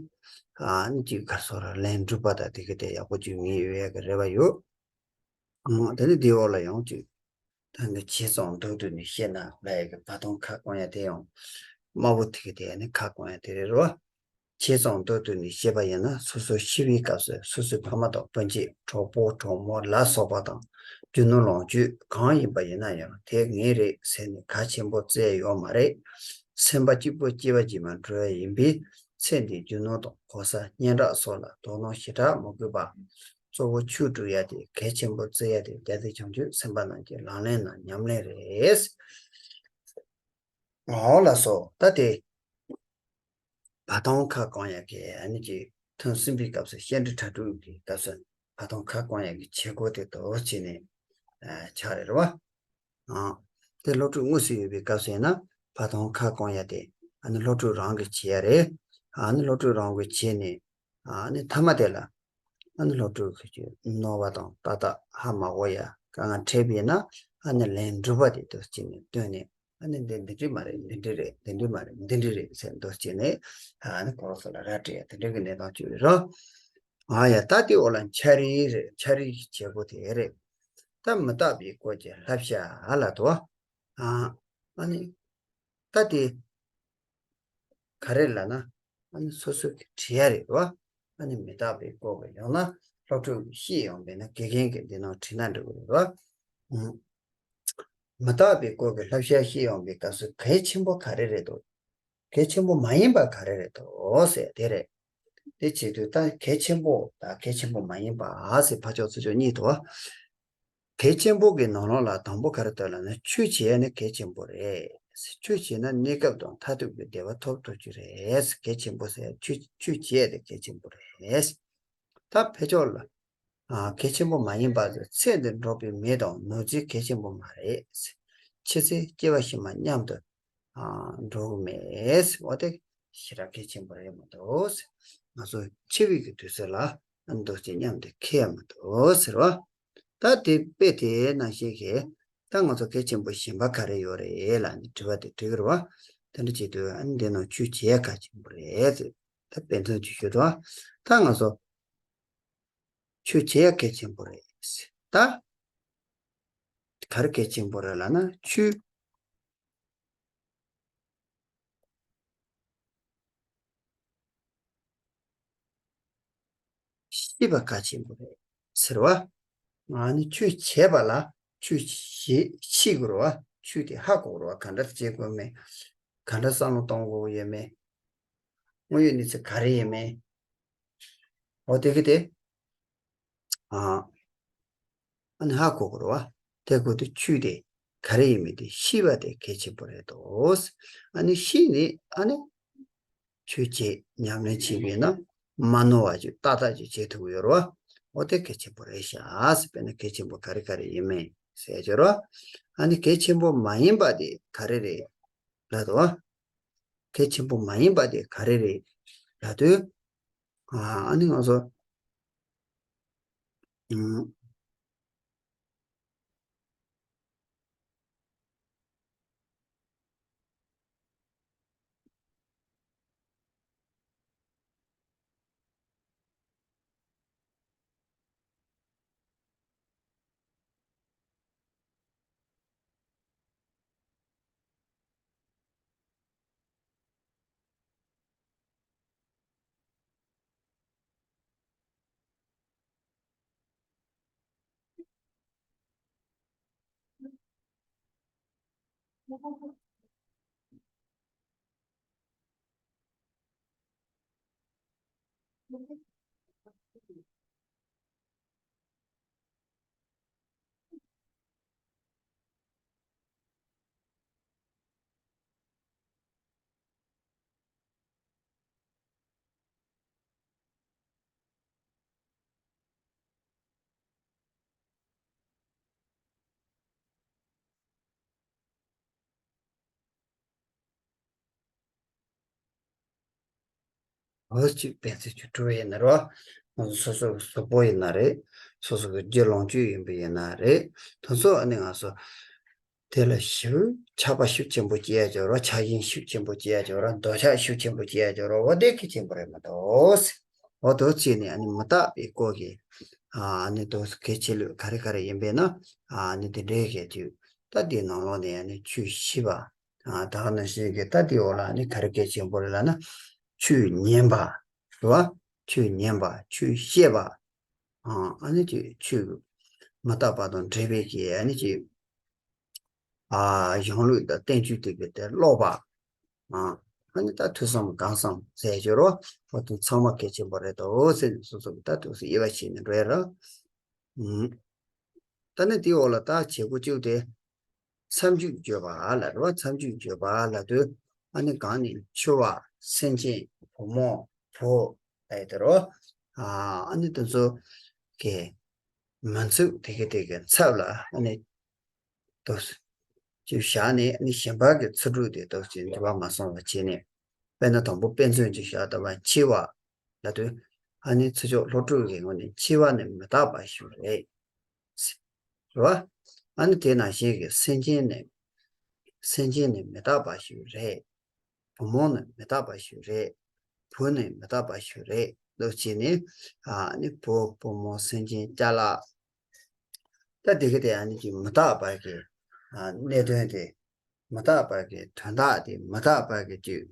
ཨ་ནི་གཅིག་ག་སོ་ར་ལན་སྒྲུབ་པ་དང་དེ་གི་དེ་ཡག་པོ་གཅིག་ངེས་ཡོད་ཡ་གི་རེ་བ་ཡོད། ཨང་དེ་ནི་དེའི་འོག་ལ་ཡང་གཅིག་ད་ ད་ནི་བྱས་ཙང་མདོར་བསྡུས་ནས་བཤད་ན་ལབ་ཡ་གི་བར་སྟོང་ཁ་བསྐང་ཡ་དེ་ཡང་དམར་པོ་དེ་གི་དེ་ནི་ཁ་བསྐང་ཡ་དེ་རེད་རོ། བྱས་ཙང་མདོར་བསྡུས་ནས་བཤད་པ་ཡིན་ན་སོ་སོ་ཤི་བའི་སྐབས་སུ་སོ་སོའི་ཕ་མ་དང་སྤུན་མཆེད་གྲོགས་པོ་གྲོགས་མོ་ལ་སོགས་པ་དང་རྒྱུ་ནོར་ལོངས་སྤྱོད་གང་ཡིན་པ་ཡིན་ན་ཡང་དེ་ངའི་རེད་ཟེར་ནས་གལ་ཆེན་པོ་བརྩི་ཡ་ཡོད་མ་རེད། སེམས་པ་གཅིག་པུ་སྐྱེ་བ་གཞན་མར་འགྲོ་ཡ་ཡིན་པས་ཚེ་འདིའི་རྒྱུ་ནོར་དང་གོ་ས་སྙན་གྲགས་སོགས་ལ་དོ་སྣང་ཞེ་དྲག་མ་དགོས་པ། གཙོ་བོ་ཆོས་སྒྲུབ་ཡ་དེ་གལ་ཆེན་པོ་བརྩི་ཡ་དེ་བདག་ལྟའི་བྱང་ཆུབ་སེམས་དཔའ་རྣམས་ཀྱི་ལག་ལེན་ནང་ཉམས་ལེན་རེད། འོ་ལགས་སོ། ད་དེ་བར་སྟོང་ཁ་བསྐང་ཡ་གི་ཨ་ནི་ཀྱི་ཐུན་གསུམ་པའི་སྐབས་སུ་བཤད་འབྲེལ་གྲ་སྒྲིག་གི་སྐབས་སུ་བར་སྟོང་ཁ་བསྐང་ཡ་གི་བྱེད་སྒོ་དེ་དོ་བྱས་ནས་ཨ་ཆགས་རེད་རེད་བ། ཨ། དེ་སློབ་ཕྲུག་དངོས་སུ་ཡོད་པའི་སྐབས་སུ་ཡིན་ན་བར་སྟོང་ཁ་བསྐང་ཡ་དེ་ཨ་ནི་སློབ་ཕྲུག་རང་གིས་བྱེད་ཡ་རེད། ཨ་ནི་སློབ་ཕྲུག་རང་གིས་བྱས་ནས་ཨ་ནི་མཐའ་མ་དེ་ལ་ཨ་ནི་སློབ་ཕྲུག་གིས་རྣོ་བ་དང་ཏག་ཏག་ཧ་མ་གོ་ཡ་དཀའ་ངལ་འཕྲད་པས་ན་ཨ་ནི་ལན་གྲུབ་པ་དེ་དུ་བྱས་ནས་བཏོན་ནས་ཨ་ནི་འདི་འདི་འདྲ་མ་རེད། འདི་འདྲ་རེད། འདི་འདྲ་མ་རེད། འདི་འདྲ་རེད་ཟེར་འདུག་བྱས་ནས་ཨ་ནི་ཁོ་རང་ཚོ་ལ་ར་སྤྲད་ཡ་དེ་འདྲ་གི་གནས་སྟངས་བཅོས་རེད་རོ། ཨ་ཡ་ད་དེ་འོག་ལ་འཆར་རེ་རེད། འཆར་རེ་གི་བྱེད་སྒོ་དེ་རེད། ད་མི་རྟག་པའི་སྐོར་གྱི་བསླབ་བྱ་ལ་དོ། ཨ་ཨ་ནི་ད་དེ་ག་རེ་ལབ་ན་ཨ་ནི་སོ་སོ་གི་བྲིས་ཡ་རེད་བ། ཨ་ནི་མི་རྟག་པའི་སྐོར་གྱི་ཡང་ན་སློབ་ཕྲུག་གིས་ཤེས་ཡོང་བས་ན་དགེ་རྒན་གྱིས་འདི་ནང་བྲིས་ན་འགྲིག་གི་རེད་བ། ཨུ། མི་རྟག་པའི་སྐོར་གྱི་བསླབ་བྱ་ཤེས་ཡོང་བའི་སྐབས་སུ་གལ་ཆེན་པོ་ག་རེ་རེད་འདུག་གལ་ཆེན་པོ་མ་ཡིན་པ་ག་རེ་རེད་འདུག་ཟེར་དེ་རེད། དེ་བྱེད་དུས་ད་གལ་ཆེན་པོ་དང་གལ་ཆེན་པོ་མ་ཡིན་པ་ཟེར་ཕར་ཕྱོགས་ཚུར་ཕྱོགས་གཉིས་འདུག་གལ་ཆེན་པོ་གི་ནང་ལོགས་ལ་དང་པོ་ག་རེ་འདུག་ལབ་ན་ཆོས་བྱེད་ཡ་ནི་གལ་ཆེན་པོ་རེད། ཆོས་བྱེད་ན་གནས་སྐབས་དང་མཐར་ཐུག་གི་བདེ་བ་ཐོབ་ཐུབ་ཀྱི་རེད། གལ་ཆེན་པོ་ཟེར་ཆོས་ཆོས་བྱེད་ཡ་དེ་གལ་ཆེན་པོ་རེད། ད་ཕར་ཕྱོགས་ལ། ཨ། གལ་ཆེན་པོ་མ་ཡིན་པ་ཚོ་ཚེ་འདིར་འགྲོགས་པའི་མི་དང་ནོར་རྫས་གལ་ཆེན་པོ་མ་རེད། འཆི་ཚེ་སྐྱེ་བ་ཕྱི་མ་མཉམ་དུ་ཨ། འགྲོ་གི་མེད། འོ་དེ་ཞེ་དྲག་གལ་ཆེན་པོ་རེད་མ་གཏོགས། ང་ཚོ་འཆི་བའི་གི་དུས་ཚོད་ལ་ཨ་འདུག་ཅེས་མཉམ་དུ་འཁེལ་ཡ་མ་གཏོགས་ཟེར་བ། ད་དེ་དཔེ་དེ་ནང་བཞིན་གྱི་ད་ང་ཚོ་གལ་ཆེན་པོ་གཞན་པ་ག་རེ་ཡོད་རེད་ལབ་ནས་དྲི་བ་དེ་དྲི་གི་རེད་བ། དེ་འདྲ་བྱེད་དུས་ཨ་ནི་འདི་ནང་ཆོས་བྱེད་ཡ་གལ་ཆེན་པོ་རེད་ཟེར། ད་དཔེ་མཚོན་ཅིག་ཞུ་དོ། ད་ང་ཚོ་ཆོས་བྱེད་ཡ་གལ་ཆེན་པོ་རེད། ད་ག་རེ་གལ་ཆེན་པོ་རེད་ལབ་ན་ཆོས་ཤེས་པ་གལ་ཆེན་པོ་རེད་ཟེར་བ། ང་ནི་ཆོས་བྱེད་པ་ལ་ཆོས་ཤེས་ཤེས་དགོས་རེད་བ། ཆོས་དེ་ཧ་གོ་དགོས་རེད་བ། ག་འདྲ་བྱེད་དགོས་མེད། ག་འདྲ་བསམ་བློ་གཏོང་དགོས་ཡོད་མེད། དངོས་ཡོད་གནས་ཚུལ་ག་རེ་ཡོད་མེད། འོ་དེ་གི་དེ། ཨ། ཨ་ནི་ཧ་གོ་དགོས་རེད་བ། དེ་དགོས་དུས་ཆོས་དེ་ག་རེ་ཡིན་མིན་དེ་ཤེས་པ་དེ་གལ་ཆེན་པོ་རེད་དོ། ཨ་ནི་ཤེས་ནས་ཨ་ནི་ཆོས་བྱེད་ཉམས་ལེན་བྱེད་པས་ན་མ་ནོར་བ་ཅིག་ཏག་ཏག་ཅིག་བྱེད་ཐུབ་ཀྱི་ཡོད་རེད་བ། འོ་དེ་གལ་ཆེན་པོ་རེད་ཤག་ཟེར། དཔེར་ན་གལ་ཆེན་པོ་ག་རེ་ག་རེ་ཡིན་མིན་ཟེར་ཡ་ཅིག་ཡོད་རེད་བ། ཨ་ནི་གལ་ཆེན་པོ་མ་ཡིན་པ་དེ་ག་རེ་རེད་ལབ་དོ། གལ་ཆེན་པོ་མ་ཡིན་པ་དེ་ག་རེ་རེད་ལབ་དུས། ཨ་ནི་ང་ཚོ། ཨུམ། འོ་ཅིག་དཔེ་མཚོན་ཅིག་སྤྲོ་བ་ཡིན་ན་རོ། ང་ཚོ་སོ་སོ་གི་གཟུགས་པོ་ཡིན་ན་རེད། སོ་སོ་གི་རྒྱུ་ལོངས་སྤྱོད་ཡིན་པ་ཡིན་ན་རེད། དེ་ཚོ་ཨ་ནི་ང་ཚོ་དེ་ལ་ཞིབ་ཆགས་པ་ཤུགས་ཆེན་པོ་སྐྱེ་ཡ་ཅིག་ཡོད་རེད། ཆགས་ཞེན་ཤུགས་ཆེན་པོ་སྐྱེ་ཡ་ཅིག་ཡོད་རེད། འདོད་ཆགས་ཤུགས་ཆེན་པོ་སྐྱེ་ཡ་ཅིག་ཡོད་རེད། འོ་དེ་གལ་ཆེན་པོ་རེད་མ་གཏོགས། འོ་དེ་བྱས་ནས་ཨ་ནི་མི་རྟག་པའི་སྐོར་གྱི་ཨ་ནི་དེ་གལ་ཆེ་ལོས་ག་རེ་ག་རེ་ཡིན་པས་ན་ཨ་ནི་དེ་འདྲའི་གལ་ཆེ། ད་དེའི་ནང་ལོགས་ནས་ཡང་ནི་ཆོས་ཤེས་པ། ད་ག་ནང་བཞིན་གྱི་ད་དེའི་འོག་ལ་ནི་ག་རེ་གལ་ཆེན་པོ་རེད་ལབ་ན། ཆོས་ཉན་པ། རེད་བ། ཆོས་ཉན་པ། ཆོས་བཤད་པ། ཨ་ནི་ཅིག་ཆོས་མི་རྟག་པ་དང་འབྲེལ་བའི་གི་ཨ་ནི་ཅིག་ཨ། གཞུང་ལུགས་དང་བསྟན་བཅོས་དེ་གའི་དེ་ཀློག་པ། ཨ། ཨ་ནི་ད་ཐོས་བསམ་སྒོམ་གསུམ་ཟེར་ཞོར་རོ། འོ་དེ་ཚང་མ་གལ་ཆེན་པོ་རེད་དོ་ཟེར་ནས་སོ་སོ་གི་ད་ཐུགས་སུ་དབྱེ་བ་ཕྱེ་ནས་འགྲོ་ཡ་ར། ཨུམ། ད་ནི་དེའི་འོག་ལ་ད་བྱེད་སྒོ་བཅུ་དེ། མཚམས་གཅོད་བརྗོད་པ་ལ་རེད་བ། མཚམས་གཅོད་བརྗོད་པ་ལ་དུས་ཨ་ནི་གང་ནི་འཆི་བ། སེམས་ཅན། བུ་མོ། བུ། ཨེ་དེ་རོ། ཨ་ནི་དེ་ཚོ་གི་མི་ཚུགས་དེ་གི་དེ་གི་ཚབ་ལ་ཨ་ནི་དུ་ཅིག་བཞག་ནས་ཨ་ནི་གཞན་པ་གི་ཚུལ་དྲུག་དེ་དུ་ཅིག་འདུལ་བ་མ་སོང་བ་བྱས་ནས། དཔེར་ན་དང་པོ་དཔེ་མཚོན་ཅིག་བཞག་ད་བ་འཆི་བ་ལ་དུས་ཨ་ནི་ཚུལ་འཆོས་ལྷོ་དྲུག་གི་ངོས་ནས་འཆི་བ་ནི་མི་རྟག་པ་ཞིག་རེད། རེད་བ། ཨ་ནི་དེ་ནང་བཞིན་གྱི་སེམས་ཅན་ནི། སེམས་ཅན་ནི་མི་རྟག་པ་ཞིག་རེད། བུ་མོ་ནི་མི་རྟག་པ་ཞིག་རེད། བུ་ནི་མི་རྟག་པ་ཞིག་རེད་ལོ་བྱས་ནས། ཨ་ནི་བུ་བུ་མོ་སེམས་ཅན་ཅ་ལག་ད་དེ་ག་དེ་ཨ་ནི་ཅིག་མི་རྟག་པ་གི་ཨ་གནད་དོན་དེ། མི་རྟག་པ་གི་དོན་དག་དེ། མི་རྟག་པ་གི་ཅིག་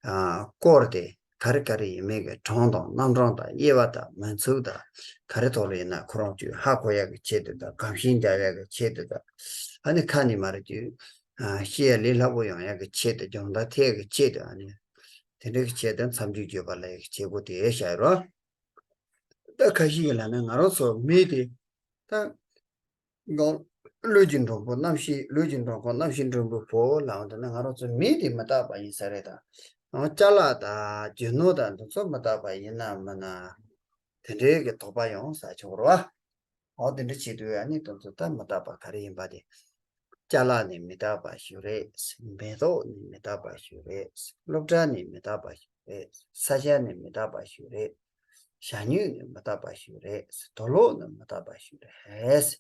ཨ་སྐོར་དེ་ག་རེ་ག་རེ་ཡིན་མིན་གྱི་གྲངས་དང་རྣམ་གྲངས་དང་དབྱེ་བ་དང་མི་ཚུགས་དང་ག་རེ་ཐོག་ལ་ཡིན་ན་ཁོ་རང་ཅིག་ཧ་གོ་ཡག་གི་ཆེད་དུ་དང་གོམས་གཤིས་འཇགས་ཡག་གི་ཆེད་དུ་དང་། ཨ་ནི་ཁ་ནས་མར་ཅིག་ཨ་བཤད་ཡ་ལས་སླ་པོ་ཡོང་ཡག་གི་ཆེད་དུ། སྦྱོང་བརྡར་ཐེབས་ཡག་གི་ཆེད་དུ། ཨ་ནི་དེ་འདྲ་གི་ཆེད་དུ་མཚམས་གཅོད་བརྗོད་པ་ལ་ཡག་གི་བྱེད་སྒོ་དེ་བཞག་ཡོད་རོ། ད་ཁ་ཤས་ཀྱིས་ལབ་ན་ང་རང་ཚོ་མི་དེ་ད་གང་ལུས་ཀྱི་འགྲོན་པོ་རྣམ་ཤེས། ལུས་ཀྱི་འགྲོན་པོ་རྣམ་ཤེས་འགྲོན་པོ་བོ་ལབ་འདི་ན་ང་རང་ཚོ་མི་དེ་མི་རྟག་པ་ཡིན་ས་རེད་ད། ཨང་ཅ་ལག་དང་རྒྱུ་ནོར་དང་འདི་ཚོ་མི་རྟག་པ་ཡིན་ན་མིན་ན། དེ་འདྲའི་གི་དོགས་པ་ཡོང་ས་ཆོག་རོ། འོ་དེ་འདྲ་བྱེད་དུས་ཨ་ནི་དེ་ཚོ་ད་མི་རྟག་པ་ག་རེ་ཡིན་པ་དེ། ཅ་ལག་ནི་མི་རྟག་པ་ཞིག་རེད། མེ་ཏོག་ནི་མི་རྟག་པ་ཞིག་རེད། སློབ་གྲྭ་ནི་མི་རྟག་པ་ཞིག་རེད། ས་ཆ་ནི་མི་རྟག་པ་ཞིག་རེད། ཞ་སྨྱུག་ནི་མི་རྟག་པ་ཞིག་རེད། དུག་ལོག་ནི་མི་རྟག་པ་ཞིག་རེད།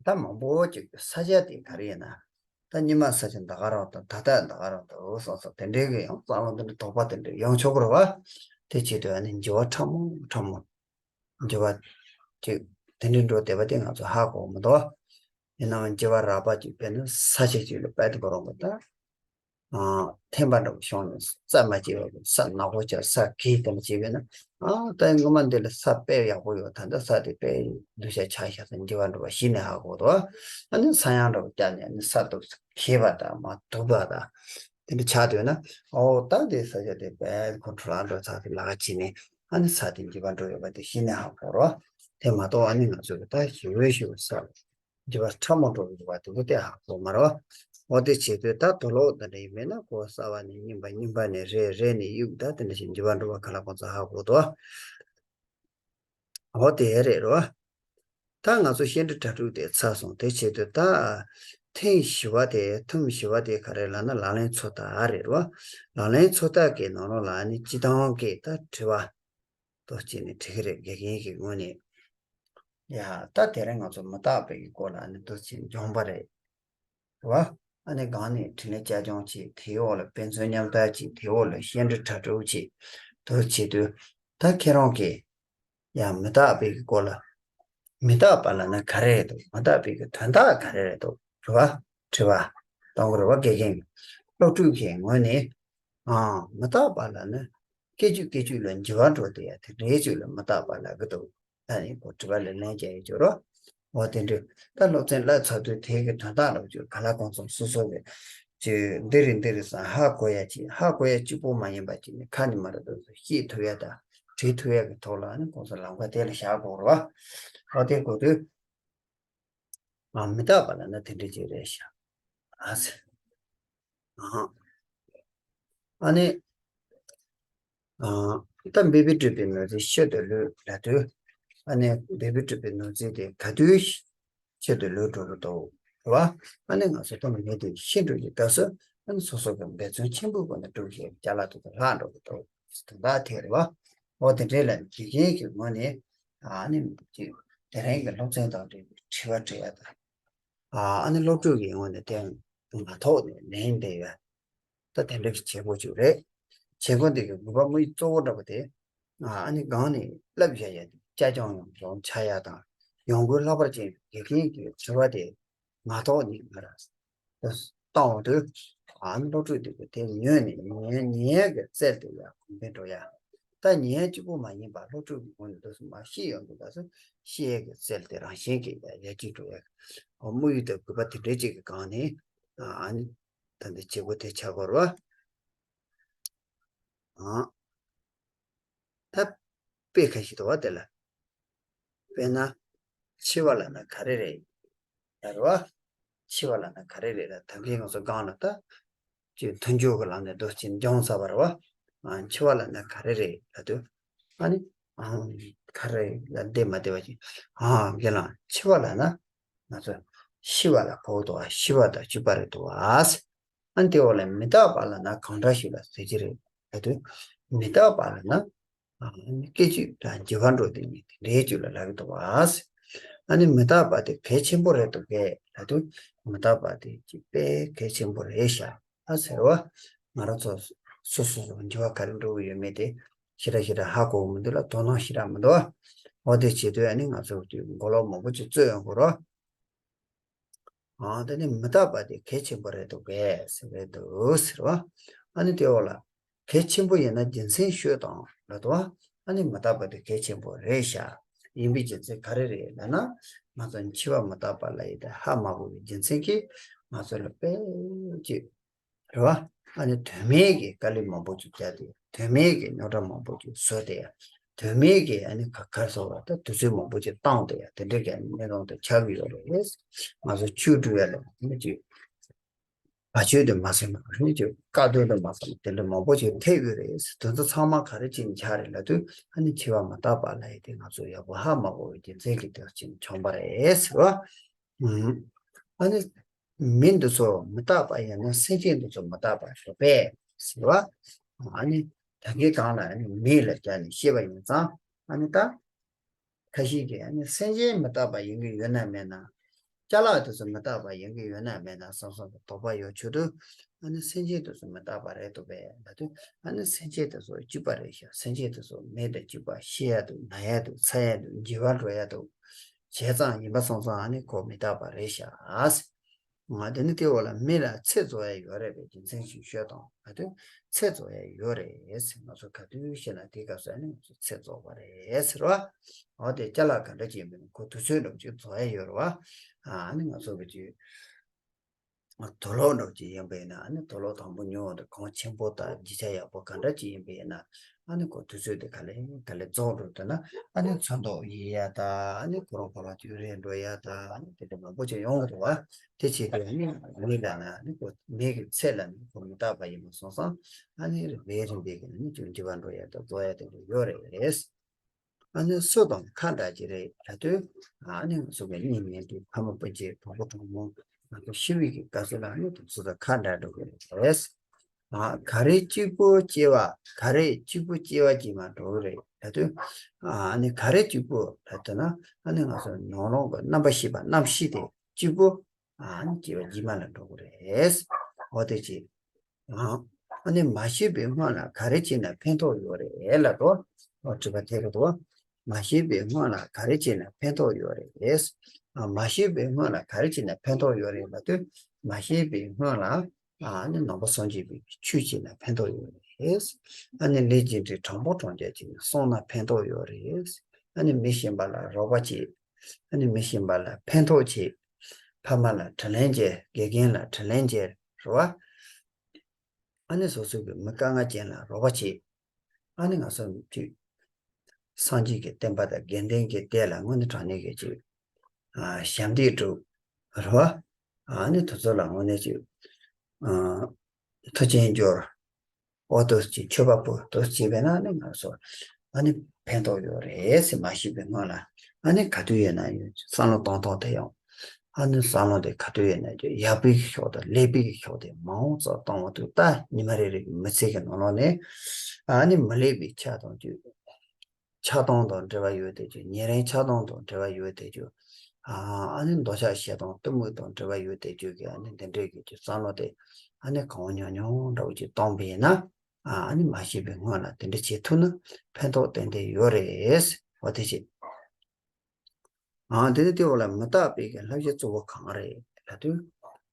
ད་མང་པོ་ཅིག་ས་ཆ་དེ་ག་རེ་ཡིན་ན། ད་ཉི་མ་ས་ཆ་འདི་ག་རང་དང་ད་ལྟ་འདི་ག་རང་དང་འོ་སོང་སོང་དེ་འདྲའི་གི་ཡང་བསམ་བློ་དེ་འདྲ་དོགས་པ་དེ་འདྲ་ཡོང་ཆོག་གི་རེད་བ། དེ་བྱེད་དུས་ཨ་ནི་འགྱུར་བ་ཕྲ་མོ་ཕྲ་མོ། འགྱུར་བ་ཅིག་དེ་འདྲའི་འགྲོ་བསྡད་པ་དེ་ང་ཚོ་ཧ་གོ་མི་འདུག་ཡིན་ནའང་འགྱུར་བ་རགས་པ་ཅིག་དཔེར་ན་ས་ཆ་ཅིག་ལ་དཔེ་དེ་ག་རང་གི་ད། ཨ་ཐན་པ་འདྲ་བོ་བྱུང་ནས་ས་མ་སྐྱེས་པ་ས་ནག་པོ་ཆགས། ས་གས་དེ་ལ་བྱས་པས་ན། ཨ་ད་ངོ་མ་འདི་ལ་ས་དཔེ་ཡག་པོ་ཡོད། ད་ལྟ་ས་དེ་དཔེ་སྡུག་ཤ་ཆགས་ཤག་ས་འགྱུར་བ་འགྲོ་བ་གཞི་ནས་ཧ་གོ་འདུག་ཨ་ནི་ས་ཡང་འདྲ་བོ་བསྐྱལ་ནས་ཨ་ནི་ས་དུ་གས་པ་དང་མ་དུབ་པ་དང་དེ་འདྲ་ཆགས་འདུག་ན། ཨོ་ད་འདི་ས་ཆ་དེ་དཔེ་ཁོ་འཕྲོ་བརླག་འགྲོ་ཚར་དེ་ལ་ཁ་ཕྱིན་ནས་ཨ་ནི་ས་དེ་འགྱུར་བ་འགྲོ་ཡོད་པ་དེ་གཞི་ནས་ཧ་གོ་རོགས། དེ་མ་གཏོགས་ཨ་ནི་ང་ཚོ་གི་ད་ཞི་བའི་ཞི་བའི་ས་འགྱུར་བ་ཕྲ་མོ་འགྲོ་གི་འདུག་བ་དེ་ཚོ་དེ་ཧ་གོ་མ་རེད་བ། འོ་དེ་བྱེད་དུས་ད་དུག་ལོག་དེ་འདྲ་ཡིན་མིན་ན་ཁོ་གསར་བ་ནས་རྙིང་པ། རྙིང་པ་ནས་རས། རས་ནས་དབྱུག་ད་དེ་འདྲ་ཞིག་འགྱུར་བ་འགྲོ་བ་ག་ལ་ཁོང་ཚོ་ཧ་གོ་འདུག་བ། འོ་དེ་རེད་རོ། ད་ང་ཚོ་བཤད་འབྲེལ་གྲ་སྒྲིག་དེ་ཚར་སོང་། དེ་བྱེད་དུས་ད་ཐེངས་བཞི་བ་དེ། ཐེངས་བཞི་བ་དེ་ག་རེ་ལབ་ན་ལག་ལེན་ཚོད་ལྟ་རེད་རོ། ལག་ལེན་ཚོད་ལྟ་གི་ནང་ལོགས་ལ་ནི་སྤྱི་བཏང་གི་ད་དྲི་བ་ཏོག་ཅིག་ནི་དྲི་གི་རེད། དགེ་རྒན་གྱི་ངོས་ནས། ཡ་ད་དེ་རིང་ང་ཚོ་མི་རྟག་པའི་སྐོར་ལ་ནི་ཏོག་ཅིག་སྦྱོང་བ་རེད་བ། ཨ་ནི་སྒང་ནས་དྲི་ལན་བཅར་སྦྱོང་བྱེད། དེའི་འོག་ལ་དཔེ་མཚོན་མཉམ་བསྟར་བྱེད། དེའི་འོག་ལ་བཤད་འབྲེལ་གྲ་སྒྲིག་བྱེད། དོ་བྱེད་དུས་ད་ཁྱེད་རང་གིས་ཡང་མི་རྟག་པའི་སྐོར་ལ། མི་རྟག་པ་ལབ་ན་ག་རེ་རེད་འདུག་མི་རྟག་པའི་གི་དོན་དག་ག་རེ་རེད་འདུག་རེད་བ། དྲི་བ་གཏོང་གི་རེད་བ། དགེ་རྒན་གྱིས། སློབ་ཕྲུག་གི་ངོས་ནས། ཨང་། མི་རྟག་པ་ལབ་ན་སྐད་ཅིག་སྐད་ཅིག་ལ་འགྱུར་བ་འགྲོ་དེ་ཡ་དེ་འདྲའི་ཅིག་ལ་མི་རྟག་པ་ལབ་གི་འདུག་ད་ནི་ཁོ་དྲི་བ་ལ་ལན་རྒྱག་ཡོད་ཅོག་རོ། འོ་དེ་འདྲ། ད་སློབ་ཚན་བསླབ་ཚར་དུས་དེའི་གི་དོན་དག་ལ་ཅིག་ག་ལ་གང་འཚམ་སོ་སོ་གི་ཅིག་འདི་རེད་འདི་རེད་བསམ་ཧ་གོ་ཡ་ཅིག་ཧ་གོ་ཡ་གཅིག་པོ་མ་ཡིན་པ་ཅིག་ནི་ཁ་ནས་མར་ཏོག་ཙམ་ཤེས་ཐུབ་ཡ་དང་བྲིས་ཐུབ་ཡ་གི་ཐོག་ལ་ནི་ཁོང་ཚོ་ལམ་ཁ་དེ་ལ་བཞག་དགོས་རེད་བ། འོ་དེ་གོ་དུས། ཨ། མི་རྟག་པ་ལབ་ན་དེ་འདྲ་ཅིག་རེད་ཤག་ཨ་ཙི། ཨ། ཨ་ནི། ཨ། ད་འབད་པས་གྲུབ་པའི་ནོར་རྫས་ཤིན་ཏུ་ལོས་ལབ་དུས། ཨ་ནི་འབད་པས་གྲུབ་པའི་ནོར་རྫས་དེ་ག་དུས་ཤིན་ཏུ་ལོས་འགྲོ་གི་འདུག་རེད་བ། ཨ་ནི་ང་ཚོ་ལྟ་མི་ཉན་དུས་ཤི་འགྲོ་གི་སྐབས་སུ་ཨ་ནི་སོ་སོ་གི་འབད་བརྩོན་ཆེན་པོའི་སྒོ་ནས་སྒྲུབ་བྱས་ཅ་ལག་དེ་ཚོ་ལྷག་འགྲོ་གི་འདུག་དོན་དག་དེ་རེད་བ། འོ་དེ་འདྲའི་ལ་དགེ་རྒན་གྱི་ངོས་ནས་ཨ་ནི་ཅིག་དེ་རིང་གི་སློབ་ཚན་དང་འབྲེལ་བའི་དྲི་བ་དྲི་ཡ་དང་། ཨ་ནི་སློབ་ཕྲུག་གི་ངོས་ནས་དེ་མ་ཐོག་ནས་ལན་འདེབས་ཡ། ད་དེ་འདྲ་གི་བྱེད་སྒོ་ཅིག་རེད། བྱེད་སྒོ་འདི་གི་དགོས་པ་དམིགས་ཡུལ་གཙོ་བོ་འདྲ་པོ་དེ། ཨ་ནི་སྒང་ནས་བསླབ་བྱ་ཡ་དེ་བཅའ་སྐྱོང་ཡོང་ཡོང་ཆགས་ཡ་དང་། ཡོང་སྒོའི་ལྷག་པར་ཅན་དགེ་རྒན་གྱི་དྲི་བ་དེ། ངག་ཐོག་ནས་ང་རང་བཏང་བ་དུས། ཨ་ནི་བློ་གྲོས་དེ་གི་དེ་ཉོས་ནས་ཉན་ཉན་ཡས་ཀྱི་རྩལ་དེ་ཡང་གོང་འཕེལ་འགྲོ་ཡ། ད་ཉན་ཡས་གཅིག་པུ་མ་ཡིན་པར་བློ་གྲོས་ཀྱི་ངོས་ནས་འདུག་སེ་མར་ཤེས་ཡོང་དུས་ད་སོ་ཤེས་ཡས་ཀྱི་རྩལ་དེ་རང་བཞིན་གྱིས་ཡར་རྒྱས་འགྲོ་ཡ། དམིགས་ཡུལ་དང་དགོས་པ་དེ་འདྲའི་གཅིག་གི་སྒང་ནས། ཨ་ནི་ད་འདི་བྱེད་སྒོ་དེ་བྱ་དགོས་རེད་བ། ཨ། ད་དཔེ་ཁ་ཤས་འདུག་བ་དེ་ལ། དཔེར་ན། འཆི་བ་ལབ་ན་ག་རེ་རེད། ཡ་རེད་བ། འཆི་བ་ལབ་ན་ག་རེ་རེད་ལ་ད་གིན་ང་ཚོ་སྒང་ལ་ད། ཅིག་མཐུན་འཇུག་གི་ལམ་ནས་འདུག་སེ་སྦྱངས་ཚར་བ་རེད་བ། ཨ། འཆི་བ་ལབ་ན་ག་རེ་རེད་ལབ་དུས། ཨ་ནི། ཨ། ག་རེ་ལ་བདེ་མ་བདེ་བ་ཅིག་ཨ། རྒན་ལགས་འཆི་བ་ལབ་ན། ང་ཚོ་ཤི་བ་ལ་གོ་འདུག་བ། ཤི་བ་དང་འཆི་བ་རེད་འདུག་བ། ཨ་ནི་དེ་འོག་ལ་མི་རྟག་པ་ལབ་ན་གང་འདྲ་ཞིག་ལ་ཟེར་གྱི་རེད་ལབ་དུས། མི་རྟག་པ་ལབ་ན། ཨ་ནི་སྐད་ཅིག་དང་འགྱུར་བ་འགྲོ་དེ་ཉིད་དེ་འདྲའི་རྒྱུ་ལ་ལབ་ཀྱི་འདུག་བ། ཨ་ནི་མི་རྟག་པ་དེ་གལ་ཆེན་པོ་རེད་འདུག་གས་ལབ་དུས། མི་རྟག་པ་དེ་ཅིག་དཔེ་གལ་ཆེན་པོ་རེད་ཤག་ཨ་ཟེར་བ། ང་རང་ཚོ་སོ་སོ་སོ་འགྱུར་བ་ག་རེ་འགྲོ་གི་ཡོད་མེད་དེ་ཞེ་དྲག་ཞེ་དྲག་ཧ་གོ་གི་མི་འདུག་ལ། དོ་སྣང་ཞེ་དྲག་མི་འདུག་འོ་དེ་བྱེད་དུས་ཨ་ནི་ང་ཚོ་དུས་མགོ་ལོག་མང་པོ་ཅིག་རྩོད་ཡོང་གི་རེད། ཨ། དེ་ནི་མི་རྟག་པ་དེ་གལ་ཆེན་པོ་རེད་འདུག་གས་ཟེར་རེད་འདུག་ཟེར་བ། ཨ་ནི་དེ་འོག་ལ། གལ་ཆེན་པོ་ཡིན་ན་རྒྱུ་མཚན་ཤོད་དང་ལབ་འདུག་བ། ཨ་ནི་མི་རྟག་པ་དེ་གལ་ཆེན་པོ་རེད་ཤག་ཡིན་པའི་རྒྱུ་མཚན་ག་རེ་རེད་ལབ་ན། ང་ཚོ་འཆི་བ་མི་རྟག་པ་ལབ་ཡས་དེ་ཧ་མ་གོ་བའི་རྒྱུ་མཚན་གྱིས་ང་ཚོ་ལ་དཔེ་ཅིག་རེད་བ། ཨ་ནི་དོན་མེད་ཀྱི་དཀའ་ལས་མང་པོ་ཅིག་བརྒྱབ་སྟེ། དོན་མེད་ཀྱི་རྙོག་དྲ་མང་པོ་ཅིག་བཟོས་ཏེ། དོན་མེད་ཀྱི་ཨ་ནི་ག་གར་སོགས་ལ་ད་དུས་ཚོད་མང་པོ་ཅིག་བཏང་སྟེ་ཡ་དེ་འདྲའི་གི་གནས་སྟངས་དེ་ཆགས་ཀྱི་ཡོད་རེད། ང་ཚོ་ཆོས་སྒྲུབ་ཡ་ལ་ཨ་ནི་ཅིག་བ་ཆོས་དེ་མ་ཟིན་པ་རེད། ཅིག་དཀའ་སྡུག་དེ་མ་ཟིན་པ་དེ་འདྲ་མང་པོ་ཅིག་ཐེབས་ཡོད་རེད། དེ་ཚོ་ཚང་མ་ག་རེ་བྱས་ནས་ཆགས་རེད་ལབ་དུས། ཨ་ནི་འཆི་བ་མི་རྟག་པ་ལབ་ཡས་དེ་ང་ཚོ་ཡག་པོ་ཧ་མ་གོ་བའི་རྒྱུ་མཚན་གྱིས་དེ་བྱས་ནས་བྱུང་བ་རེད་ཟེར་བ། ཨུམ། ཨ་ནི། མི་འདི་ཚོ་མི་རྟག་པ་ཡིན་ན་སེམས་ཅན་འདི་ཚོ་མི་རྟག་པ་རེད་པས་ཟེར་བ། ཨ་ནི་ད་གིན་སྒང་ལ་ཨ་ནི་མི་ལ་སྦྱར་ནས་བཤད་པ་ཡིན་ཙང་། ཨ་ནི་ད་ཁ་ཤས་ཀྱིས་ཨ་ནི་སེམས་ཅན་མི་རྟག་པ་ཡིན་གྱི་ཡོད་ན་མེད་ན། ཅ་ལག་དེ་ཚོ་མི་རྟག་པ་ཡིན་གྱི་ཡོད་ན་མེད་ན་བསམ་བསམ་གྱི་དོགས་པ་ཡོད་བྱུང་དུས། ཨ་ནི་སེམས་ཅན་དེ་ཚོ་མི་རྟག་པ་རེད་འདུག་པས་ལབ་དུས། ཨ་ནི་སེམས་ཅན་དེ་ཚོ་གཅིག་པ་རེད་ཤག་སེམས་ཅན་དེ་ཚོ་མེ་དང་གཅིག་པ། ཤི་ཡ་འདུག་ན་ཡ་འདུག་འཚར་ཡ་འདུག་འགྱུར་བ་འགྲོ་ཡ་འདུག་བྱས་ཙང་ཡིན་པ་སོང་ཙང་ཨ་ནི་ཁོ་མི་རྟག་པ་རེད་ཤག་ང་དེ་ནི་དེ་འོག་ལ་མི་ལ་ཚེ་རྫོགས་ཡ་ཡོད་རེད་པའི་རྒྱུ་མཚན་ཞིག་ཤོད་དང་ལབ་དུས། ཚེ་རྫོགས་ཡ་ཡོད་རེད་ཟེར། ང་ཚོ་ག་དུས་ཤེས་ན་དེའི་སྐབས་སུ་ཨ་ནི་ང་ཚོ་ཚེ་རྫོགས་པ་རེད་ཟེར་བ། འོ་དེ་ཅ་ལག་ག་འདྲ་ཅིག་ཡིན་པ་ཡིན་ན་ཁོ་དུས་ཚོད་འདྲ་པོ་ཅིག་རྫོགས་ཡ་ཡོད་རེད་བ། ཨ་ནི་ང་ཚོ་གི་ཅིག་དུག་ལོག་འདྲ་པོ་ཅིག་ཡིན་པ་ཡིན་ན་ཨ་ནི་དུག་ལོག་དང་པོ་ཉོ་འོང་དུས་གོང་ཆེན་པོ་དང་རྒྱུ་ཆ་ཡག་པོ་ག་འདྲ་ཅིག་ཡིན་པ་ཡིན་ན། ཨ་ནི་ཁོ་དུས་ཚོད་དེ་ག་ལེ་ག་ལེ་རྫོགས་འགྲོ་འདུག་ན། ཨ་ནི་ཚོན་མདོག་ཡལ་ཡ་དང་། ཨ་ནི་ཁོ་རང་ཁོ་རང་དུས་རེད་འགྲོ་ཡ་དང་། ཨ་ནི་དེ་འདྲ་མང་པོ་ཅིག་ཡོང་གི་འདུག་བ། དེ་བྱེད་དུས་ཨ་ནི་མི་ལ་ན་ཨ་ནི་ཁོ་མི་གི་ཚེ་ལ་ནི་ཁོ་མི་རྟག་པ་ཡིན་པ་སོང་ཙང་། ཨ་ནི་རིམ་པས་རིམ་པས་ཀྱི་ཨ་ནི་ཅུང་འགྱུར་བ་འགྲོ་ཡ་དང་རྫོགས་ཡ་དེ་འདྲ་ཡོད་རེད། ཨ་ནི་སོ་དང་ཁ་འདྲ་གི་རེད་ལབ་དུས། ཨ་ནི་ང་ཚོ་གི་གཉེན་ཉེ་དུ་ཕ་མ་སྤུན་མཆེད་གྲོགས་པོ་གྲོགས་མོ་ང་ཚོ་ཤི་བའི་གི་སྐབས་སུ་ལ་ཨ་ནི་དུ་སོ་དང་ཁ་འདྲ་འགྲོ་གི་རེད། ཨ། ག་རེ་གཅིག་པུ་སྐྱེ་བ། ག་རེ་གཅིག་པུ་སྐྱེ་བ་སྐྱེས་མ་འགྲོ་གི་རེད་ལབ་དུས། ཨ་ནི་ག་རེ་གཅིག་པུ་ལབ་དུས་ན། ཨ་ནི་ང་ཚོ་ནང་ལོགས་གི་རྣམ་པ་ཤེས་པ་རྣམ་ཤེས་དེ་གཅིག་པུ། ཨ་ནི་སྐྱེ་བ་རྗེས་མ་ལ་འགྲོ་གི་རེད། འོ་དེ་ཅི། ཨ་ནི་མ་ཤི་བའི་སྔོན་ལ་ག་རེ་བྱས་ན་ཕན་ཐོགས་ཡོད་རེད་ལབ་དུས། འོ་དྲི་བ་དེ་རེད་དོ། མ་ཤི་བའི་སྔོན་ལ་ག་རེ་བྱས་ན་ཕན་ཐོགས་ཡོད་རེད། ཨ། མ་ཤི་བའི་སྔོན་ལ་ག་རེ་བྱས་ན་ཕན་ཐོགས་ཡོད་རེད་ལབ་དུས། མ་ཤི་བའི་སྔོན་ལ་ཨ་ནི་ནང་པ་སངས་རྒྱས་པའི་ཆོས་བྱས་ན་ཕན་ཐོགས་ཡོད་རེད། ཨ་ནི་ལས་རྒྱུ་འབྲས་དྲང་པོ་དྲང་རྐྱང་བྱས་ནས་སྲུང་ན་ཕན་ཐོགས་ཡོད་རེད། ཨ་ནི་མི་གཞན་པ་ལ་རོགས་པ་བྱེད། ཨ་ནི་མི་གཞན་པ་ལ་ཕན་ཐོགས་བྱེད། ཕ་མ་ལ་དྲིན་ལན་འཇལ། དགེ་རྒན་ལ་དྲིན་ལན་འཇལ། རེད་བ། ཨ་ནི་སོ་སོ་གི་མི་དཀའ་ངལ་ཅན་ལ་རོགས་པ་བྱེད། ཨ་ནི་ང་ཚོ་ཅིག་སངས་རྒྱས་ཀྱི་བསྟན་པ་དང་དགེ་འདུན་གྱི་སྡེ་ལ་དངོས་གནས་དྲང་གནས་ཀྱི་ཅིག་ཨ། ཞབས་འདེགས་སྒྲུབ། རེད་བ། ཨ་ནི་དེ་ཚོ་ལ་དངོས་གནས་ཅིག་ཨ། མཐུ་རྐྱེན་སྦྱོར། འོ་དེ་ཅིག་མཆོད་པ་ཕུལ་དེ་བྱས་པས་ན་ཨ་ནི་ང་ཚོ་ཨ་ནི་ཕན་ཐོགས་ཡོད་རེད་ཟེར། མ་ཤི་བའི་སྔོན་ལ་ཨ་ནི་ག་དུས་ཡིན་ན་ཡང་བསམ་བློ་གཏོང་སྟངས་དེ་ཡང་། ཨ་ནི་བསམ་བློ་དེ་ག་དུས་ཡིན་ན་ཡང་ཡག་པའི་གི་ཕྱོགས་དང་ལེགས་པའི་གི་ཕྱོགས་དེ་མང་ཙམ་གཏོང་བ་དུས། ད་ཉི་མ་རེ་རེ་གི་མི་ཚེ་གི་ནང་ལོགས་ནས་ཨ་ནི་མི་ལེགས་པའི་ཆ་དང་ཆགས་སྡང་དང་འབྲེལ་བ་ཡོད་བསྡད་རྒྱུ། ཉེ་རིང་ཆགས་སྡང་དང་འབྲེལ་བ་ཡོད་བསྡད་རྒྱུ། ཨ་ནི་འདོད་ཆགས་ཞེ་སྡང་གཏི་མུག་དང་འབྲེལ་བ་ཡོད་བསྡད་རྒྱུ་གི་ཨ་ནི་འདི་འདྲའི་གི་ཅིག་བསམ་བློ་དེ་ཨ་ནི་གང་ཉུང་ཉུང་འདྲ་བོ་ཅིག་བཏང་པ་ཡིན་ན། ཨ་ནི་མ་ཤི་བའི་སྔོན་ལ་དེ་འདྲ་བྱེད་ཐུབ་ན་ཕན་ཐོགས་ཏན་ཏན་ཡོད་རེད། འོ་དེ་བྱེད། ཨ། དེ་ནི་དེ་འོག་ལ་མི་རྟག་པའི་གི་བསླབ་བྱའི་གཙོ་བོ་གང་རེད། ལབ་དུས་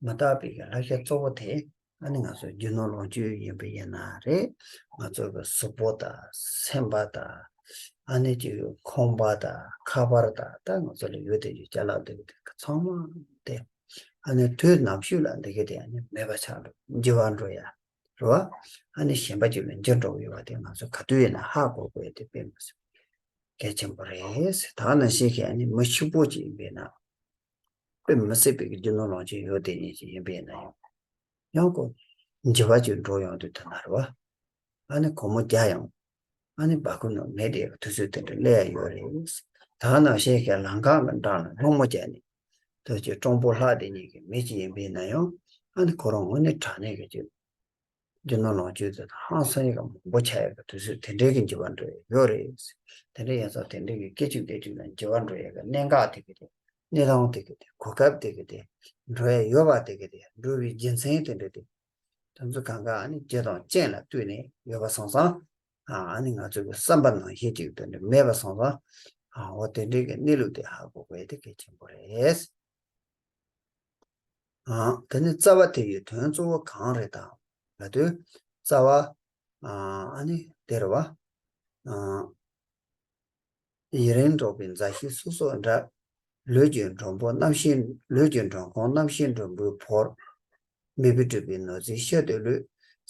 མི་རྟག་པའི་གི་བསླབ་བྱ་གཙོ་བོ་དེ་ཨ་ནི་ང་ཚོ་རྒྱུ་ནོར་ལོངས་སྤྱོད་ཡིན་པ་ཡིན་ན་རེད། ང་ཚོ་གི་གཟུགས་པོ་དང་སེམས་པ་དང་ཨ་ནི་ཅིག་ཁང་པ་དང་ཁ་པར་དང་ད་ང་ཚོ་ལ་ཡོད་དེ་ཡོད་ཅ་ལག་འདི་གི་དེ་གི་ཚང་མ་དེ་ཨ་ནི་དུས་ནམ་ཞིག་ལ་འདི་གི་དེ་ཨ་ནི་མེད་པ་ཆགས་འགྲོ་འགྱུར་བ་འགྲོ་ཡ། རེད་བ། ཨ་ནི་གཞན་པ་ཅིག་ལ་འགྱུར་འགྲོ་གི་ཡོད་པ་དེ་ང་ཚོ་ག་དུས་ཡིན་ན་ཧ་གོ་དགོས་དེ་དཔེ་མི་སྲིད་གལ་ཆེན་པོ་རེད། ད་ནང་བཞིན་གྱི་ཨ་ནི་མི་ཕྱུག་པོ་ཅིག་ཡིན་པས་ན་དཔེ་མི་སྲིད་པའི་གི་རྒྱུ་ནོར་ལོངས་སྤྱོད་ཡོད་དེ་ཉིད་ཅིག་ཡིན་པས་ན་ཡང་ཡང་ཁོ་འགྱུར་བ་ཅིག་འགྲོ་ཡོང་དུས་དེ་ན་རེད་བ། ཨ་ནི་སྒོར་མོ་བརྒྱ་ཡང་ཨ་ནི་སྦ་ཁུག་ནང་མེད་དེ་དུས་ཚོད་དེ་འདྲ་སླེབས་ཡ་ཡོད་རེད། ད་ནང་བཞིན་གྱི་ལམ་ཁ་གི་འགྲམ་ལ་སློང་མོ་བརྒྱབ་ནས་དུས་ཀྱི་སྤྲང་པོ་ལྷག་དེ་ཉིད་ཀྱི་མི་ཅིག་ཡིན་པས་ན་ཡང་ཨ་ནི་ཁོ་རང་དངོས་གནས་དྲང་གནས་ཀྱི་རྒྱུ་རྒྱུ་ནོར་ལོངས་སྤྱོད་དེ་དང་ཧང་སང་ཡག་མང་པོ་ཆགས་ཡག་གི་དུས་ཚོད་དེ་འདྲའི་གི་འགྱུར་བ་འགྲོ་ཡག་ཡོད་རེད། དེ་འདྲ་ཡིན་ཙང་དེ་འདྲའི་གི་སྐད་ཅིག་སྐད་ཅིག་ལ་འགྱུར་བ་འགྲོ་ཡག་གི་གནད་འགག་དེ་གི་དེ་གནས་སྟངས་དེ་གི་དེ་གོ་སྐབས་དེ་གི་དེ་འགྲོ་ཡག་ཡོད་པ་དེ་གི་དེ་འགྲོ་བའི་རྒྱུ་མཚན་དེ་འདྲ་དེ་དེ་ཚོ་གང་ག་ཨ་ནི་རྒྱུ་དང་རྐྱེན་ལ་ལྟོས་ནས་ཡོད་པ་སོང་ཙང་ཨ་ནི་ང་ཚོ་གི་བསམ་པ་ནང་བཞིན་ཅིག་དེ་འདྲ་མེད་པ་སོང་ཙང་ཨ་འོ་དེ་འདྲའི་གི་གནས་ལུགས་དེ་ཧ་གོ་དགོས་དེ་གལ་ཆེན་པོ་རེད། ཨ། དེ་ནི་རྩ་བ་དེ་ཡི་དོན་གཙོ་བོ་གང་རེད་དམ། ལབ་དུས་རྩ་བ། ཨ་ནི་དེ་རེད་བ། ཡུན་རིང་འགྲོགས་པའི་མཛའ་བཤེས་སོ་སོ་འདྲ། ལུས་ཀྱི་མགྲོན་པོ་རྣམ་ཤེས་ལུས་ཀྱི་མགྲོན་ཁང་རྣམ་ཤེས་མགྲོན་པོའི་བོར། མི་བུ་སྤྲུལ་པའི་ནོར་རྫས་ཤ་དུ་ལུས་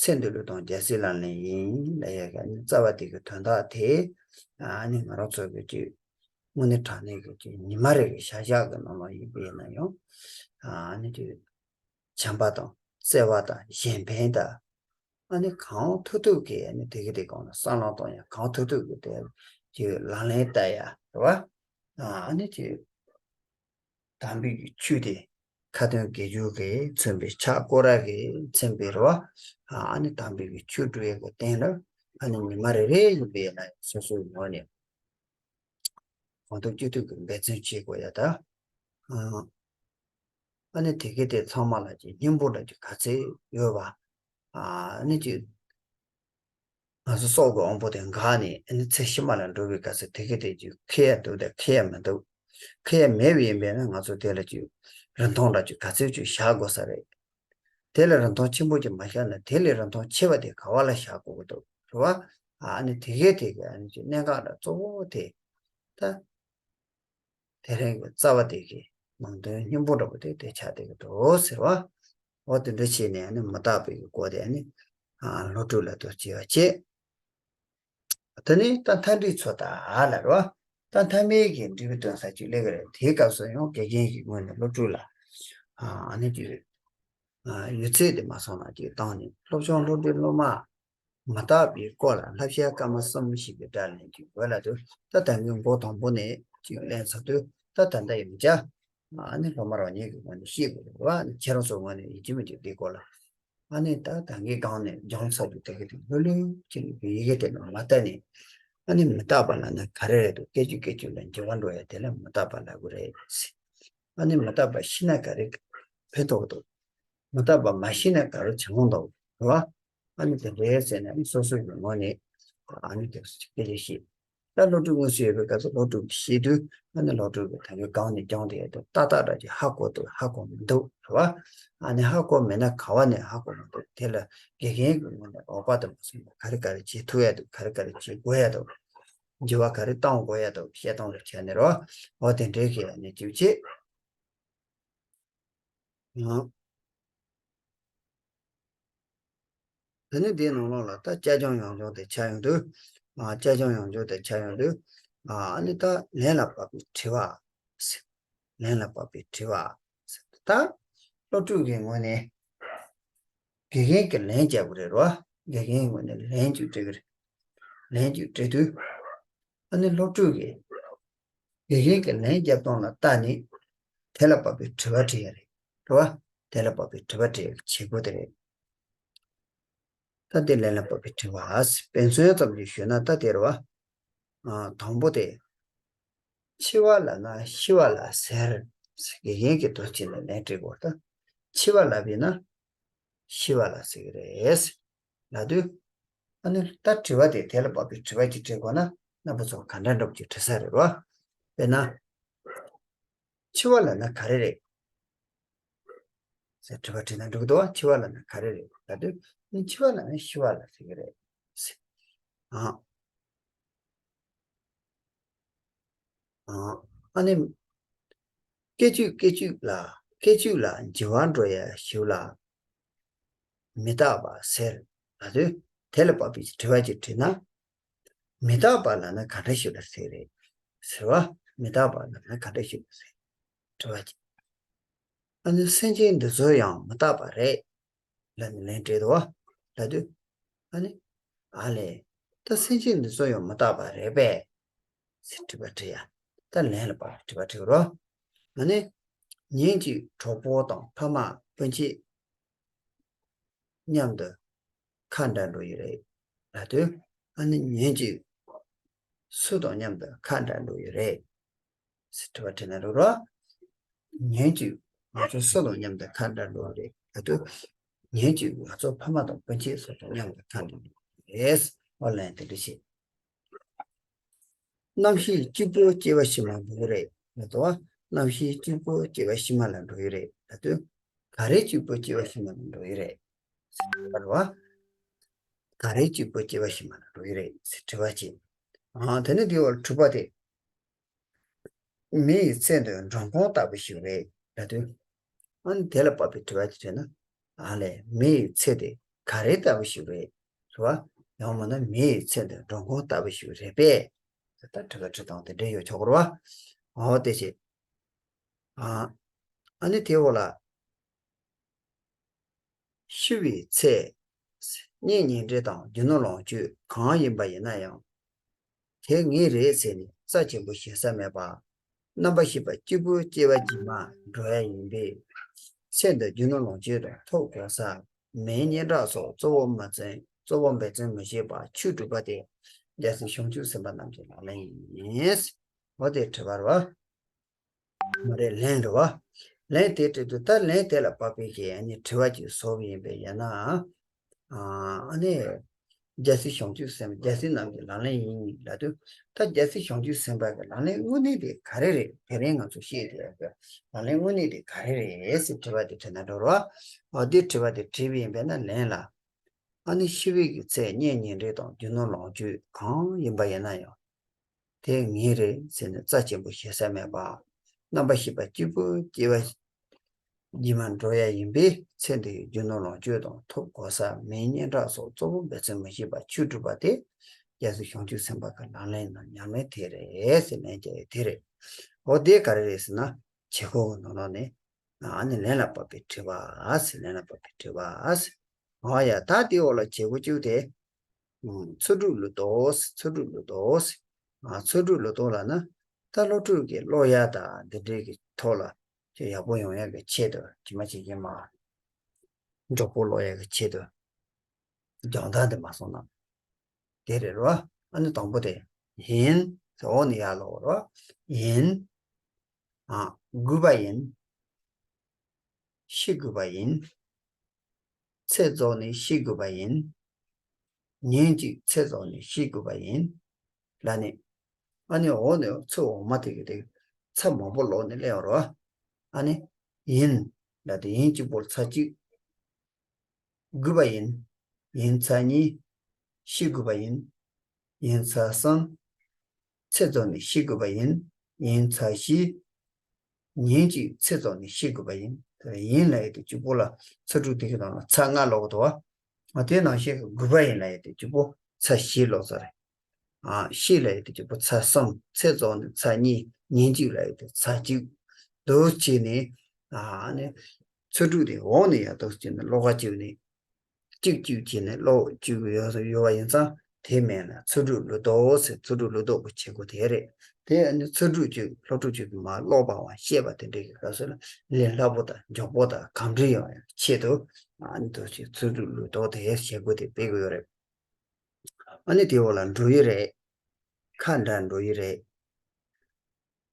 ཚེ་འདི་ལུས་དང་རྒྱལ་སྲིད་ལག་ལེན་ཡིན་ལབ་ཡ་གི་ནི་རྩ་བ་དེ་གི་དོན་དག་དེ་ཨ་ནི་ང་རང་ཚོ་གི་ཅིག་དངོས་གནས་དྲང་གནས་ཀྱི་ཉི་མ་རེ་གི་བྱ་གཞག་གི་ནང་ལ་ཡིན་པས་ན་ཡང་ཨ་ནི་དེ་བྱམས་པ་དང་བརྩེ་བ་དང་གཞན་ཕན་དང་ཨ་ནི་གང་ཐུབ་ཐུབ་ཀྱིས་ཨ་ནི་དེ་གི་དེ་གང་ལ་བསམ་བློ་གཏོང་ཡ་གང་ཐུབ་ཐུབ་ཀྱིས་དེ་ཅིག་ལག་ལེན་བསྟར་ཡ་རེད་བ། ཨ་ནི་ཅིག་དམ་པའི་གི་ཆོས་དེ་ཁ་ཏོན་དགེ་སྦྱོར་གྱིས་མཚོན་པའི་ཕྱག་སྐོར་ར་གིས་མཚོན་པའི་རེད་བ། ཨ་ནི་དམ་པའི་གི་ཆོས་སྒྲུབ་ཡ་གི་སྟེང་ལ་ཨ་ནི་ཉི་མ་རེ་རེ་ཡིན་པས་ན་སོ་སོའི་ངོས་ནས། གང་ཐུབ་ཅི་ཐུབ་ཀྱིས་འབད་བརྩོན་བྱེད་དགོས་ཡ་ད། ཨ་ནི་དེ་གའི་དེ་ཚང་མ་ལ་ཅིག་སྙིང་པོ་འདྲ་ཅིག་ག་ཚད་ཡོད་པ། ཨ་ནི་ཅིག་ང་ཚོ་སྲོག་གི་དབང་པོ་དེ་འགག་ནས་ཨ་ནི་ཚེ་ཕྱི་མ་ལ་འགྲོ་བའི་སྐབས་སུ་དེ་གའི་དེ་ཅིག་ཁེ་ཡ་འདུག་ད་ཁེ་ཡ་མི་འདུག་ཁེ་ཡ་མེད་པ་ཡིན་པས་ན་ང་ཚོ་དེ་ལ་ཅིག་རིན་ཐང་འདྲ་ཅིག་ག་ཚད་ཅིག་བཞག་དགོས་ས་རེད། དེ་ལས་རིན་ཐང་ཆེན་པོ་ཅིག་མ་བཞག་ན་དེ་ལས་རིན་ཐང་ཆེ་བ་དེ་ག་བ་ལ་བཞག་དགོས་ཀྱི་འདུག་རེད་བ། ཨ་ནི་དེ་གའི་དེ་གའི་ཨ་ནི་ཅིག་གནད་འགག་ལ་གཙོ་བོ་དེ་ད་དེ་རིང་གི་རྩ་བ་དེ་གའི་ནང་དོན་སྙིང་པོ་འདྲ་པོ་དེ་དེ་ཆགས་བསྡད་ཀྱི་འདུག་ཟེར་བ། འོ་དེ་འདྲ་བྱས་ནས་ཨ་ནི་མི་རྟག་པའི་གི་སྐོར་དེ་ཨ་ནི་སློབ་ཕྲུག་ལ་དུ་བྱེད་པ་བྱེད། དེ་ནས་ད་མཐའ་འབྲས་ཚོ་ད་ལ་རོ། ད་མཐའ་མའི་གི་འབྲས་བུ་སྟོན་ས་ཅིག་སླེབས་ཀྱི་རེད། དེའི་སྐབས་སུ་ཡང་དགེ་རྒན་གྱི་ངོས་ནས་སློབ་ཕྲུག་ལ་ཨ་ནི་ཅིག་ཡོད་ཚད་དེ་མ་སོང་ན་ཅིག་བཏང་ནས་སློབ་སྦྱོང་སློབ་ཁྲིད་སློབ་མ་མི་རྟག་པའི་སྐོར་ལ་བསླབ་བྱ་སྐར་མ་གསུམ་ཞིག་གི་སྒྲ་ལེན་གྱི་འོས་ལ་དུ་ད་ད་གིན་མགོ་དང་པོ་ནས་ཅིག་ལེན་ཚར་དུས་ད་ད་ལྟ་ཡང་བྱ། ཨ་ནི་སློབ་མ་རང་ཉིད་ཀྱི་ངོས་ནས་ཤེས་དགོས་རེད་བ། ཨ་ནི་ཁྱེད་རང་ཚོའི་ངོས་ནས་ཡིན་གཅིག་མིན་གཅིག་འདིའི་སྐོར་ལ། ཨ་ནི་ད་ད་གིན་སྒང་ནས་སྦྱོང་ཚར་དུས་དེ་གི་དེ་ལྷོད་ལྷོད་ཅིག་ཡི་གེ་དེ་ནང་མ་བལྟས་ནས། ཨ་ནི་མི་རྟག་པ་ལབ་ན་ག་རེ་རེད་འདུག་སྐད་ཅིག་སྐད་ཅིག་ལ་འགྱུར་བ་འགྲོ་ཡ་དེ་ལ་མི་རྟག་པ་ལབ་དགོས་རེད། ཨ་ནི་མི་རྟག་པ་ཤེས་ན་ག་རེ་ཕན་ཐོགས་འདུག་མི་རྟག་པ་མ་ཤེས་ན་ག་རེ་བྱུང་འདུག་རེད་བ། ཨ་ནི་དེ་འདྲའི་ཟེར་ནས་ཨ་ནི་སོ་སོ་གི་ངོས་ནས་ཨ་ནི་དེ་སྐད་ཆ་བཤད། ད་སློབ་ཕྲུག་དངོས་སུ་ཡོད་པའི་སྐབས་སུ་སློབ་ཕྲུག་གིས་ཤེས་དུས་ཨ་ནི་སློབ་ཕྲུག་གིས་ད་གིན་སྒང་ནས་སྦྱོང་དེ་ཡོད་དུས་ཏག་ཏག་འདྲ་ཅིག་ཧ་གོ་འདུག་ཧ་གོ་མི་འདུག་རེད་བ། ཨ་ནི་ཧ་གོ་མེད་ན་ག་བ་ནས་ཧ་གོ་མི་འདུག་དེ་ལ་དགེ་རྒན་གྱི་ངོས་ནས་རོགས་པ་དང་མ་སོང་ན་ག་རེ་ག་རེ་བྱེད་ཐུབ་ཡ་འདུག་ག་རེ་ག་རེ་བྱེད་དགོས་ཡ་འདུག་འགྱུར་བ་ག་རེ་གཏོང་དགོས་ཡ་འདུག་བཤད་སྟངས་ལ་བྱས་ནས་རེད་བ། འོ་དེ་འདྲའི་གི་ཨ་ནི་ཅིག་བྱེད། ཡང་། དེ་ནས་འདིའི་ནང་ལོགས་ལ་ད་བཅའ་སྦྱོང་ཡང་སྦྱོང་དེ་ཆགས་ཡོང་དུས། ཨ། བཅའ་སྦྱོང་ཡང་སྦྱོང་དེ་ཆགས་ཡོང་དུས། ཨ། ཨ་ནི་ད་ལན་ལ་བབས་པའི་དྲི་བ། ལན་ལ་བབས་པའི་དྲི་བ། ད་སློབ་ཕྲུག་གི་ངོས་ནས་དགེ་རྒན་གྱི་ལན་རྒྱག་དགོས་རེད་རོ། དགེ་རྒན་གྱི་ངོས་ནས་ལན་ཅིག་འབྲི་གི་རེད། ལན་ཅིག་འབྲི་དུས། ཨ་ནི་སློབ་ཕྲུག་གིས་དགེ་རྒན་གྱི་ལན་རྒྱབ་སྟངས་ལ་བལྟས་ནས་དེ་ལ་བབས་པའི་དྲི་བ་དྲི་ཡ་རེད། རེད་བ། དེ་ལ་བབས་པའི་དྲི་བ་དྲི་ཡ་གི་བྱེད་སྒོ་དེ་རེད། ད་དེ་ལན་ལ་བབས་པའི་དྲི་བ། དཔེ་མཚོན་ཙམ་ཞིག་ཞུས་ན་ད་དེ་རེད་བ། ཨ། དང་པོ་དེ། འཆི་བ་ལབ་ན་ཤི་བ་ལ་ཟེར། དགེ་རྒན་གྱིས་དོ་ཅི་ལ་ལན་འབྲི་དགོས་ད། འཆི་བ་ལབ་པས་ན། ཤི་བ་ལ་ཟེར་གྱི་རེད། ལབ་དུས། ཨ་ནི་ད་དྲི་བ་དེ་དེ་ལ་བབས་པའི་དྲི་བ་ཅིག་འདྲི་དགོས་ན་རྣམ་པ་ཚོ་ག་འདྲ་འདྲ་པོ་ཅིག་འདྲི་ས་རེད་བ། དཔེར་ན། འཆི་བ་ལབ་ན་ག་རེ་རེད། ཟེར་དྲི་བ་དྲིས་ན་འགྲིག་གི་འདུག་བ། འཆི་བ་ལབ་ན་ག་རེ་རེད་ལབ་དུས། ཨ་ནི་འཆི་བ་ལབ་ན་ཤི་བ་ལ་ཟེར་གི་རེད་ཟེར། ཨ། ཨ་ནི། སྐད་ཅིག་སྐད་ཅིག་ལ། སྐད་ཅིག་ལ་འཇིག་པར་འགྲོ་ཡ་ཞིག་ལ་མི་རྟག་པ་ཟེར་ལབ་དུས། དེ་ལ་དཔག་པའི་དྲི་བ་ཅིག་དྲིས་ན། མི་རྟག་པ་ལབ་ན་ག་འདྲ་ཞིག་ལ་ཟེར་རེད་ཟེར་བ། མི་རྟག་པ་ལབ་ན་ག་འདྲ་ཞིག་ལ་ཟེར། དྲི་བ་ཅིག་ཨ་ནི་སེམས་ཅན་འདི་ཚོ་ཡང་མི་རྟག་པ་རེད། ལབ་ནས་ལན་སྤྲད་འདུག་བ། ལབ་དུས། ཨ་ནི། ཨ་ལས། ད་སེམས་ཅན་འདི་ཚོ་ཡང་མི་རྟག་པ་རེད་པས། ཟེར་དྲི་བ་དྲིས་ཡ། ད་ལན་ལ་དཔག་པའི་དྲི་བ་དྲིས་རོགས། ཨ་ནི། ཉིན་གཅིག་གྲོགས་པོ་དང་ཕ་མ་སྤུན་མཆེད་མཉམ་དུ་ཁ་འདྲ་འགྲོ་ཡི་རེད། ལབ་དུས། ཨ་ནི་ཉིན་གཅིག་སུ་དང་མཉམ་དུ་ཁ་འདྲ་འགྲོ་ཡི་རེད། ཟེར་དྲི་བ་དྲིས་ན་འགྲིག་རོགས། ཉིན་གཅིག་ང་ཚོ་སུ་དང་མཉམ་དུ་ཁ་འདྲ་འགྲོ་རེད་ལབ་དུས། ཉིན་གཅིག་ང་ཚོ་ཕ་མ་དང་སྤུན་མཆེད་སོགས་དང་མཉམ་དུ་ཁ་འདྲ་འགྲོ་རེད། ཨོ་ལན་དེ་འདྲ་བྱེད། རྣམ་ཤེས་གཅིག་པུ་སྐྱེ་བ་ཕྱི་མར་འགྲོ་གི་རེད་ལབ་དུས། རྣམ་ཤེས་གཅིག་པུ་སྐྱེ་བ་ཕྱི་མ་ལ་འགྲོ་གི་རེད་ལབ་དུས། ག་རེ་གཅིག་པུ་སྐྱེ་བ་ཕྱི་མ་ལ་འགྲོ་གི་རེད་ཟེར་བ། ག་རེ་གཅིག་པུ་སྐྱེ་བ་ཕྱི་མ་ལ་འགྲོ་གི་རེད་ཟེར་དྲི་བ་བྱེད། ཨ། དེ་ནི་འདི་བར་དྲུག་པ་དེ། མེ་ཡི་ཚལ་དུ་འགྲོ་མགོན་ལྟ་བུ་ཞིག་རེད་ལབ་དུས། ཨ་ནི་དེ་ལ་དཔག་པའི་དྲི་བ་དེ་དྲིས་ན། ཨ་ལས། མེ་ཡི་ཚལ་དེ་ག་རེ་ལྟ་བུ་ཞིག་རེད་ཟེར་བ། ཡང་མིན་ན་མེ་ཡི་ཚལ་དུ་འགྲོ་མགོན་ལྟ་བུ་ཞིག་རེད་པས། ད་དྲི་བ་དྲི་སྟངས་དེ་འདྲ་ཡོད་ཆོག་གི་རེད་བ། འོ་དེ་བྱས། ཨ། ཨ་ནི་དེའི་འོག་ལ། ཤི་བའི་ཚེ། གཉེན་ཉེ་འབྲེལ་དང་རྒྱུ་ནོར་ལོངས་སྤྱོད་གང་ཡིན་པ་ཡིན་ན་ཡང་། དེ་ངའི་རེད་ཟེར་ནས་རྩ་ཆེན་པོ་བཞེས་ས་མེད་པ། རྣམ་པ་ཤེས་པ་གཅིག་པུ་སྐྱེ་བ་རྗེས་མར་འགྲོ་ཡ་ཡིན་པས། ཚེ་འདིར་རྒྱུ་ནོར་ལོངས་སྤྱོད་དང་ཐོབ་གོ་ས། མིའི་སྙན་གྲགས་སོགས་གཙོ་བོ་མ་བརྩོན། གཙོ་བོ་འབད་བརྩོན་མི་བྱེད་པར་ཆོས་སྒྲུབ་པ་དེ་རྒྱལ་སྲས་བྱང་ཆུབ་སེམས་དཔའ་རྣམས་ཀྱི་ལག་ལེན་ཡིན། འོ་དེ་དྲི་བ་རེད་བ། མ་རེད། ལན་རེད་བ། ལན་དེ་དྲིས་དུས། ད་ལན་དེ་ལ་དཔག་པའི་གི་ཨ་ནི་དྲི་བ་ཅིག་བཟོ་བ་ཡིན་པས་ཡིན་ན། ཨ་ནི། རྒྱལ་སྲས་བྱང་ཆུབ་སེམས། རྒྱལ་སྲས་རྣམས་ཀྱི་ལག་ལེན་ཡིན་ལབ་དུས། ད་རྒྱལ་སྲས་བྱང་ཆུབ་སེམས་དཔའ་གི་ལག་ལེན་དངོས་གནས་དེ་ག་རེ་རེད། དེ་རིང་ང་ཚོ་བཤད་བསྡད་ཡོད་པའི་ལག་ལེན་དངོས་གནས་དེ་ག་རེ་རེད་ཟེར་དྲི་བ་དེ་དྲིས་ན་འགྲིག་རེད་བ། འོ་དེ་དྲི་བ་དེ་དྲིས་པ་ཡིན་པས་ན་ལན་ལ། ཨ་ནི་ཤི་བའི་གི་ཚེ་གཉེན་ཉེ་འབྲེལ་དང་རྒྱུ་ནོར་ལོངས་སྤྱོད་གང་ཡིན་པ་ཡིན་ན་ཡང་། དེ་ངའི་རེད་ཟེར་ནས་རྩ་ཆེན་པོ་བཞེས་ས་མེད་པ། རྣམ་པ་ཤེས་པ་གཅིག་པུ་སྐྱེ་བ་རྗེས་མར་འགྲོ་ཡ་ཡིན་པས། ཚེ་འདིའི་རྒྱུ་ནོར་ལོངས་སྤྱོད་དང་ཐོབ་གོ་ས། མིའི་སྙན་གྲགས་སོགས་གཙོ་བོ་འབད་བརྩོན་མི་བྱེད་པར་ཆོས་སྒྲུབ་པ་དེ་རྒྱལ་སྲས་བྱང་ཆུབ་སེམས་དཔའ་གི་ལག་ལེན་ནང་ཉམས་ལེན་དེ་རེད་ཟེར་ལན་རྒྱག་ཡ་དེ་རེད། འོ་དེ་ག་རེ་རེད་ཟེར་ན། བྱེད་སྒོ་གི་ནང་ལོགས་ནས། ཨ་ནི་ལན་ལ་དཔག་པའི་དྲི་བ་ཟེར། ལན་ལ་དཔག་པའི་དྲི་བ་ཟེར། འོ་ཡ། ད་དེའི་འོག་ལ་བྱེད་སྒོ་གཅིག་དེ། ཨུམ། འཚོལ་སྒྲུབ་ལུགས་ལྡོག་ཟེར། འཚོལ་སྒྲུབ་ལུགས་ལྡོག་ཟེར། ཨ། འཚོལ་སྒྲུབ་ལུགས་ལྡོག་ལབ་ན། ད་སློབ་ཕྲུག་གི་ཀློག་ཡ་དང་འདི་འདྲའི་གི་ཐོག་ལ་ཅིག་ཡག་པོ་ཡོང་ཡ་གི་ཆེད་དུ། ཇི་མ་ཇི་བཞིན་མ་མགྱོགས་པོ་ཀློག་ཡ་གི་ཆེད་དུ། སྦྱོང་བརྡར་འདི་མ་སོང་ན། དེ་རེད་རོ། ཨ་ནི་དང་པོ་དེ། ཡིན། འོག་ནས་ཡར་ཀློག་རོ། ཡིན། ཨ། དགོས་པ་ཡིན། ཤི་དགོས་པ་ཡིན། ཚེ་རྫོགས་ནས་ཤི་དགོས་པ་ཡིན། ཉིན་གཅིག་ཚེ་རྫོགས་ནས་ཤི་དགོས་པ་ཡིན། ལབ་ནས། ཨ་ནི་འོག་ནས་ཚིག་འོག་མ་དེ་གི་དེ་ཚར་མང་པོ་ཀློག་ནས་སླེབས་ཡོང་རོ། ཨ་ནི། ཡིན། ལབ་དུས་ཡིན་གཅིག་པོར་ཚར་གཅིག་དགོས་པ་ཡིན། ཡིན་ཚར་གཉིས། ཤི་དགོས་པ་ཡིན། ཡིན་ཚར་གསུམ། ཚེ་རྫོགས་ནས་ཤི་དགོས་པ་ཡིན། ཡིན་ཚར་བཞི། ཉིན་གཅིག་ཚེ་རྫོགས་ནས་ཤི་དགོས་པ་ཡིན། དེ་ཡིན་ལབ་ཡ་དེ་གཅིག་པོ་ལ་འཚོལ་སྒྲུབ་དེ་གི་ནང་ལ་ཚར་ལྔ་ཀློག་གི་འདུག་བ། དེ་ནང་བཞིན་གྱི་དགོས་པ་ཡིན་ལབ་ཡ་དེ་གཅིག་པོ་ཚར་བཞི་ཀློག་ས་རེད། ཨ། ཤི་ལབ་ཡ་དེ་གཅིག་པོ་ཚར་གསུམ། ཚེ་རྫོགས་ནས་ཚར་གཉིས། ཉིན་གཅིག་ལབ་ཡ་དེ་ཚར་གཅིག་འདུག་བྱས་ནས། ཨ་ནི། འཚོལ་སྒྲུབ་དེ་འོག་ནས་ཡར་འདུག་བྱས་ནས་ཀློག་ག་བཅུག་ནས། གཅིག་གཅིག་བྱས་ནས་ཀློག་བཅུག་ཡོད་ཡོད་པ་ཡིན་ཙང་། དེ་མིན་ལ་འཚོལ་སྒྲུབ་ལུགས་ལྡོག་ཟེར། འཚོལ་སྒྲུབ་ལུགས་ལྡོག་གི་བྱེད་སྒོ་དེ་རེད། དེ་ཨ་ནི་འཚོལ་སྒྲུབ་ཅིག་སློབ་ཕྲུག་ཅིག་གིས་མར་ཀློག་པའམ་བཤད་པ་དེ་འདྲའི་གི་སྐབས་སུ་ལ་ལས་སླ་པོ་དང་མགྱོགས་པོ་དང་གང་འདྲ་ཡོང་ཡ་ཆེད་དུ། ཨ་ནི་འདུག་བྱས་འཚོལ་སྒྲུབ་ལུགས་ལྡོག་དེ་བྱེད་སྒོ་དེ་སྤེལ་གི་ཡོད་རེད། ཨ་ནི་དེའི་འོག་ལ་འགྲོ་ཡི་རེད། ཁ་འདྲ་འགྲོ་ཡི་རེད།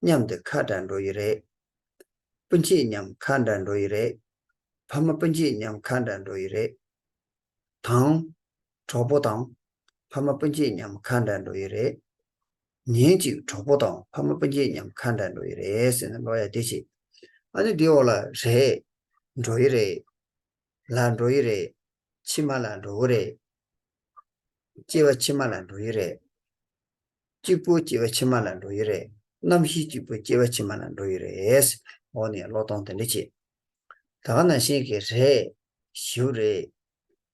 མཉམ་དུ་ཁ་འདྲ་འགྲོ་ཡི་རེད། སྤུན་མཆེད་མཉམ་ཁ་འདྲ་འགྲོ་ཡི་རེད། ཕ་མ་སྤུན་མཆེད་མཉམ་ཁ་འདྲ་འགྲོ་ཡི་རེད། དང་། གྲོགས་པོ་དང་། ཕ་མ་སྤུན་མཆེད་མཉམ་ཁ་འདྲ་འགྲོ་ཡི་རེད། ཉིན་གཅིག་གྲོགས་པོ་དང་ཕ་མ་སྤུན་མཆེད་མཉམ་ཁ་འདྲ་འགྲོ་ཡི་རེད་ཟེར་ནས་ཀློག་ཡ་དེ་བྱེད། ཨ་ནི་དེའི་འོག་ལ་རེད། འགྲོ་ཡི་རེད། ལ་འགྲོ་ཡི་རེད། ཕྱི་མ་ལ་འགྲོ་གི་རེད། སྐྱེ་བ་ཕྱི་མ་ལ་འགྲོ་ཡི་རེད། གཅིག་པུ་སྐྱེ་བ་ཕྱི་མ་ལ་འགྲོ་ཡི་རེད། རྣམ་ཤེས་གཅིག་པུ་སྐྱེ་བ་ཕྱི་མ་ལ་འགྲོ་ཡི་རེད། འོ་ནས་ཀློག་སྟངས་དེ་འདྲ་བྱེད། ད་ག་ནང་བཞིན་གྱི་རེད། ཞུ་རེད།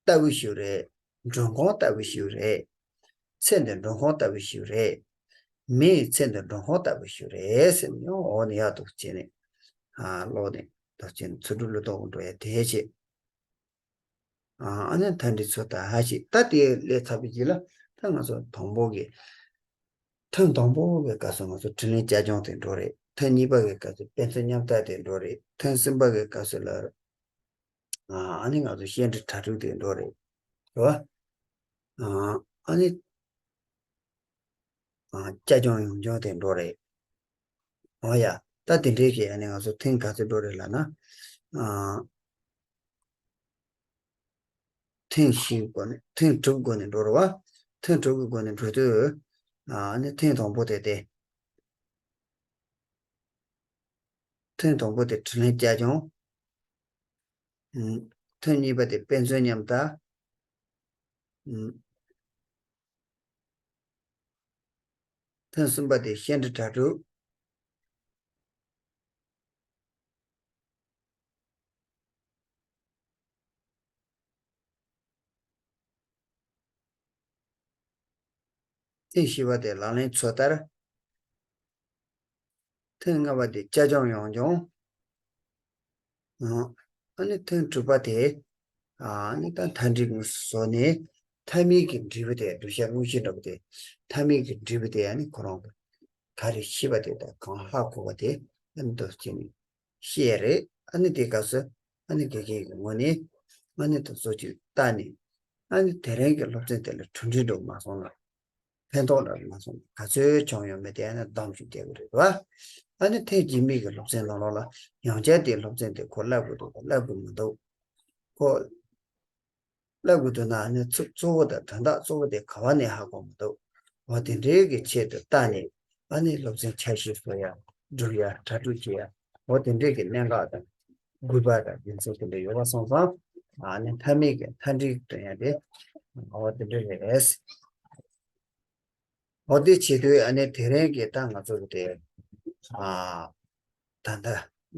ལྟ་བུ་ཞུ་རེད། འགྲོ་ཁུངས་ལྟ་བུ་ཞུ་རེད། ཚེ་འདི་འགྲོ་ཁུངས་ལྟ་བུ་ཞུ་རེད། མིའི་ཚེ་འདི་འགྲོ་ཁུངས་ལྟ་བུ་ཞུ་རེད་ཟེར་ནས་འོ་ནས་ཡག་འདུག་བྱས་ནས། ཨ་ཀློག་ནས་འདུག་བྱས་ནས་ཚུར་འགྲོ་ལུགས་ལྡོག་འགྲོ་ཡ་དེ་བྱེད། ཨ་ནི་མཐའ་འབྲས་ཚོ་ད་ཧ་ཅིག་ད་དེ་ལས་ཚར་བའི་རྗེས་ལ་ད་ང་ཚོ་དང་པོ་གི་ཐེངས་དང་པོ་གི་སྐབས་སུ་ང་ཚོ་དྲིས་ལན་བསྐྱར་སྦྱོང་དེ་འགྲོ་རེད། ཐེངས་གཉིས་པ་གི་སྐབས་སུ་དཔེ་མཚོན་མཉམ་བཏགས་དེ་འགྲོ་རེད། ཐེངས་གསུམ་པ་གི་སྐབས་སུ་ལ་ཨ་ནི་ང་ཚོ་བཤད་འདྲི་གྲ་སྒྲིག་དེ་འགྲོ་རེད། རེད་བ། ཨ་ནི་བསྐྱར་སྦྱོང་ཡང་སྦྱོང་དེ་འགྲོ་རེད། འོ་ཡ། ད་དེ་འདྲའི་གི་ཨ་ནི་ང་ཚོ་ཐེངས་ག་ཚོད་འགྲོ་རེད་ལབ་ན། ཨ། ཐེངས་བཞིའི་སྒོ་ནས་ཐེངས་དྲུག་སྒོ་ནས་འགྲོ་རེད་བ། ཐེངས་དྲུག་གི་སྒོ་ནས་འགྲོ་དུས། ཨ་ནི་ཐེངས་དང་པོ་དེ་སྟེ། ཐེངས་དང་པོ་དེ་དྲིས་ལན་བསྐྱར་སྦྱོང་། ཐེངས་གཉིས་པ་དེ་དཔེ་མཚོན་མཉམ་བཏགས། ཐེངས་གསུམ་པ་དེ་བཤད་འདྲི་གྲ་སྒྲིག། ཐེངས་བཞི་པ་དེ་ལག་ལེན་ཚོད་ལྟ། ཐེངས་ལྔ་པ་དེ་བསྐྱར་སྦྱོང་ཡང་སྦྱོང་། ཨ་ནི་ཐེངས་དྲུག་པ་དེ། ཨ་ནི་ད་མཐའ་འབྲས་དངོས་སུ་བཟོས་ནས་མཐའ་མའི་གི་འབྲས་བུ་དེ་བསྒྲུབ་བྱ་དངོས་གཞི་འདྲ་པོ་དེ་མཐའ་མའི་གི་འབྲས་བུ་དེ་ཨ་ནི་ཁོ་རང་གི་ག་རེ་ཤེས་པ་དེ་དང་གང་ཧ་གོ་བ་དེ་ཨ་ནི་འདུག་སེ་བྱས་ནས་བཤད་ཡ་རེད། ཨ་ནི་དེ་སྐབས་སུ་ཨ་ནི་དགེ་རྒན་གྱི་ངོས་ནས་ཨ་ནི་དེ་ཚོ་ཅིག་བལྟས་ནས་ཨ་ནི་དེ་རིང་གི་སློབ་ཚན་དེ་ལ་གྲུབ་འབྲས་འགྲོ་མ་སོང་ན། ཕན་ཐོགས་ལ་མ་སོང་ག་ཚོད་བྱུང་ཡོད་མེད་དེ་ནི་གདམ་ཞིག་བསྡད་དགོས་རེད་བ། ཨ་ནི་ཐེངས་རྗེས་མའི་གི་སློབ་ཚན་ནང་ལོགས་ལ་ཡང་བསྐྱར་དེ་སློབ་ཚན་དེ་ཁོ་བསླབ་དགོས་འདུག་བསླབ་དགོས་མི་འདུག་ཁོ་བསླབ་དགོས་འདུག་ན་ཨ་ནི་ཚིག་གཙོ་བོ་དང་དོན་དག་གཙོ་བོ་དེ་ག་བ་ནས་ཧ་གོ་མི་འདུག་འོ་དེ་འདྲའི་གི་ཆེད་དུ་བལྟས་ནས་ཨ་ནི་སློབ་ཚན་འཆར་གཞི་བཟོ་ཡ་སྒྲུབ་ཡ་གྲ་སྒྲིག་བྱེད་ཡ་འོ་དེ་འདྲའི་གི་གནད་འགག་དང་དགོས་པ་དང་རྒྱུ་མཚན་དེ་འདྲ་ཡོད་པ་སོང་ཙང་ཨ་ནི་མཐའ་མའི་གི་མཐའ་འབྲས་སྟོན་ཡ་དེ་འོ་དེ་འདྲ་རེད། འོ་དེ་བྱེད་དུས་ཨ་ནི་དེ་རིང་གི་ད་ང་ཚོ་གི་དེ་ཨ་ད་ལྟ་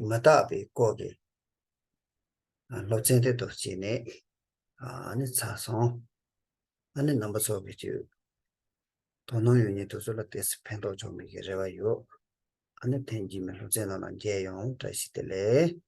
མི་རྟག་པའི་སྐོར་གྱི་ཨ་སློབ་ཚན་དེ་ཚོ་བྱས་ནས་ཨ་ནི་ཚར་སོང་། ཨ་ནི་རྣམ་པ་ཚོ་གི་ཅིག་དོ་སྣང་ཡོད་མཁན་དེ་ཚོ་ལ་ཏོག་ཙམ་ཕན་ཐོགས་བྱུང་མེད་ཀྱི་རེ་བ་ཡོད། ཨ་ནི་ཐེངས་རྗེས་མའི་སློབ་ཚན་ནང་ལ་མཇལ་ཡོང་། བཀྲ་ཤིས་བདེ་ལེགས།